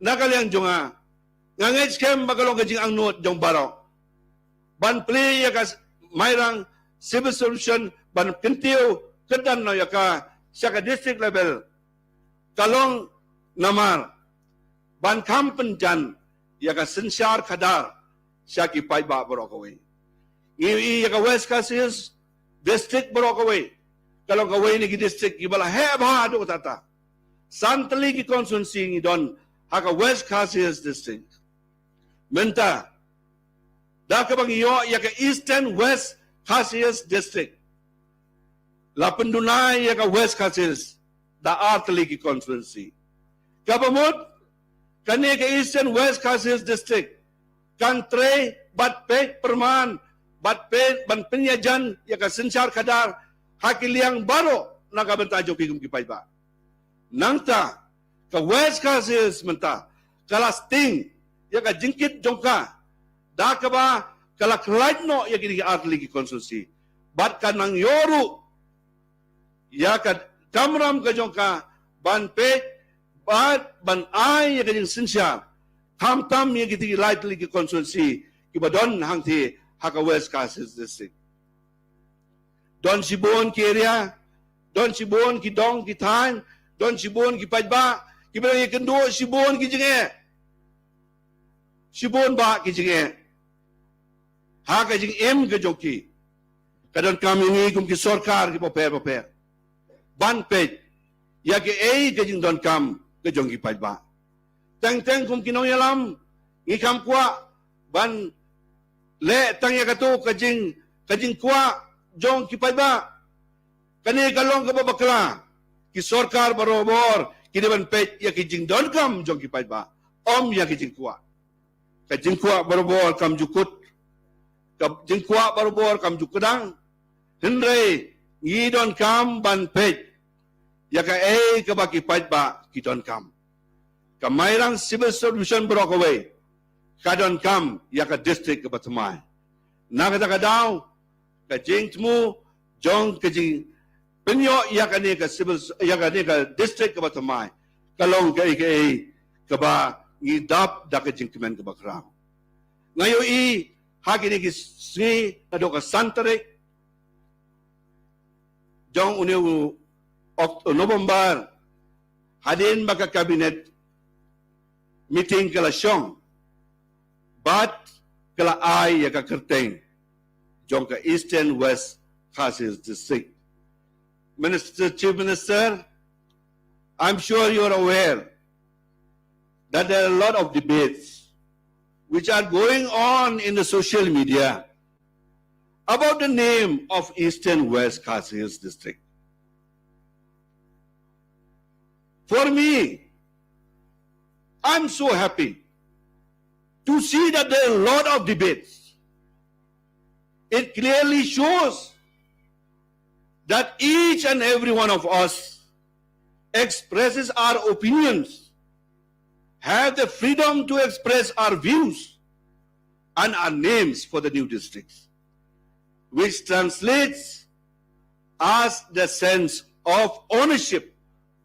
Na ka liang jong nga, nga ngeit skhem ba ka long ka jingangnud jong baroh ban plie ïa ka Mairang Civil Subdivision, ban kyntiew kyrdan noh ïa ka sha ka district level. Ka long namar ban kham pynjan ïa ka synshar khadar sha ki paidbah baroh kawei. Ngi ïohi ïa ka West Khasi Hills District baroh kawei, ka long kawei na ki district ki ba la heh bha haduh katta katta. San tylli ki constituency ngi don ha ka West Khasi Hills District. Mynta da kaba ngi ïoh ïa ka Eastern West Khasi Hills District, la pynduna ïa ka West Khasi Hills da ar tylli ki constituency. Kaba mut kane ka Eastern West Khasi Hills District kan trei bad peit pyrman bad peit ban pynïajan ïa ka synshar khadar ha ki liang baroh na ka bynta jong phi kum ki paidbah. Nangta ka West Khasi Hills mynta ka la sting ïa ka jingkit jong ka da kaba ka la khlaiñ noh ïa kine ki ar tylli ki constituency bad ka nang ïoh ruh ïa ka kamram ka jong ka ban peit bad ban ai ïa ka jingsynshar, khamtam ïa kiti ki lai tylli ki constituency ki ba don hangtei ha ka West Khasi Hills District. Don shibun ki area, don shibun ki dong ki thaiñ, don shibun ki paidbah ki ba dang ïakynduh shibun ki jingeh, shibun bah ki jingeh ha ka jingim ka jong ki. Ka donkam ïa ngi kum ki sorkar ki bapher bapher ban peit ïa kaei ka jingdonkam ka jong ki paidbah. Teng teng kum ki nongïalam ngi kham kwah ban leh tang ïa katu ka jing, ka jingkwah jong ki paidbah. Kane ka long kaba bakla. Ki sorkar barobor ki dei ban peit ïa ki jingdonkam jong ki paidbah, ym ïa ki jingkwah. Ka jingkwah barobor kam ju kut, ka jingkwah barobor kam ju kdang. Hynrei ngi donkam ban peit ïa kaei kaba ki paidbah ki donkam. Ka Mairang Civil Subdivision baroh kawei ka donkam ïa ka district kaba thymmai. Na kata ka daw, ka jingthmu jong ka jingpynïoh ïa kane ka civil, ïa kane ka district kaba thymmai ka long kaei kaei kaba ngi dap da ka jingkmen kaba khraw. Nga ïohi ha kine ki sngi naduh ka san tarik jong une u Oct-, November, hadien ba ka cabinet meeting ka la shong bad ka la ai ïa ka kyrteng jong ka Eastern West Khasi Hills District. Minister, Chief Minister, I'm sure you're aware that there are a lot of debates which are going on in the social media about the name of Eastern West Khasi Hills District. For me, I'm so happy to see that there are a lot of debates. It clearly shows that each and every one of us expresses our opinions, have the freedom to express our views and our names for the new districts, which translates as the sense of ownership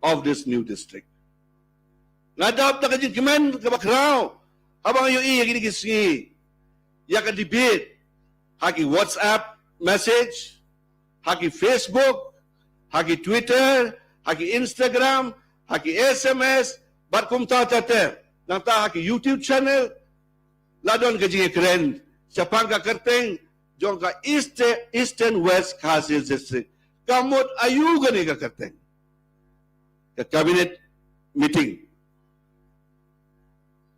of this new district. Nga dap da ka jingkmen kaba khraw haba nga ïohi ïa kine ki sngi ïa ka debate ha ki WhatsApp message, ha ki Facebook, Ha ki Twitter, ha ki Instagram, ha ki S M S, bad kumta ter ter. Nangta ha ki YouTube channel, la don ka jingkren shaphang ka kyrteng jong ka East, Eastern West Khasi Hills District. Ka mut aïu kane ka kyrteng? Ka cabinet meeting,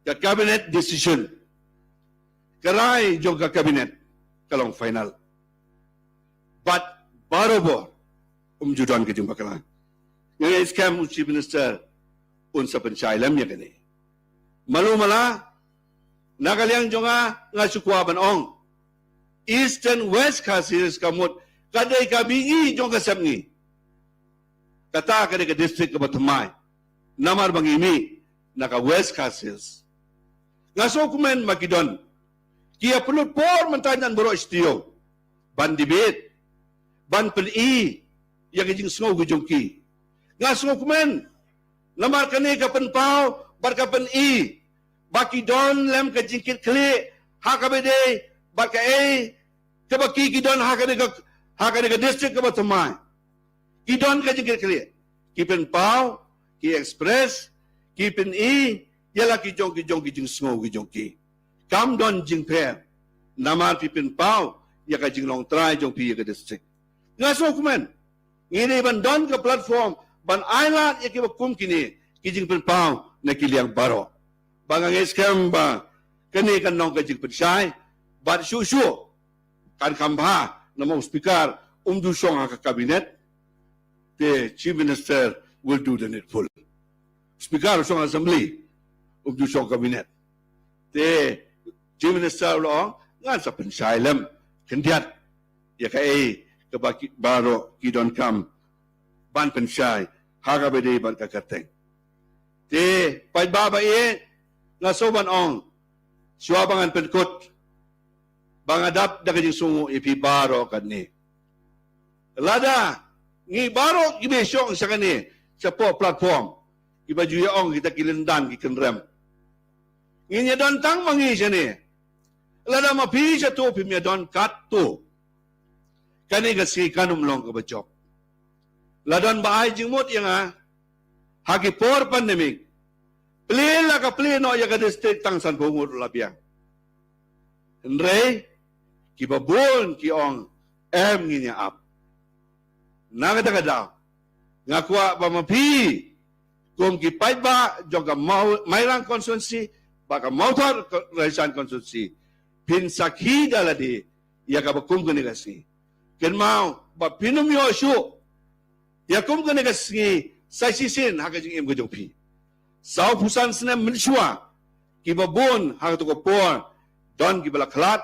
ka cabinet decision, ka rai jong ka cabinet ka long final. Bad barabor um ju don ka jingbakla. Nga ngeit skhem u Chief Minister un sa pynshai lem ïa kane. Malu mala, na ka liang jong nga, nga shu kwah ban ong, Eastern West Khasi Hills ka mut ka dei ka byngi jong ka sepngi. Kata ka dei ka district kaba thymmai, namar ba ngi mih na ka West Khasi Hills. Nga sngewkmen ba ki don ki ïa pynlut por mynta ïa ngi baroh shi taïew ban debate, ban pyni ïa ka jingsngew ka jong ki. Nga sngewkmen namar kane ka pynpaw bad ka pyni ba ki don lem ka jingkitkhlieh ha kaba dei bad kaei kaba ki, ki don ha kane ka, ha kane ka district kaba thymmai. Ki don ka jingkitkhlieh, ki pynpaw, ki express, ki pyni ïa la ki jong ki jong ki jingsngew ki jong ki. Kam don jingpher namar phi pynpaw ïa ka jinglong trai jong phi ïa ka district. Nga sngewkmen ngi dei ban don ka platform ban ailad ïa kiba kum kine ki jingpynpaw na ki liang baroh. Ba nga ngeit skhem ba kane kan long ka jingpynshai bad shuh shuh kan kham bha namar u Speaker um ju shong ha ka cabinet. Te Chief Minister will do the needful. Speaker u shong Assembly, um ju shong cabinet. Te Chief Minister u la ong ngan sa pynshai lem khyndiat ïa kaei kaba ki, baroh ki donkam ban pynshai ha kaba dei bad ka kyrteng. Te paidbah ba ïeit, nga sngewbha ban ong shuwa ba ngan pynkut ba nga dap da ka jingsngewnguh ïa phi baroh katne. Lada ngi baroh kiba shong sha kane shapoh platform kiba ju ïa ong kita ki lyndan ki kynrem, ngin ïa don tang ma ngi shane. Lada ma phi shato phim ïa don katto, kane ka sngi kan ym long kaba jop. La don ba ai jingmut ïa nga ha ki por pandemic, plie la ka plie noh ïa ka district tang sanphew ngut la biang. Hynrei kiba bun ki ong em ngin ïa ap. Na kata ka daw nga kwah ba ma phi kum ki paidbah jong ka Mau-, Mairang constituency bad ka Mawthadraishan constituency phin sakhi da lade ïa kaba kum kane ka sngi. Kynmaw ba phin ym ïoh shuh ïa kum kane ka sngi sa shisien ha ka jingim ka jong phi. Sawphew san snem mynshuwa kiba bun ha kato ka por don kiba la khlad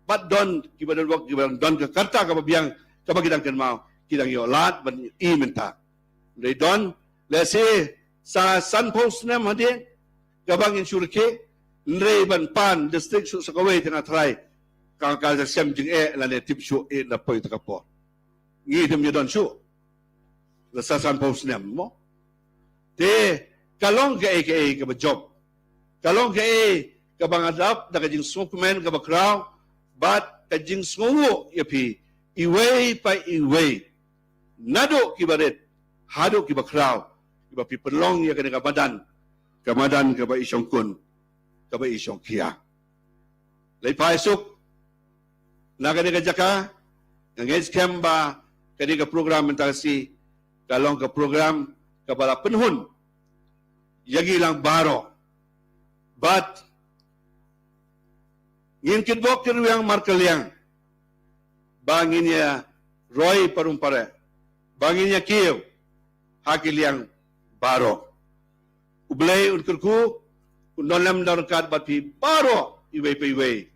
bad don kiba don wak kiba don ka karta kaba biang kaba ki dang kynmaw, ki dang ïoh lad ban i mynta. Hynrei don lehse sa sanphew snem hadien kaba ngin shu rkhie, hynrei ban pan district shuh sa kawei te nga tharai ka, ka sem jingeh lane tip shuh eh na poi ta ka por. Ngi ym ïa don shuh la sa sanphew snem mo. Te ka long kaei kaei kaba jop, ka long kaei kaba nga dap da ka jingsngewkmen kaba khraw bad ka jingsngewnguh ïa phi iwei pa iwei, naduh kiba rit haduh kiba khraw, kiba phi pynlong ïa kane ka madan, ka madan kaba i shongkun, kaba i shongkhia. Leit phai suk na kane ka jaka. Nga ngeit skhem ba kane ka program mynta ka sngi ka long ka program kaba la pynhun ïa ngi lang baroh. Bad ngin kitbok kitrwiang markylliang ba ngin ïa roi parum pare, ba ngin ïa kiew ha ki liang baroh. U Blei un kyrkhu, un don lem don ryngkat bad phi baroh iwei pa iwei.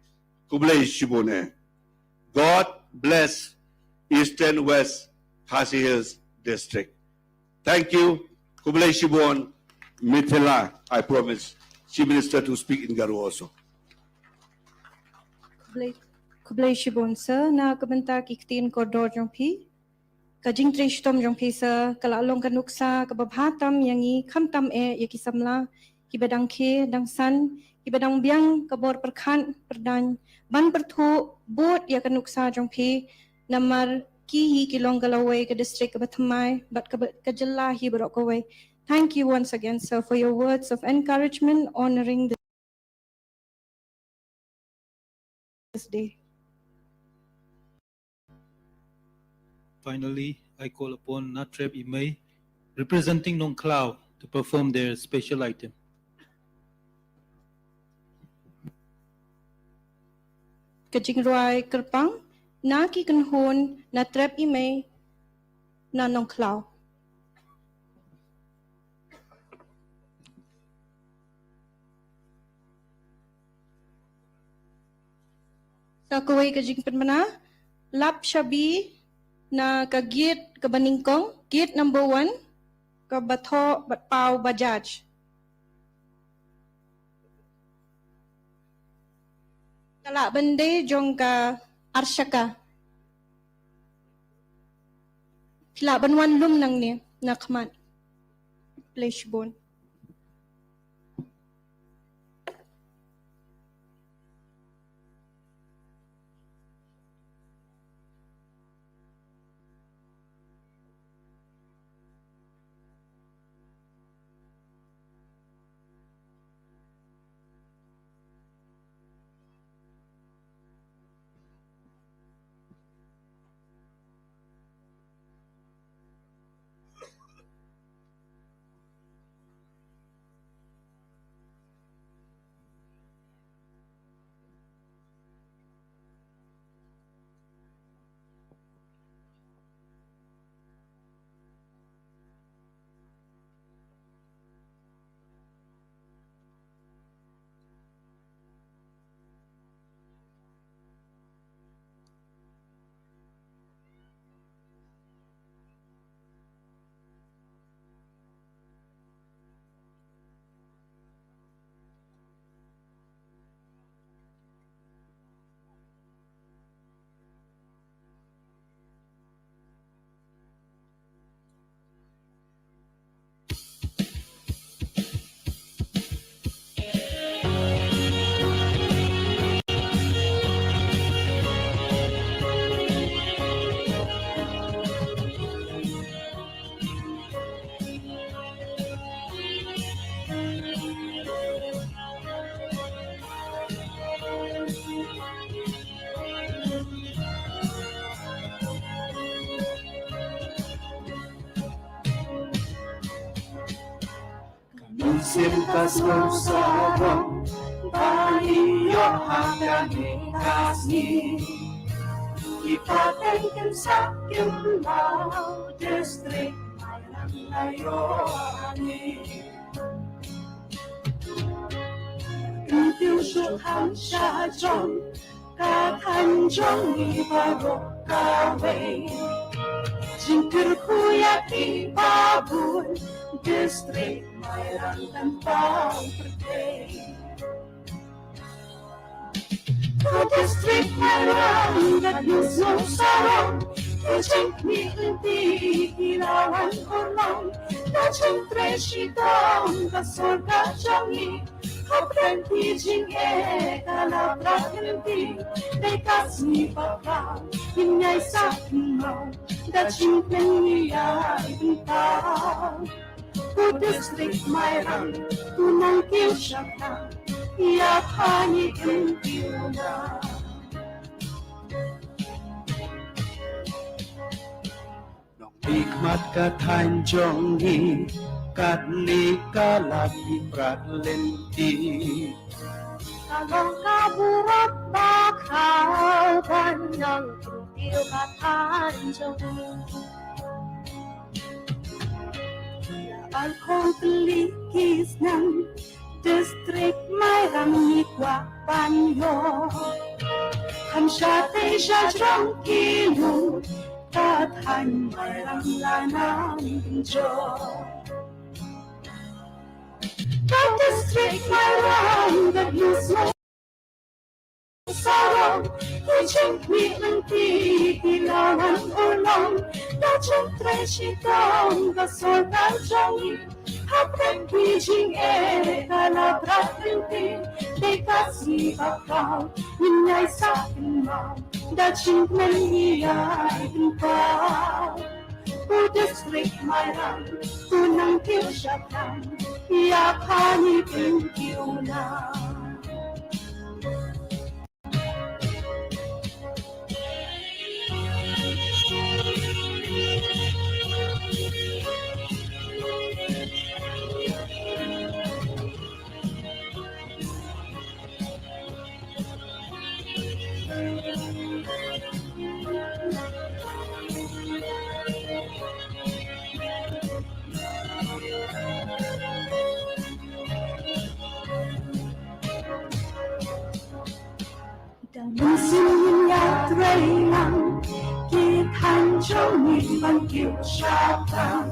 Khublei shibun eh. God bless Eastern West Khasi Hills District. Thank you. Khublei shibun. Mithila, I promise Chief Minister to speak in Garo also. Khublei, khublei shibun sir na ka bynta ki ktien kordor jong phi. Ka jingtrei shitom jong phi sir ka la long ka nuksa kaba bha tam ïa ngi, khamtam eh ïa ki samla kiba dang khie dang san, kiba dang biang ka bor pyrkhat pyrdaiñ ban pyrthuh bud ïa ka nuksa jong phi. Namar Ki hi ki long ka lawei ka district kaba thymmai bad kaba ka jylla hi baroh kawei. Thank you once again, sir, for your words of encouragement honoring this day. Finally, I call upon Natrep Imei, representing Nongkhlaw, to perform their special item. Ka jingrwai kyrpang na ki kynhun Natrep Imei na Nongkhlaw. Sa kawei ka jingpynbna, lap shabi na ka gate kaba nyngkong, gate number one, kaba thoh bad paw ba judge. Ka lah ban dei jong ka arshaka. Phi lah ban wan lum nangne na khmat. Khublei shibun. Mynsiem ka sngewsarong ba ngi ïoh ha kane ka sngi. Ki pateng kynsan kynmaw district Mairang la ïoh ha ngi. Kyntiew shuh kham sha jong ka thaiñ jong ngi baroh kawei. Jingkyrkhu ïa ki babun district Mairang kan paw pyrthei. Ka district Mairang ka dei sngewsarong, ka jingmih lynti ki la wan urlong, ka jingtrei shitom ka sorkar jong ngi. Hapdeng ki jingeh ka la prak lynti, dei ka sngi ba khraw ngin ïai sah kynmaw da jingpynïaid bynta. Ko district Mairang, ko nongkiew shaphrang, ïa pha ngi im kiew na. Nongmihkhmat ka thaiñ jong ngi, katne ka la phi prak lynti. Ka long ka burom ba khraw ban ïeng kyntiew ka thaiñ jong ngi. Ïa arphew tylli ki snem, district Mairang ngi kwah ban ïoh. Kham shatei shajrong ki lut, ka thaiñ Mairang la nang pynjot. Ka district Mairang ka dei sngewsarong, ki jingmih lynti ki la wan urlong, ka jingtrei shitom ka sorkar jong ngi. Hapdeng ki jingeh ka la prak lynti, Te ka sngi ba khraw ngin ïai sah kynmaw da jingkmen ïa i pynpaw. U district Mairang u nang kiew shaphrang ïa pha ngi pynkiw na. Da mynsiem ïa trei lang ki thaiñ jong ngi ban kiew shaphrang.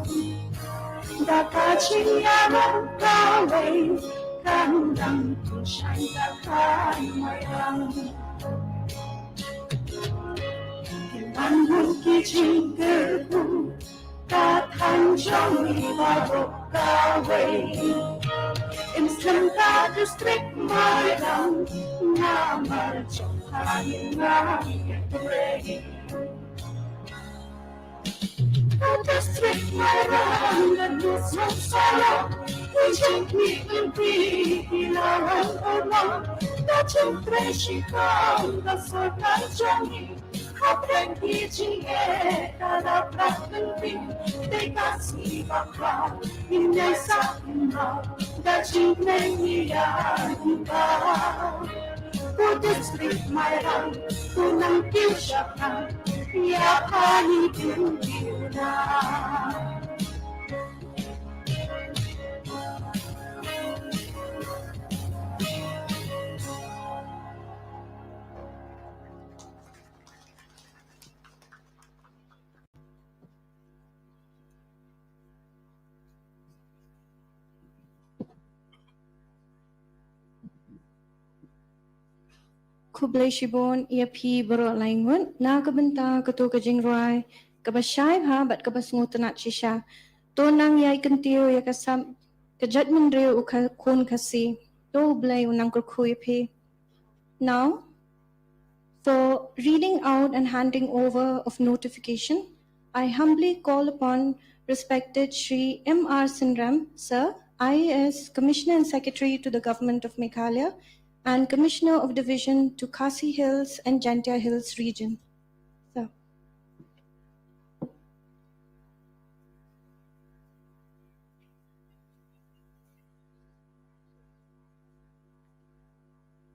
Da ka jingïarap kawei kan dang pynshai da ka Mairang. Ki ban bun ki jingkyrkhu ka thaiñ jong ngi baroh kawei. Im slem ka district Mairang namar jong ka ngi ngai trei. Ka district Mairang ka dus man sala. Ki jingkyrkhu ki la wan wan. Ka jingtrei shikam ka sorkar jong ngi. Hapdeng ki jingeh ka dap rat pynpin, te ka sngi ba khraw ngin ïai sah kynmaw da jingkmen ïa i pynpaw. U district Mairang u nang kiew shaphrang ïa pha ngi pynkiw na. Khublei shibun ïa phi baroh laingut na ka bynta kato ka jingrwai kaba shai bha bad kaba sngewtynnat shisha. To nang ïai kyntiew ïa ka sap ka jaitbynriew u kha-, khun Khasi. To U Blei u nang kyrkhu ïa phi. Now, for reading out and handing over of notification, I humbly call upon respected Shri M R Synrem, Sir, I A S, Commissioner and Secretary to the Government of Meghalaya and Commissioner of Division to Khasi Hills and Jaintia Hills Region. Sir.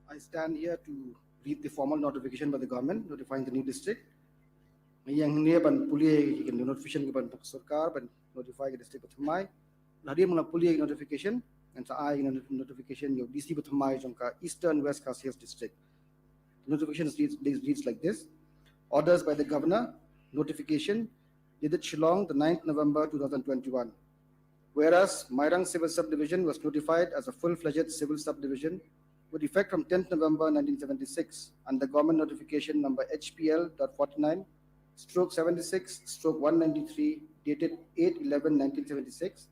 I stand here to read the formal notification by the government notifying the new district. Ngi ïeng hangne ban pule ïa ka notification kaba na sorkar ban notify ka district bathymmai. Hadien ba la pule ïa ka notification, ngan sa ai ïa ka notification ïa u D C bathymmai jong ka Eastern West Khasi Hills District. The notification reads, reads like this. Orders by the Governor, notification, dated Shillong, the ninth November two thousand twenty-one. Whereas Mairang Civil Subdivision was notified as a full-fledged civil subdivision with effect from tenth November nineteen seventy-six under Government Notification Number H P L dot forty-nine stroke seventy-six stroke one ninety-three, dated eight eleven nineteen seventy-six.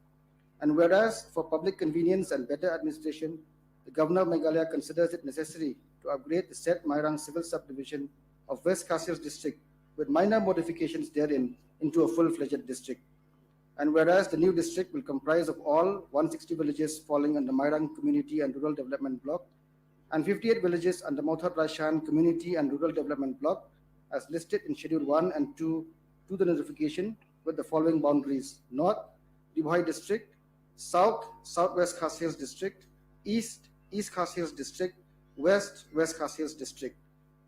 And whereas, for public convenience and better administration, the Governor of Meghalaya considers it necessary to upgrade the said Mairang Civil Subdivision of West Khasi Hills District with minor modifications therein into a full-fledged district. And whereas the new district will comprise of all one sixty villages falling under Mairang Community and Rural Development Block and fifty-eight villages under Mawthadraishan Community and Rural Development Block as listed in Schedule one and two to the notification with the following boundaries: North, Ri Bhoi District; South, Southwest Khasi Hills District; East, East Khasi Hills District; West, West Khasi Hills District.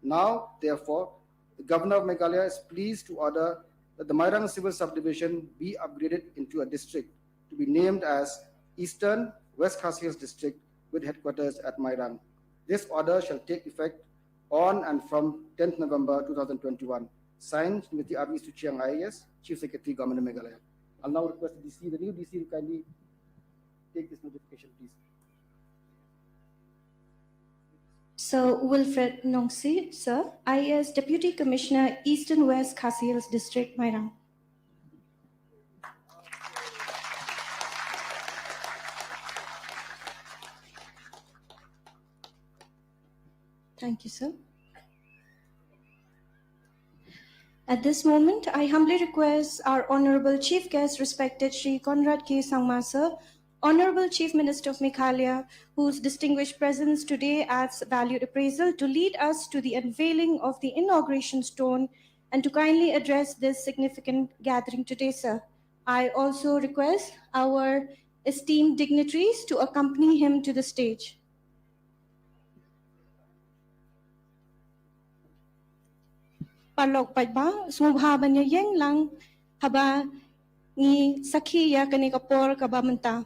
Now, therefore, the Governor of Meghalaya is pleased to order that the Mairang Civil Subdivision be upgraded into a district to be named as Eastern West Khasi Hills District with headquarters at Mairang. This order shall take effect on and from tenth November two thousand twenty-one. Signed, Srimati R V Suchiang, I A S, Chief Secretary, Government of Meghalaya. I'll now request the D C, the new D C, to kindly take this notification, please. Sir Wilfred Nongsi, sir, I A S Deputy Commissioner, Eastern West Khasi Hills District, Mairang. Thank you, sir. At this moment, I humbly request our Honorable Chief Guest, respected Shri Conrad K Sangma, sir, Honorable Chief Minister of Meghalaya, whose distinguished presence today adds valued appraisal, to lead us to the unveiling of the inauguration stone and to kindly address this significant gathering today, sir. I also request our esteemed dignitaries to accompany him to the stage. Paralok paidbah, sngewbha ban ïeng lang haba ngi sakhi ïa kane ka por kaba mynta.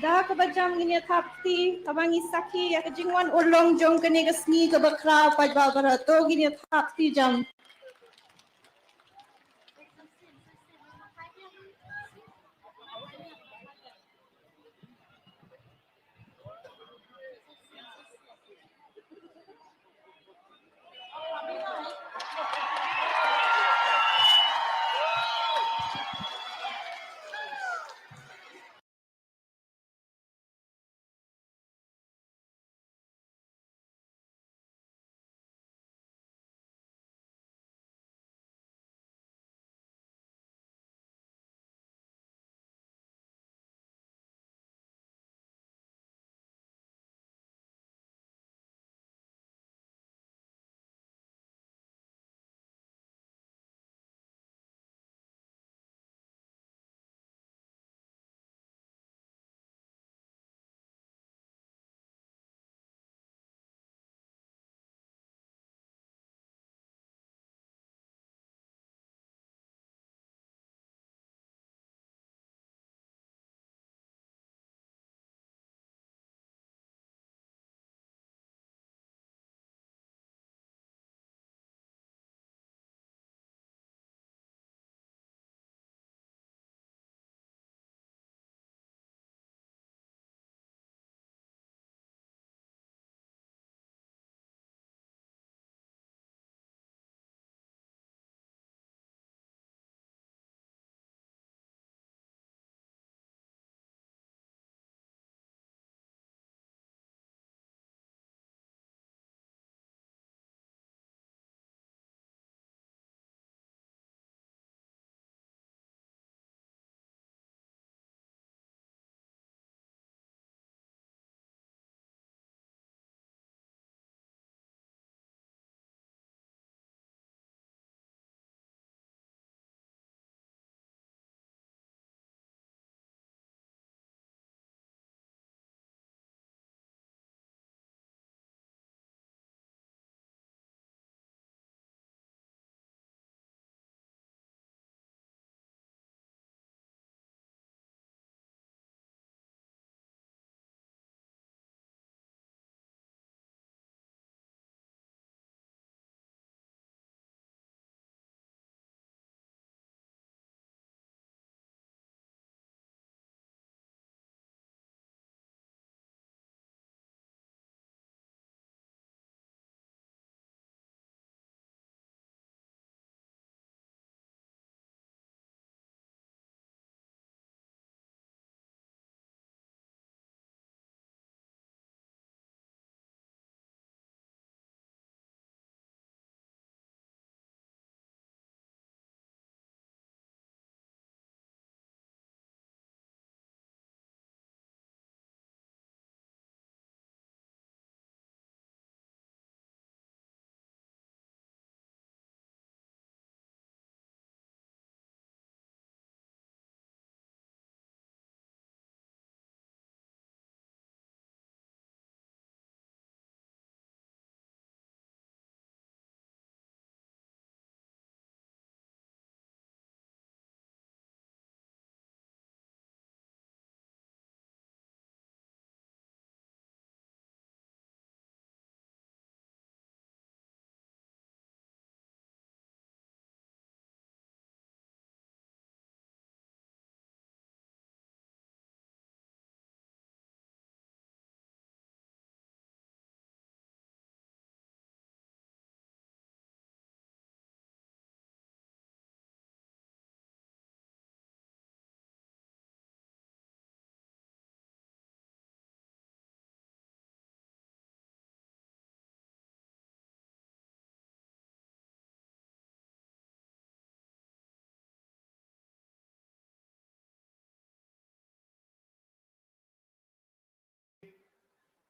Da kaba jam ngin ïa thap kti, kaba ngi sakhi ïa ka jingwan urlong jong kane ka sngi kaba khraw paidbah baroh. To ngin ïa thap kti jam.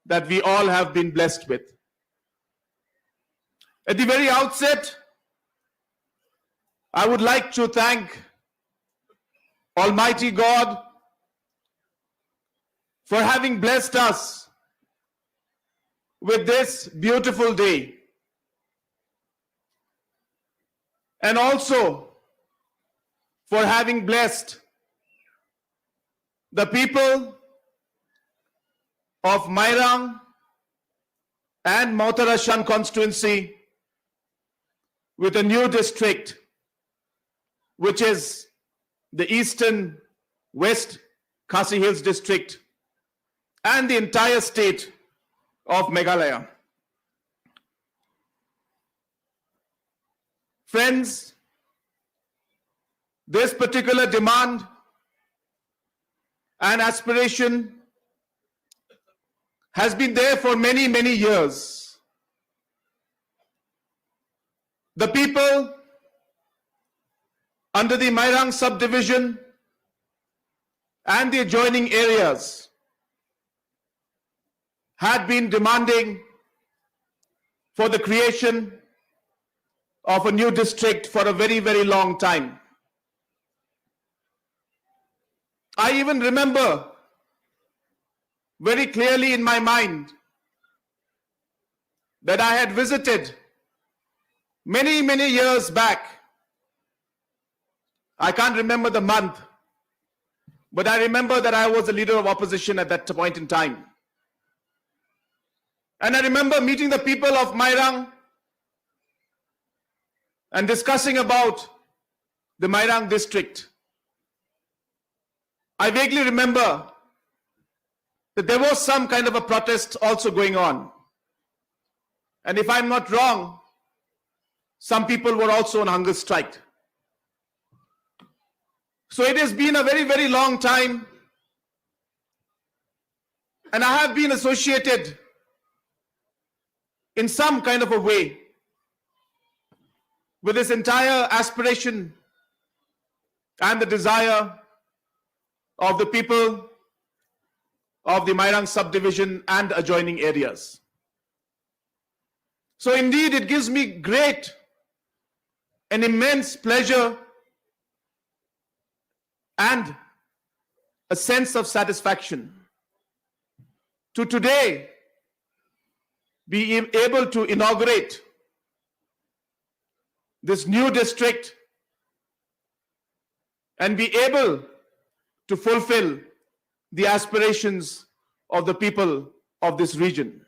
that we all have been blessed with. At the very outset, I would like to thank Almighty God for having blessed us with this beautiful day, and also for having blessed the people of Mairang and Mawtarashan constituency with a new district, which is the Eastern West Khasi Hills District and the entire state of Meghalaya. Friends, this particular demand and aspiration has been there for many, many years. The people under the Mairang subdivision and the adjoining areas had been demanding for the creation of a new district for a very, very long time. I even remember very clearly in my mind that I had visited many, many years back. I can't remember the month, but I remember that I was the leader of opposition at that point in time. And I remember meeting the people of Mairang and discussing about the Mairang district. I vaguely remember that there was some kind of a protest also going on. And if I'm not wrong, some people were also on hunger strike. So it has been a very, very long time, and I have been associated in some kind of a way with this entire aspiration and the desire of the people of the Mairang subdivision and adjoining areas. So indeed, it gives me great and immense pleasure and a sense of satisfaction to today be able to inaugurate this new district and be able to fulfill the aspirations of the people of this region.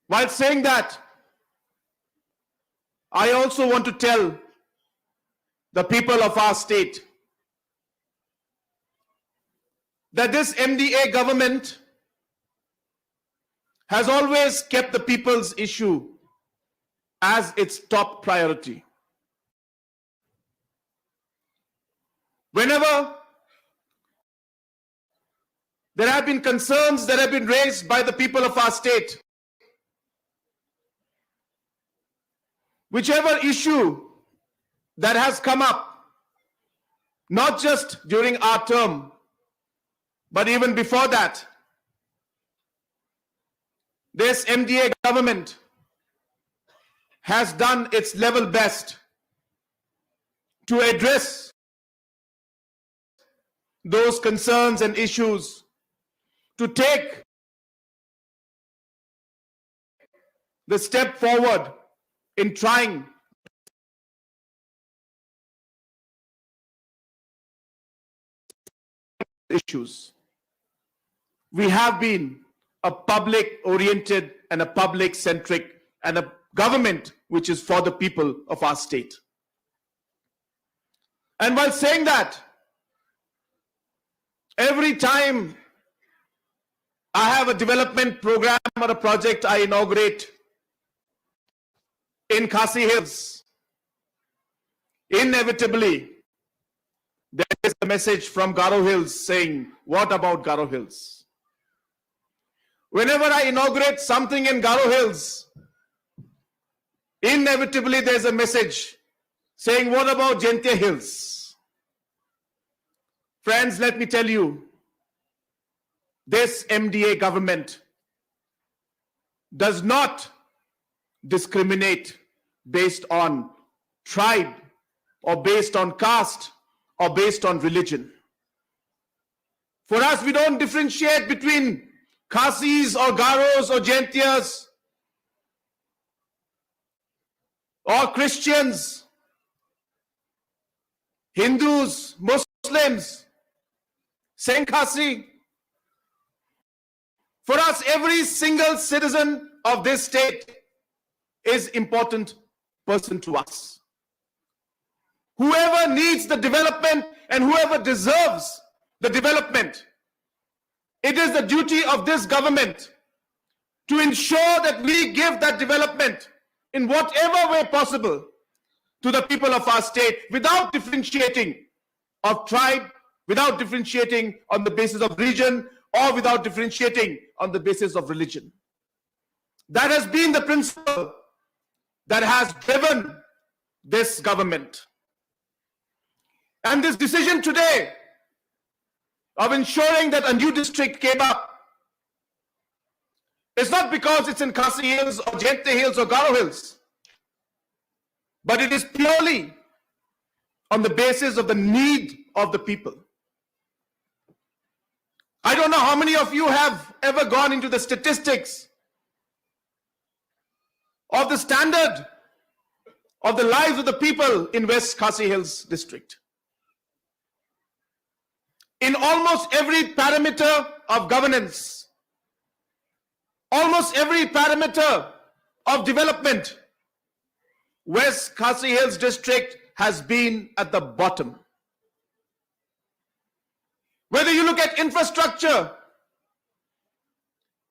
While saying that, I also want to tell the people of our state that this M D A government has always kept the people's issue as its top priority. Whenever there have been concerns that have been raised by the people of our state, whichever issue that has come up, not just during our term, but even before that, this M D A government has done its level best to address those concerns and issues, to take the step forward in trying issues. We have been a public oriented and a public centric and a government which is for the people of our state. And while saying that, every time I have a development program or a project I inaugurate in Khasi Hills, inevitably there is a message from Garo Hills saying, "What about Garo Hills?" Whenever I inaugurate something in Garo Hills, inevitably there's a message saying, "What about Jaintia Hills?" Friends, let me tell you, This M D A government does not discriminate based on tribe or based on caste or based on religion. For us, we don't differentiate between Khasis or Garos or Jaintias or Christians, Hindus, Muslims, Singh Khasi. For us, every single citizen of this state is important person to us. Whoever needs the development and whoever deserves the development, it is the duty of this government to ensure that we give that development in whatever way possible to the people of our state without differentiating of tribe, without differentiating on the basis of region, or without differentiating on the basis of religion. That has been the principle that has driven this government. And this decision today of ensuring that a new district came up is not because it's in Khasi Hills or Jaintia Hills or Garo Hills, but it is purely on the basis of the need of the people. I don't know how many of you have ever gone into the statistics of the standard of the lives of the people in West Khasi Hills district. In almost every parameter of governance, almost every parameter of development, West Khasi Hills district has been at the bottom. Whether you look at infrastructure,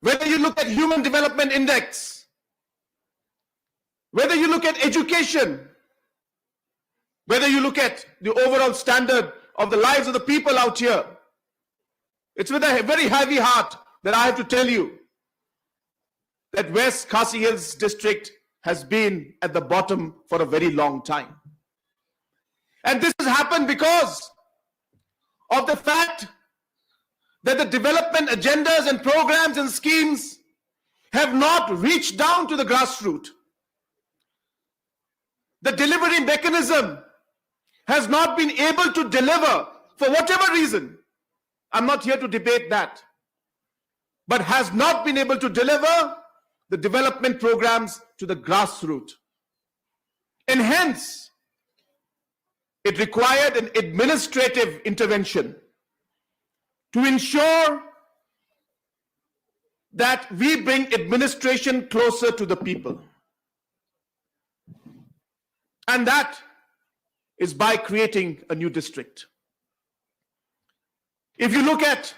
whether you look at human development index, whether you look at education, whether you look at the overall standard of the lives of the people out here, it's with a very heavy heart that I have to tell you that West Khasi Hills district has been at the bottom for a very long time. And this has happened because of the fact that the development agendas and programs and schemes have not reached down to the grassroots. The delivery mechanism has not been able to deliver for whatever reason. I'm not here to debate that, but has not been able to deliver the development programs to the grassroots. And hence, it required an administrative intervention to ensure that we bring administration closer to the people. And that is by creating a new district. If you look at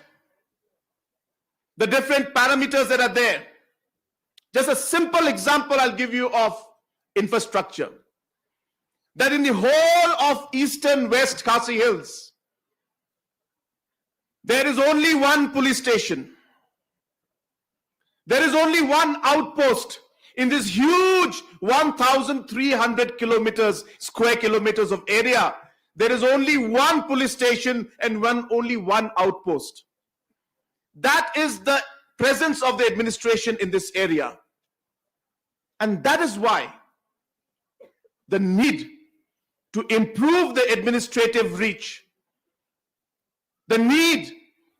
the different parameters that are there, just a simple example I'll give you of infrastructure. That in the whole of eastern West Khasi Hills, there is only one police station. There is only one outpost in this huge one thousand three hundred kilometers, square kilometers of area. There is only one police station and one, only one outpost. That is the presence of the administration in this area. And that is why the need to improve the administrative reach, the need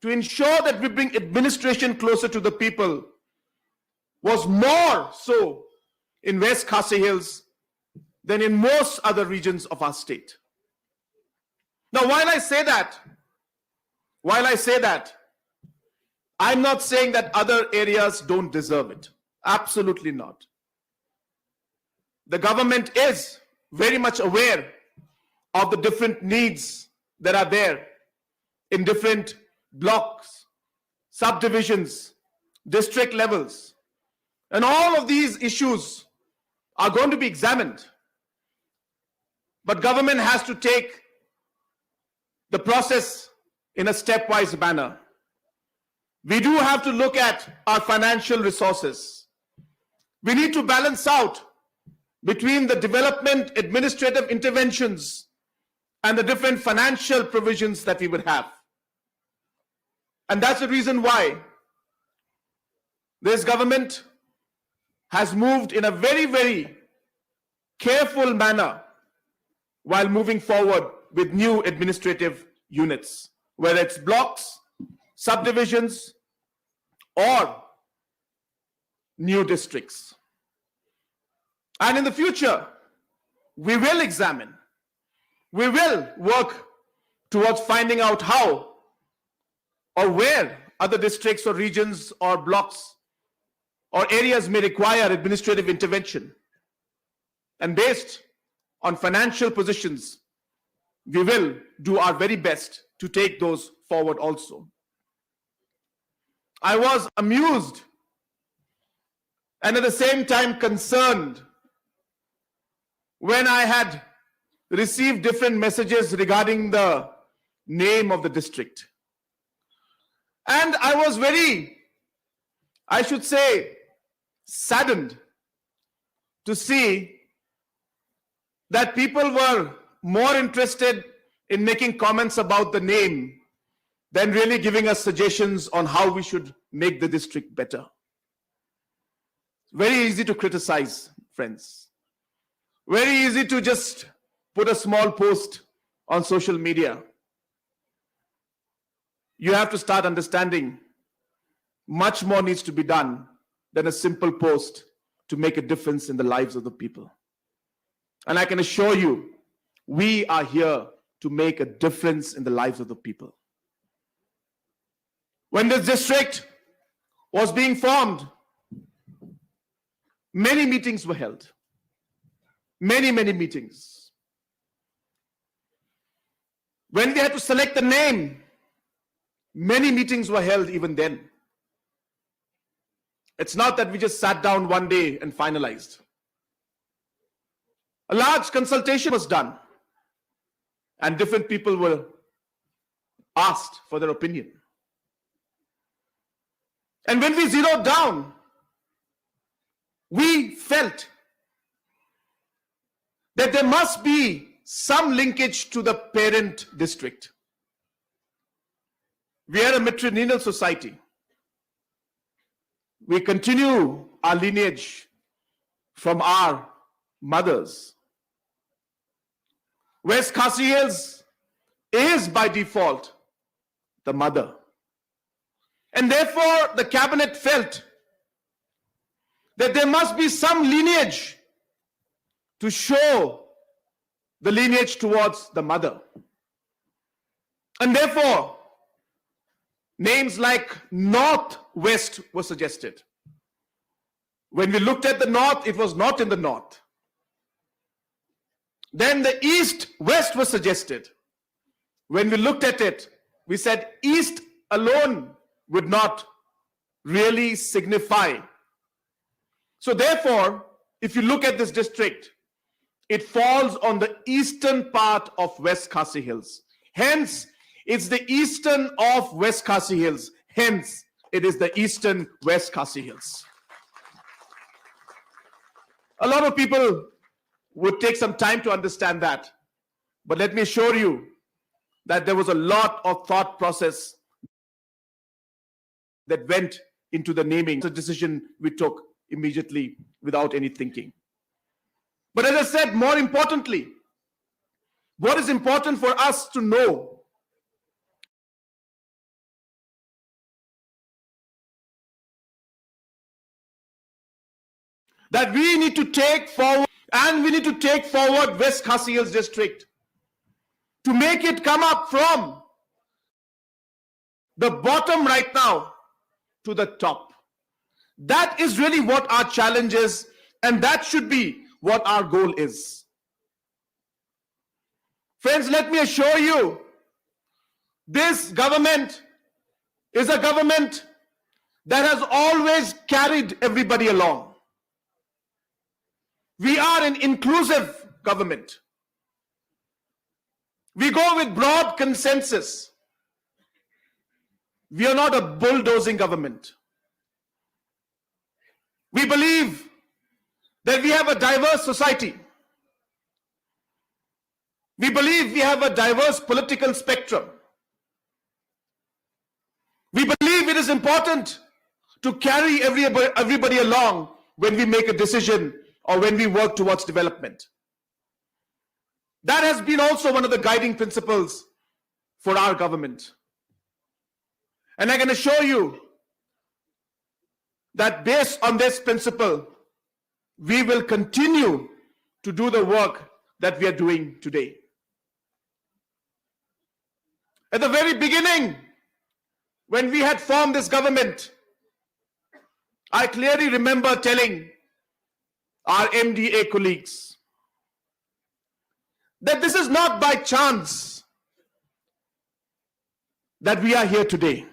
to ensure that we bring administration closer to the people was more so in West Khasi Hills than in most other regions of our state. Now, while I say that, while I say that, I'm not saying that other areas don't deserve it. Absolutely not. The government is very much aware of the different needs that are there in different blocks, subdivisions, district levels. And all of these issues are going to be examined. But government has to take the process in a stepwise manner. We do have to look at our financial resources. We need to balance out between the development administrative interventions and the different financial provisions that we would have. And that's the reason why This government has moved in a very, very careful manner while moving forward with new administrative units, whether it's blocks, subdivisions, or new districts. And in the future, we will examine, we will work towards finding out how or where other districts or regions or blocks or areas may require administrative intervention. And based on financial positions, we will do our very best to take those forward also. I was amused and at the same time concerned when I had received different messages regarding the name of the district. And I was very, I should say, saddened to see that people were more interested in making comments about the name than really giving us suggestions on how we should make the district better. Very easy to criticize, friends. Very easy to just put a small post on social media. You have to start understanding much more needs to be done than a simple post to make a difference in the lives of the people. And I can assure you, we are here to make a difference in the lives of the people. When this district was being formed, many meetings were held. Many, many meetings. When we had to select the name, many meetings were held even then. It's not that we just sat down one day and finalized. A large consultation was done, and different people were asked for their opinion. And when we zeroed down, we felt that there must be some linkage to the parent district. We are a matrilineal society. We continue our lineage from our mothers. West Khasi Hills is by default the mother. And therefore, the cabinet felt that there must be some lineage to show the lineage towards the mother. And therefore, names like Northwest were suggested. When we looked at the north, it was not in the north. Then the East West was suggested. When we looked at it, we said East alone would not really signify. So therefore, if you look at this district, it falls on the eastern part of West Khasi Hills. Hence, it's the eastern of West Khasi Hills. Hence, it is the eastern West Khasi Hills. A lot of people would take some time to understand that. But let me assure you that there was a lot of thought process that went into the naming. It's a decision we took immediately without any thinking. But as I said, more importantly, what is important for us to know that we need to take forward, and we need to take forward West Khasi Hills District to make it come up from the bottom right now to the top. That is really what our challenge is, and that should be what our goal is. Friends, let me assure you, this government is a government that has always carried everybody along. We are an inclusive government. We go with broad consensus. We are not a bulldozing government. We believe that we have a diverse society. We believe we have a diverse political spectrum. We believe it is important to carry everybody, everybody along when we make a decision or when we work towards development. That has been also one of the guiding principles for our government. And I can assure you that based on this principle, we will continue to do the work that we are doing today. At the very beginning, when we had formed this government, I clearly remember telling our M D A colleagues that this is not by chance that we are here today.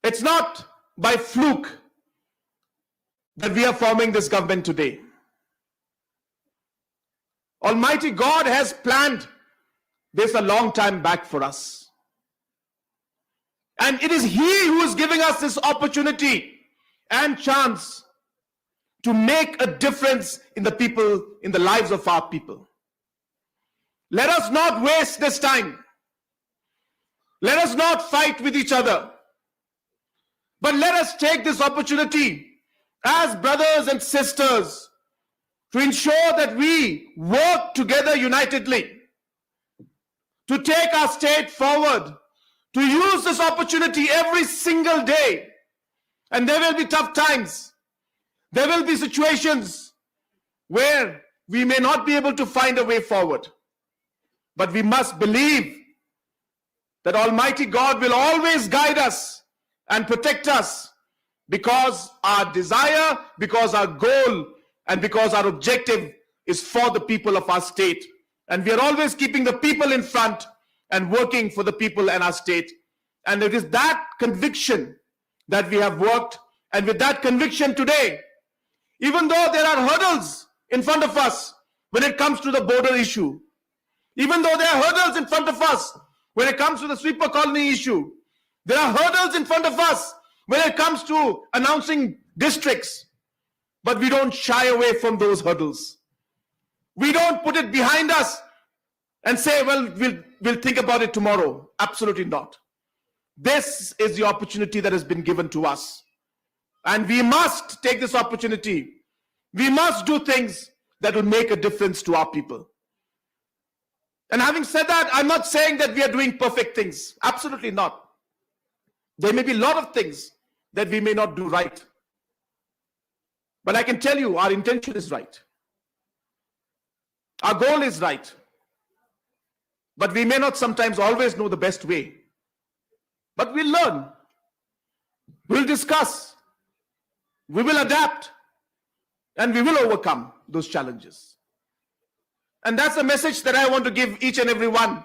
It's not by fluke that we are forming this government today. Almighty God has planned this a long time back for us. And it is He who is giving us this opportunity and chance to make a difference in the people, in the lives of our people. Let us not waste this time. Let us not fight with each other. But let us take this opportunity as brothers and sisters to ensure that we work together unitedly to take our state forward, to use this opportunity every single day. And there will be tough times. There will be situations where we may not be able to find a way forward. But we must believe that Almighty God will always guide us and protect us, because our desire, because our goal, and because our objective is for the people of our state. And we are always keeping the people in front and working for the people and our state. And it is that conviction that we have worked. And with that conviction today, even though there are hurdles in front of us when it comes to the border issue, even though there are hurdles in front of us when it comes to the sweeper colony issue, there are hurdles in front of us when it comes to announcing districts. But we don't shy away from those hurdles. We don't put it behind us and say, "Well, we'll, we'll think about it tomorrow." Absolutely not. This is the opportunity that has been given to us. And we must take this opportunity. We must do things that will make a difference to our people. And having said that, I'm not saying that we are doing perfect things. Absolutely not. There may be a lot of things that we may not do right. But I can tell you, our intention is right. Our goal is right. But we may not sometimes always know the best way. But we'll learn. We'll discuss. We will adapt. And we will overcome those challenges. And that's the message that I want to give each and every one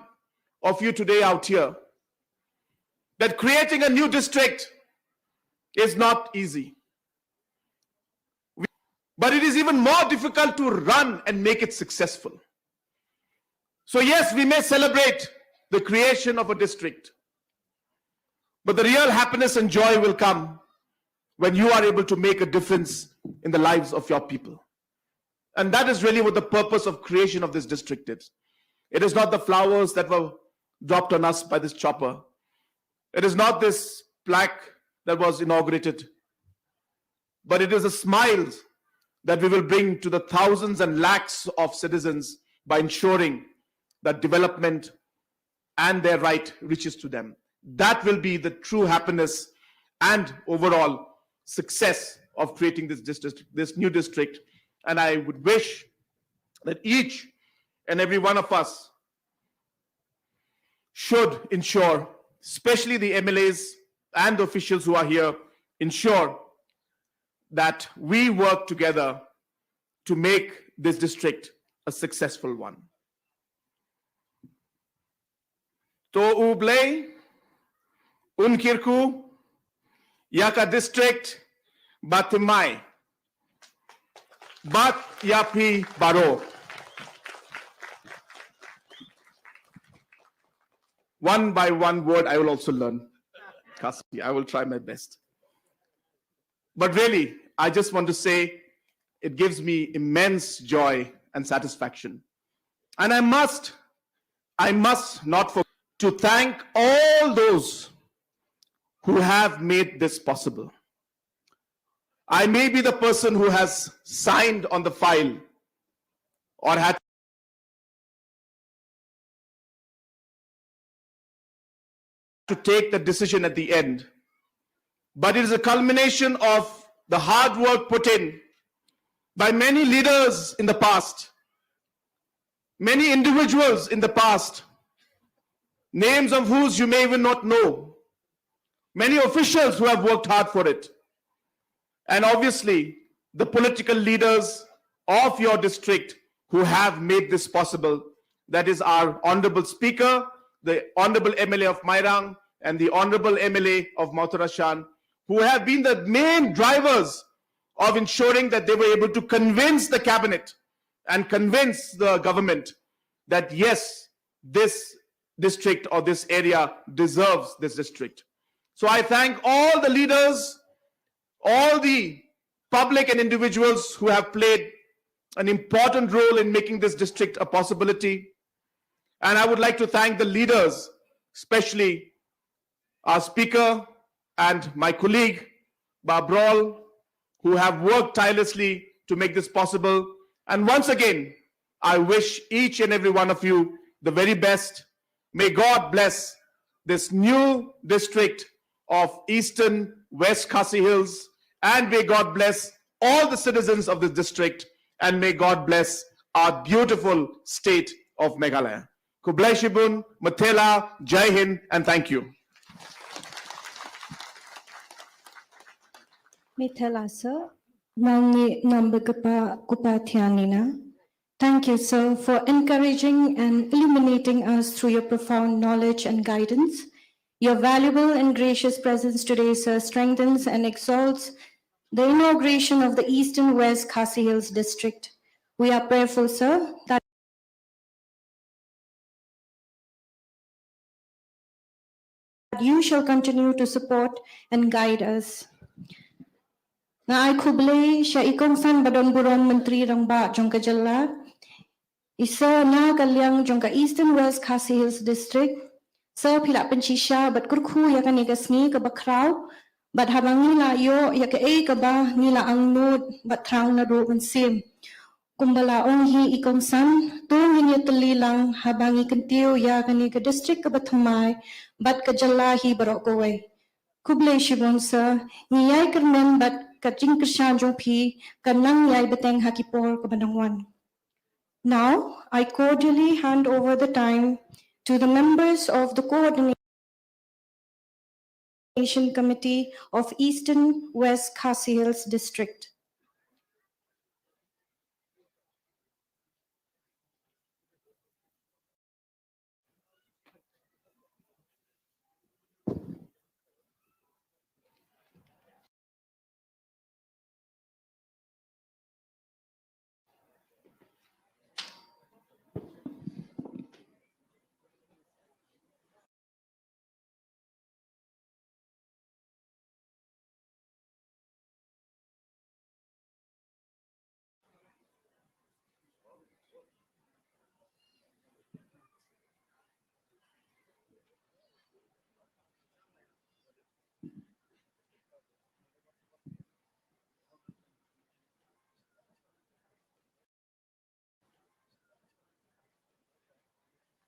of you today out here. That creating a new district is not easy. But it is even more difficult to run and make it successful. So yes, we may celebrate the creation of a district, but the real happiness and joy will come when you are able to make a difference in the lives of your people. And that is really what the purpose of creation of this district is. It is not the flowers that were dropped on us by this chopper. It is not this plaque that was inaugurated, but it is the smiles that we will bring to the thousands and lakhs of citizens by ensuring that development and their right reaches to them. That will be the true happiness and overall success of creating this district, this new district. And I would wish that each and every one of us should ensure, especially the M L As and the officials who are here, ensure that we work together to make this district a successful one. To U Blei un kyrkhu ïa ka district ba thymmai bad ïa phi baroh. One by one word, I will also learn Khasi. I will try my best. But really, I just want to say it gives me immense joy and satisfaction. And I must, I must not forget to thank all those who have made this possible. I may be the person who has signed on the file or had to take the decision at the end, but it is a culmination of the hard work put in by many leaders in the past, many individuals in the past, names of whose you may even not know, many officials who have worked hard for it, and obviously the political leaders of your district who have made this possible. That is our Honorable Speaker, the Honorable M L A of Mairang, and the Honorable M L A of Mawthadraishan, who have been the main drivers of ensuring that they were able to convince the cabinet and convince the government that yes, this district or this area deserves this district. So I thank all the leaders, all the public and individuals who have played an important role in making this district a possibility. And I would like to thank the leaders, especially our speaker and my colleague, Bah Brawl, who have worked tirelessly to make this possible. And once again, I wish each and every one of you the very best. May God bless this new district of Eastern West Khasi Hills, and may God bless all the citizens of this district, and may God bless our beautiful state of Meghalaya. Khublei shibun, Mathela, Jai Hind, and thank you. Mathela sir, Mawngni Nambakpa Kupa Thianina. Thank you, sir, for encouraging and illuminating us through your profound knowledge and guidance. Your valuable and gracious presence today, sir, strengthens and exalts the inauguration of the Eastern West Khasi Hills District. We are prayerful, sir, that you shall continue to support and guide us. Nga ai khublei sha i kongsan badonburom Myntri Rangbah jong ka jylla, i sir na ka liang jong ka Eastern West Khasi Hills District. Sir, phi la pynshisha bad kyrkhu ïa kane ka sngi kaba khraw, bad haba ngi la ïoh ïa kaei kaba ngi la angnud bad thrang naduh mynsiem. Kumba la ong hi i kongsan, to ngin ïatylli lang haba ngi kyntiew ïa kane ka district kaba thymmai bad ka jylla hi baroh kawei. Khublei shibun sir, ngi ïai kyrmen bad ka jingkyrshan jong phi kan nang ïai bteng ha ki por kaba nang wan. Now, I cordially hand over the time to the members of the Coordination Committee of Eastern West Khasi Hills District.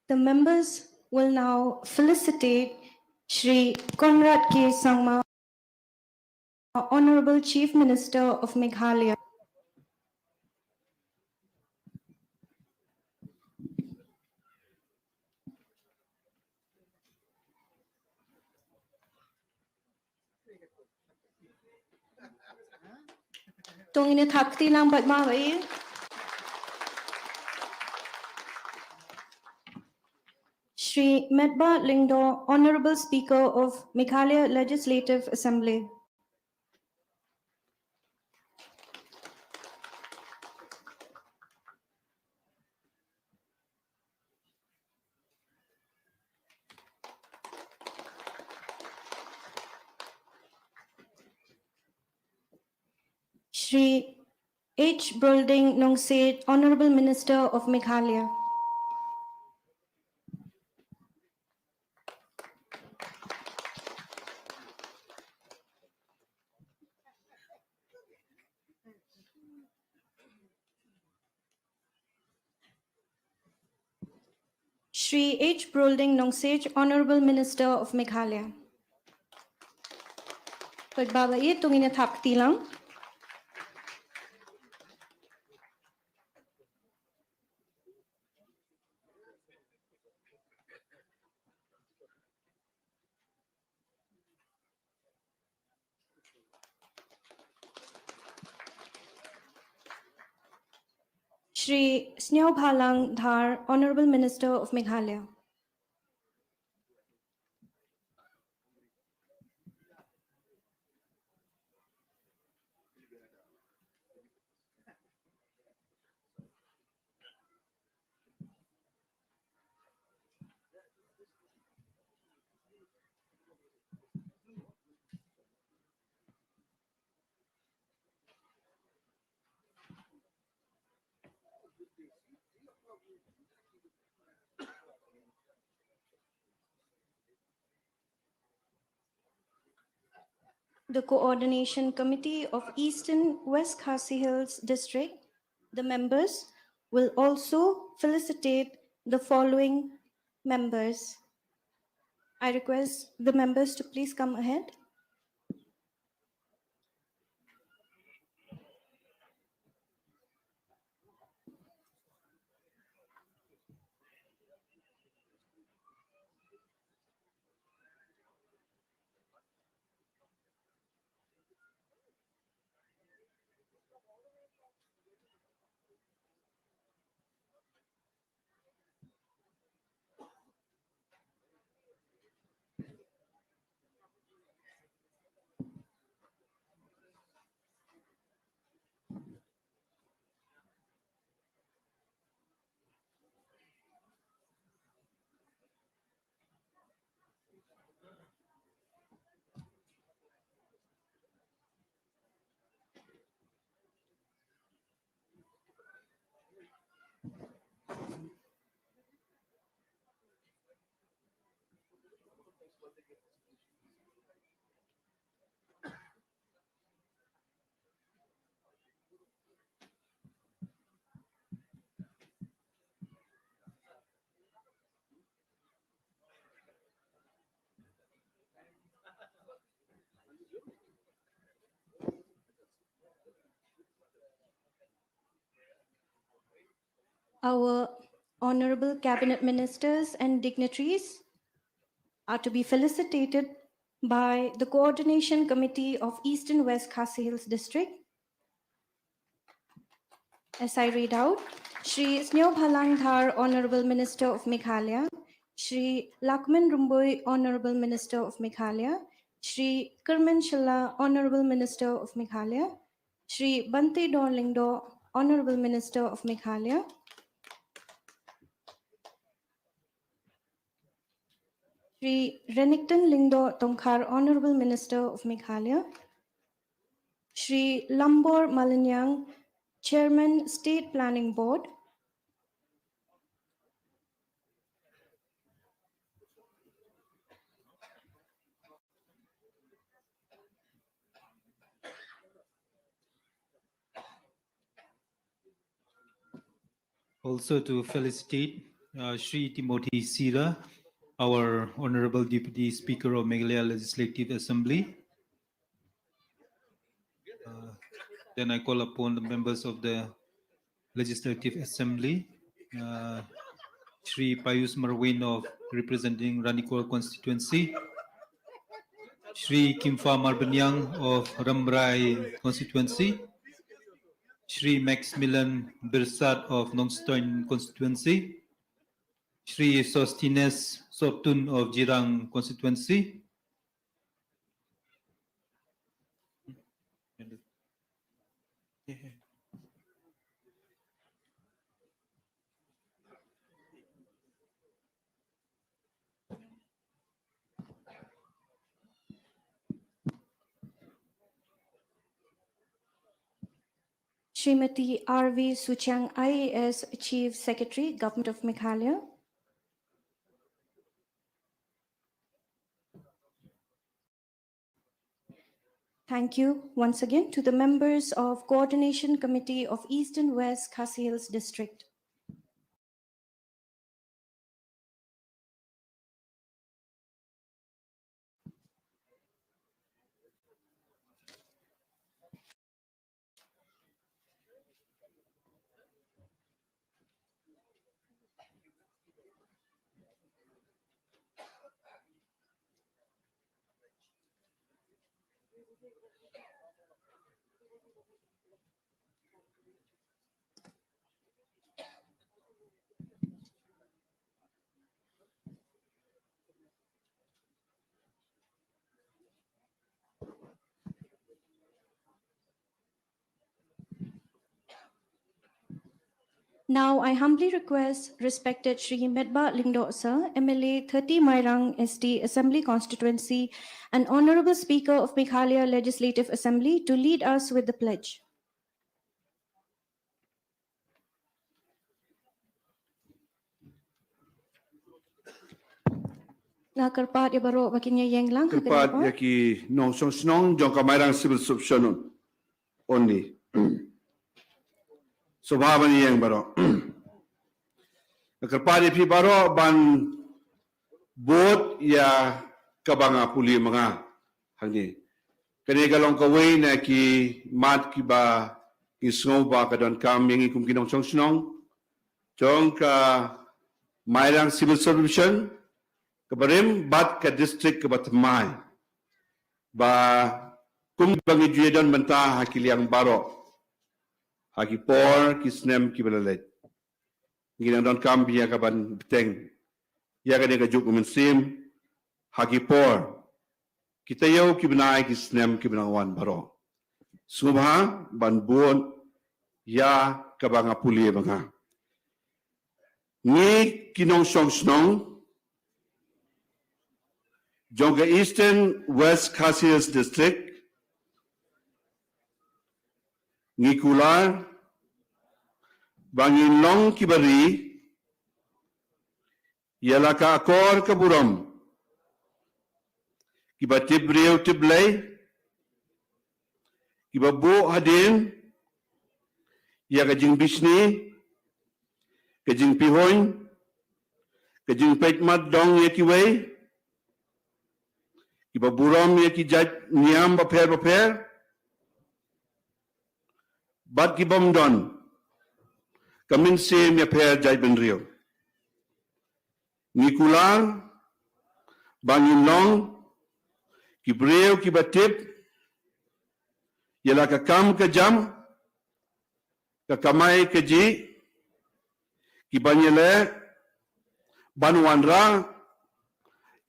The members will now felicitate Shri Conrad K Sangma, Honorable Chief Minister of Meghalaya. To ngin ïa thap kti lang bad ma ba i. Shri Metbah Lyngdoh, Honorable Speaker of Meghalaya Legislative Assembly. Shri H Brolding Nongsiej, Honorable Minister of Meghalaya. Shri H Brolding Nongsej, Honorable Minister of Meghalaya. Paidbah ba ïeit, to ngin ïa thap kti lang. Shri Sniawbhalang Dhar, Honorable Minister of Meghalaya. The Coordination Committee of Eastern West Khasi Hills District, the members will also felicitate the following members. I request the members to please come ahead. Our honorable cabinet ministers and dignitaries are to be felicitated by the Coordination Committee of Eastern West Khasi Hills District. As I read out, Shri Sniawbhalang Dhar, Honorable Minister of Meghalaya, Shri Lahkmen Rymbui, Honorable Minister of Meghalaya, Shri Kyrmen Shylla, Honorable Minister of Meghalaya, Shri Banteidor Lyngdoh, Honorable Minister of Meghalaya, Shri Renikton Lyngdoh Tongkhar, Honorable Minister of Meghalaya, Shri Lambor Malinyang, Chairman, State Planning Board, also to felicitate uh, Shri Timothy Sira, our Honorable Deputy Speaker of Meghalaya Legislative Assembly. Uh, then I call upon the members of the Legislative Assembly, uh, Shri Pius Marwin of representing Ranikor constituency, Shri Kimfa Marbaniang of Rambrai constituency, Shri Maximilian Birsat of Nongstoin constituency, Shri Sosthenes Soptun of Jirang constituency. Shrimati R V Suchiang, I A S, Chief Secretary, Government of Meghalaya. Thank you once again to the members of Coordination Committee of Eastern West Khasi Hills District. Now, I humbly request respected Shri Metbah Lyngdoh Sir, M L A thirty Mairang S T Assembly Constituency and Honorable Speaker of Meghalaya Legislative Assembly, to lead us with the pledge. Nga kyrpad ïa baroh ba kin ïeng lang. Kyrpad ïa ki nongshong shnong jong ka Mairang Civil Subdivision only. Sngewbha ban ïeng baroh. Nga kyrpad ïa phi baroh ban bud ïa kaba nga pule ma nga hangne. Kane ka long kawei na ki mat kiba ngi sngew ba ka donkam ïa ngi kum ki nongshong shnong jong ka Mairang Civil Subdivision kaba rim bad ka district kaba thymmai, ba kum ba ngi ju ïadon bynta ha ki liang baroh ha ki por ki snem kiba la leit. Ngi nang donkam bha ïa ka ban bteng ïa kane ka juk mynsiem ha ki por, ki taïew, ki bnai, ki snem kiba nang wan baroh. Sngewbha ban bud ïa kaba nga pule ma nga. Ngi ki nongshong shnong jong ka Eastern West Khasi Hills District, ngi kular ba ngin long kiba ri ïa la ka akor ka burom, kiba tip briew tip Blei, kiba buh hadien ïa ka jingbishni, ka jingpihuiñ, ka jingpeit mat dong ïa kiwei, kiba burom ïa ki jait niam bapher bapher, bad ki bym don ka mynsiem ïapher jaitbynriew. Ngi kular ba ngin long ki briew kiba tip ïa la ka kam ka jam, ka kamai kajih, kiban ïaleh ban wanrah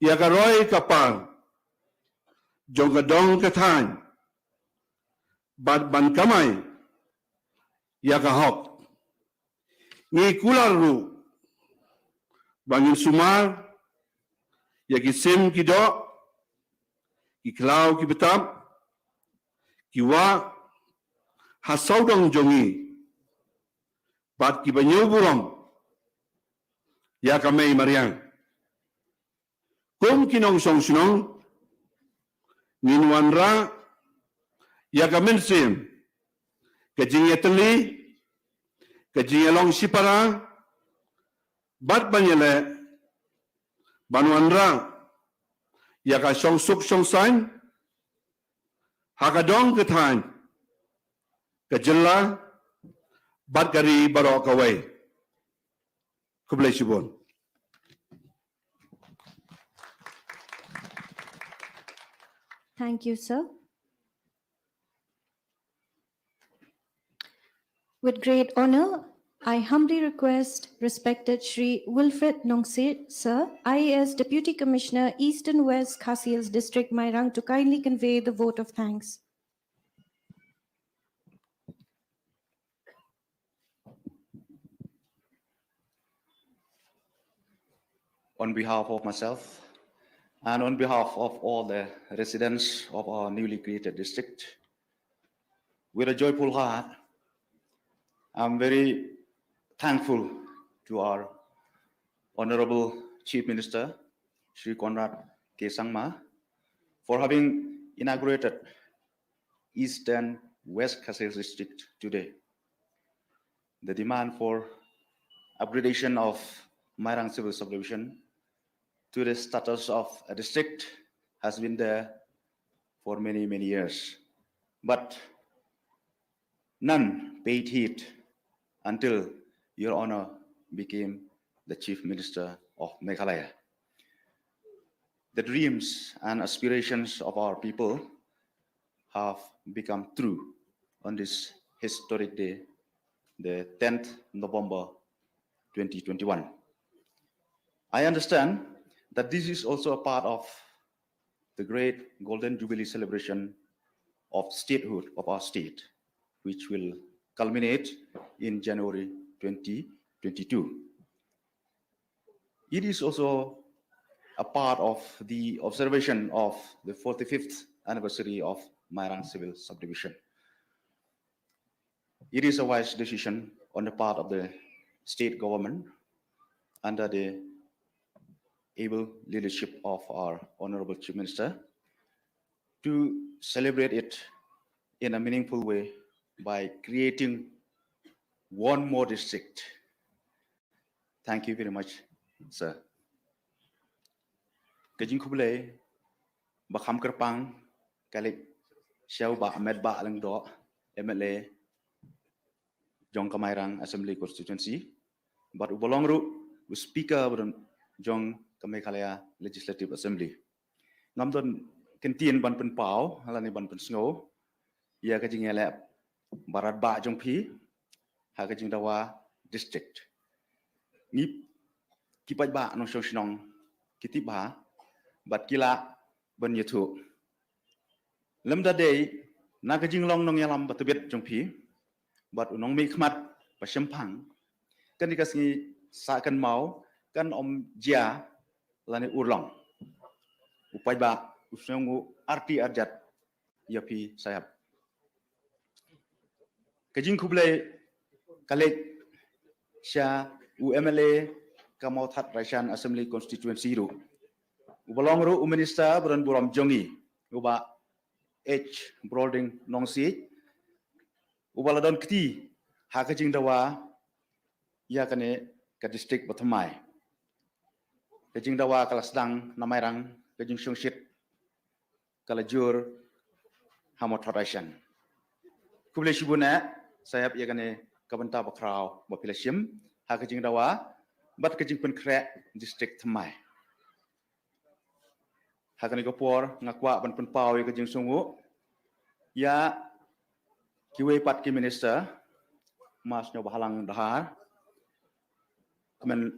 ïa ka roi ka par jong ka dong ka thaiñ, bad ban kamai ïa ka hok. Ngi kular ruh ba ngin sumar ïa ki sim ki doh, ki khlaw ki btap, ki wah ha sawdong jong ngi, bad kiba ñiew burom ïa ka mei mariang. Kum ki nongshong shnong, ngin wanrah ïa ka mynsiem ka jingïatylli, ka jingïalong shipara, bad ban ïaleh ban wanrah ïa ka shongsuk shongsaiñ ha ka dong ka thaiñ, ka jylla bad ka ri baroh kawei. Khublei shibun. Thank you, sir. With great honor, I humbly request respected Shri Wilfred Nongsiej, sir, I A S Deputy Commissioner, Eastern West Khasi Hills District, Mairang, to kindly convey the vote of thanks. On behalf of myself and on behalf of all the residents of our newly created district, with a joyful heart, I'm very thankful to our Honorable Chief Minister, Shri Conrad K Sangma, for having inaugurated Eastern West Khasi Hills District today. The demand for upgradation of Mairang Civil Subdivision to the status of a district has been there for many, many years. But none paid heed until Your Honor became the Chief Minister of Meghalaya. The dreams and aspirations of our people have become true on this historic day, the tenth November twenty twenty-one. I understand that this is also a part of the great Golden Jubilee celebration of statehood of our state, which will culminate in January twenty twenty-two. It is also a part of the observation of the forty-fifth anniversary of Mairang Civil Subdivision. It is a wise decision on the part of the state government under the able leadership of our Honorable Chief Minister to celebrate it in a meaningful way by creating one more district. Thank you very much, sir. Ka jingkhublei ba kham kyrpang ka leit sha u Bah Metbah Lyngdoh, M L A jong ka Mairang Assembly Constituency, bad uba long ruh u Speaker ba don jong ka Meghalaya Legislative Assembly. Ngam don kyntien ban pynpaw lane ban pynsngew ïa ka jingïaleh ba radbah jong phi ha ka jingdawa district. Ngi ki paidbah nongshong shnong ki tip bha bad ki lah ban ïathuh. Lymda dei na ka jinglong nongïalam ba tbit jong phi bad u nongmihkhmat ba shemphang, kane ka sngi sah kynmaw kan ym jia lane urlong. U paidbah u sngewnguh arti arjat ïa phi Saiap. Ka jingkhublei ka leit sha u M L A ka Mawthadraishan Assembly Constituency ruh, uba long ruh u Minister ba don burom jong ngi, u Bah H Brolding Nongsiej, uba la don kti ha ka jingdawa ïa kane ka district ba thymmai. Ka jingdawa ka la sdang na Mairang, ka jingshongshit ka la jur ha Mawthadraishan. Khublei shibun eh Saiap ïa kane ka bynta bakhraw ba phi la shim ha ka jingdawa bad ka jingpynkhreh district thymmai. Ha kane ka por nga kwah ban pynpaw ïa ka jingsngewnguh ïa kiwei pat ki minister, Ma Sniawbhalang Dhar, kmen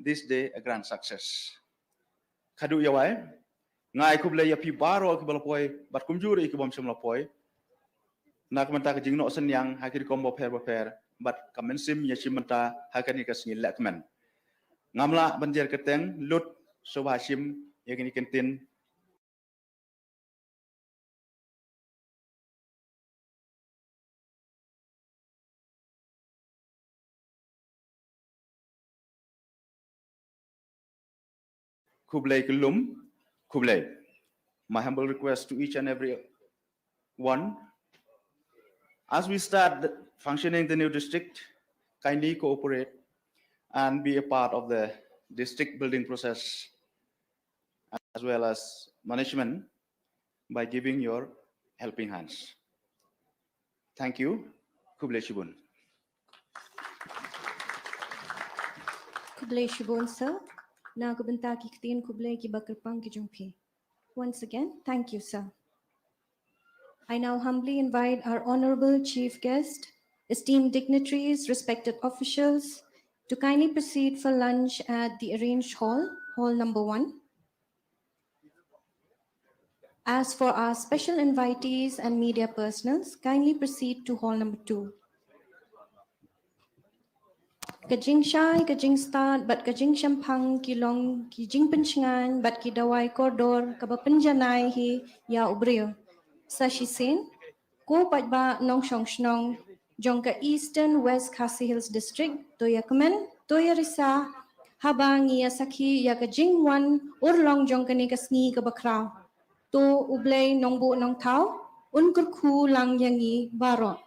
this day a grand success. Khadduh ïa wai, nga ai khublei ïa phi baroh kiba la poi bad kumjuh ïa ki bym shym la poi na ka bynta ka jingnoh synñiang ha ki rukom bapher bapher bad ka mynsiem ïashim bynta ha kane ka sngi lehkmen. Ngam lah ban jer kyrteng lut, sngewbha shim ïa kine ki kyntien. Khublei kyllum, khublei. My humble request to each and every one. As we start the, functioning the new district, kindly cooperate and be a part of the district building process as well as management by giving your helping hands. Thank you. Khublei shibun. Khublei shibun, sir. Na ka bynta ki ktien khublei kiba kyrpang ki jong phi. Once again, thank you, sir. I now humbly invite our honorable chief guest, esteemed dignitaries, respected officials, to kindly proceed for lunch at the arranged hall, hall number one. As for our special invitees and media personals, kindly proceed to hall number two. Ka jingshai, ka jingstad, bad ka jingshemphang ki long ki jingpynshngaiñ bad ki dawai kordor kaba pynjanai hi ïa u briew. Sa shisien, ko paidbah nongshong shnong jong ka Eastern West Khasi Hills District, to ïa kmen, to ïa risa, haba ngi ïa sakhi ïa ka jingwan urlong jong kane ka sngi kaba khraw. To U Blei Nongbuh Nongthaw un kyrkhu lang ïa ngi baroh.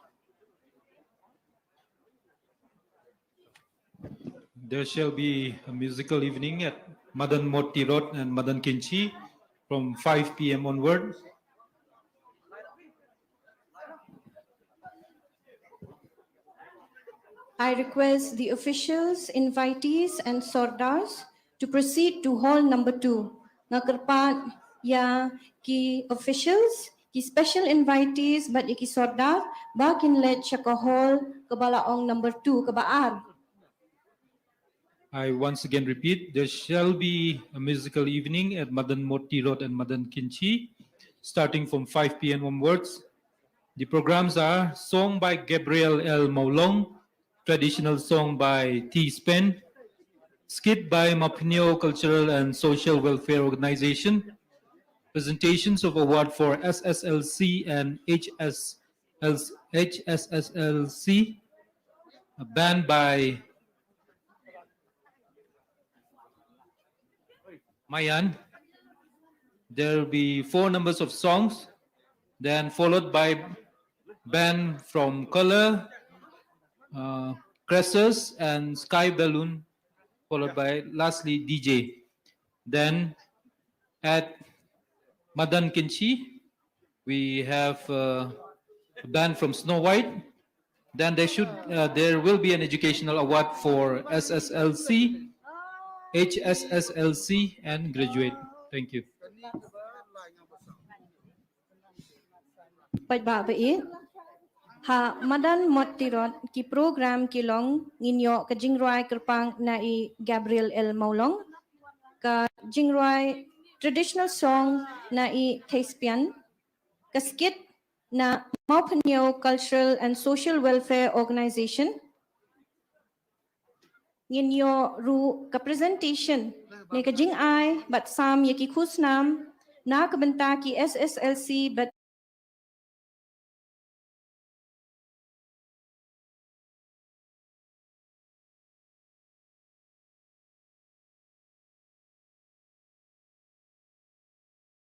There shall be a musical evening at Madan Mot Tirot and Madan Kynshi from five p m onward. I request the officials, invitees and sordars to proceed to hall number two. Nga kyrpad ïa ki officials, ki special invitees bad ïa ki sordar ba kin leit sha ka hall kaba la ong number two, kaba ar. I once again repeat, there shall be a musical evening at Madan Mot Tirot and Madan Kynshi, starting from five p m onwards. The programs are song by Gabriel L Mawlong, traditional song by T Spen, skit by Mawphynñiew Cultural and Social Welfare Organization, presentations of award for S S L C and H S L C, H S S L C, a band by Mayan. There will be four numbers of songs, then followed by band from Color, uh, Cressers, and Sky Balloon, followed by lastly D J. Then at Madan Kynshi, we have, uh, a band from Snow White. Then there should, uh, there will be an educational award for S S L C, H S S L C, and graduate. Thank you. Paidbah ba ïeit, ha Madan Mot Tirot ki program ki long, ngin ïoh ka jingrwai kyrpang na i Gabriel L Mawlong, ka jingrwai traditional song na i Theispian, ka skit na Mawphynñiew Cultural and Social Welfare Organization. Ngin ïoh ruh ka presentation ne ka jingai bad sam ïa ki khusnam na ka bynta ki S S L C bad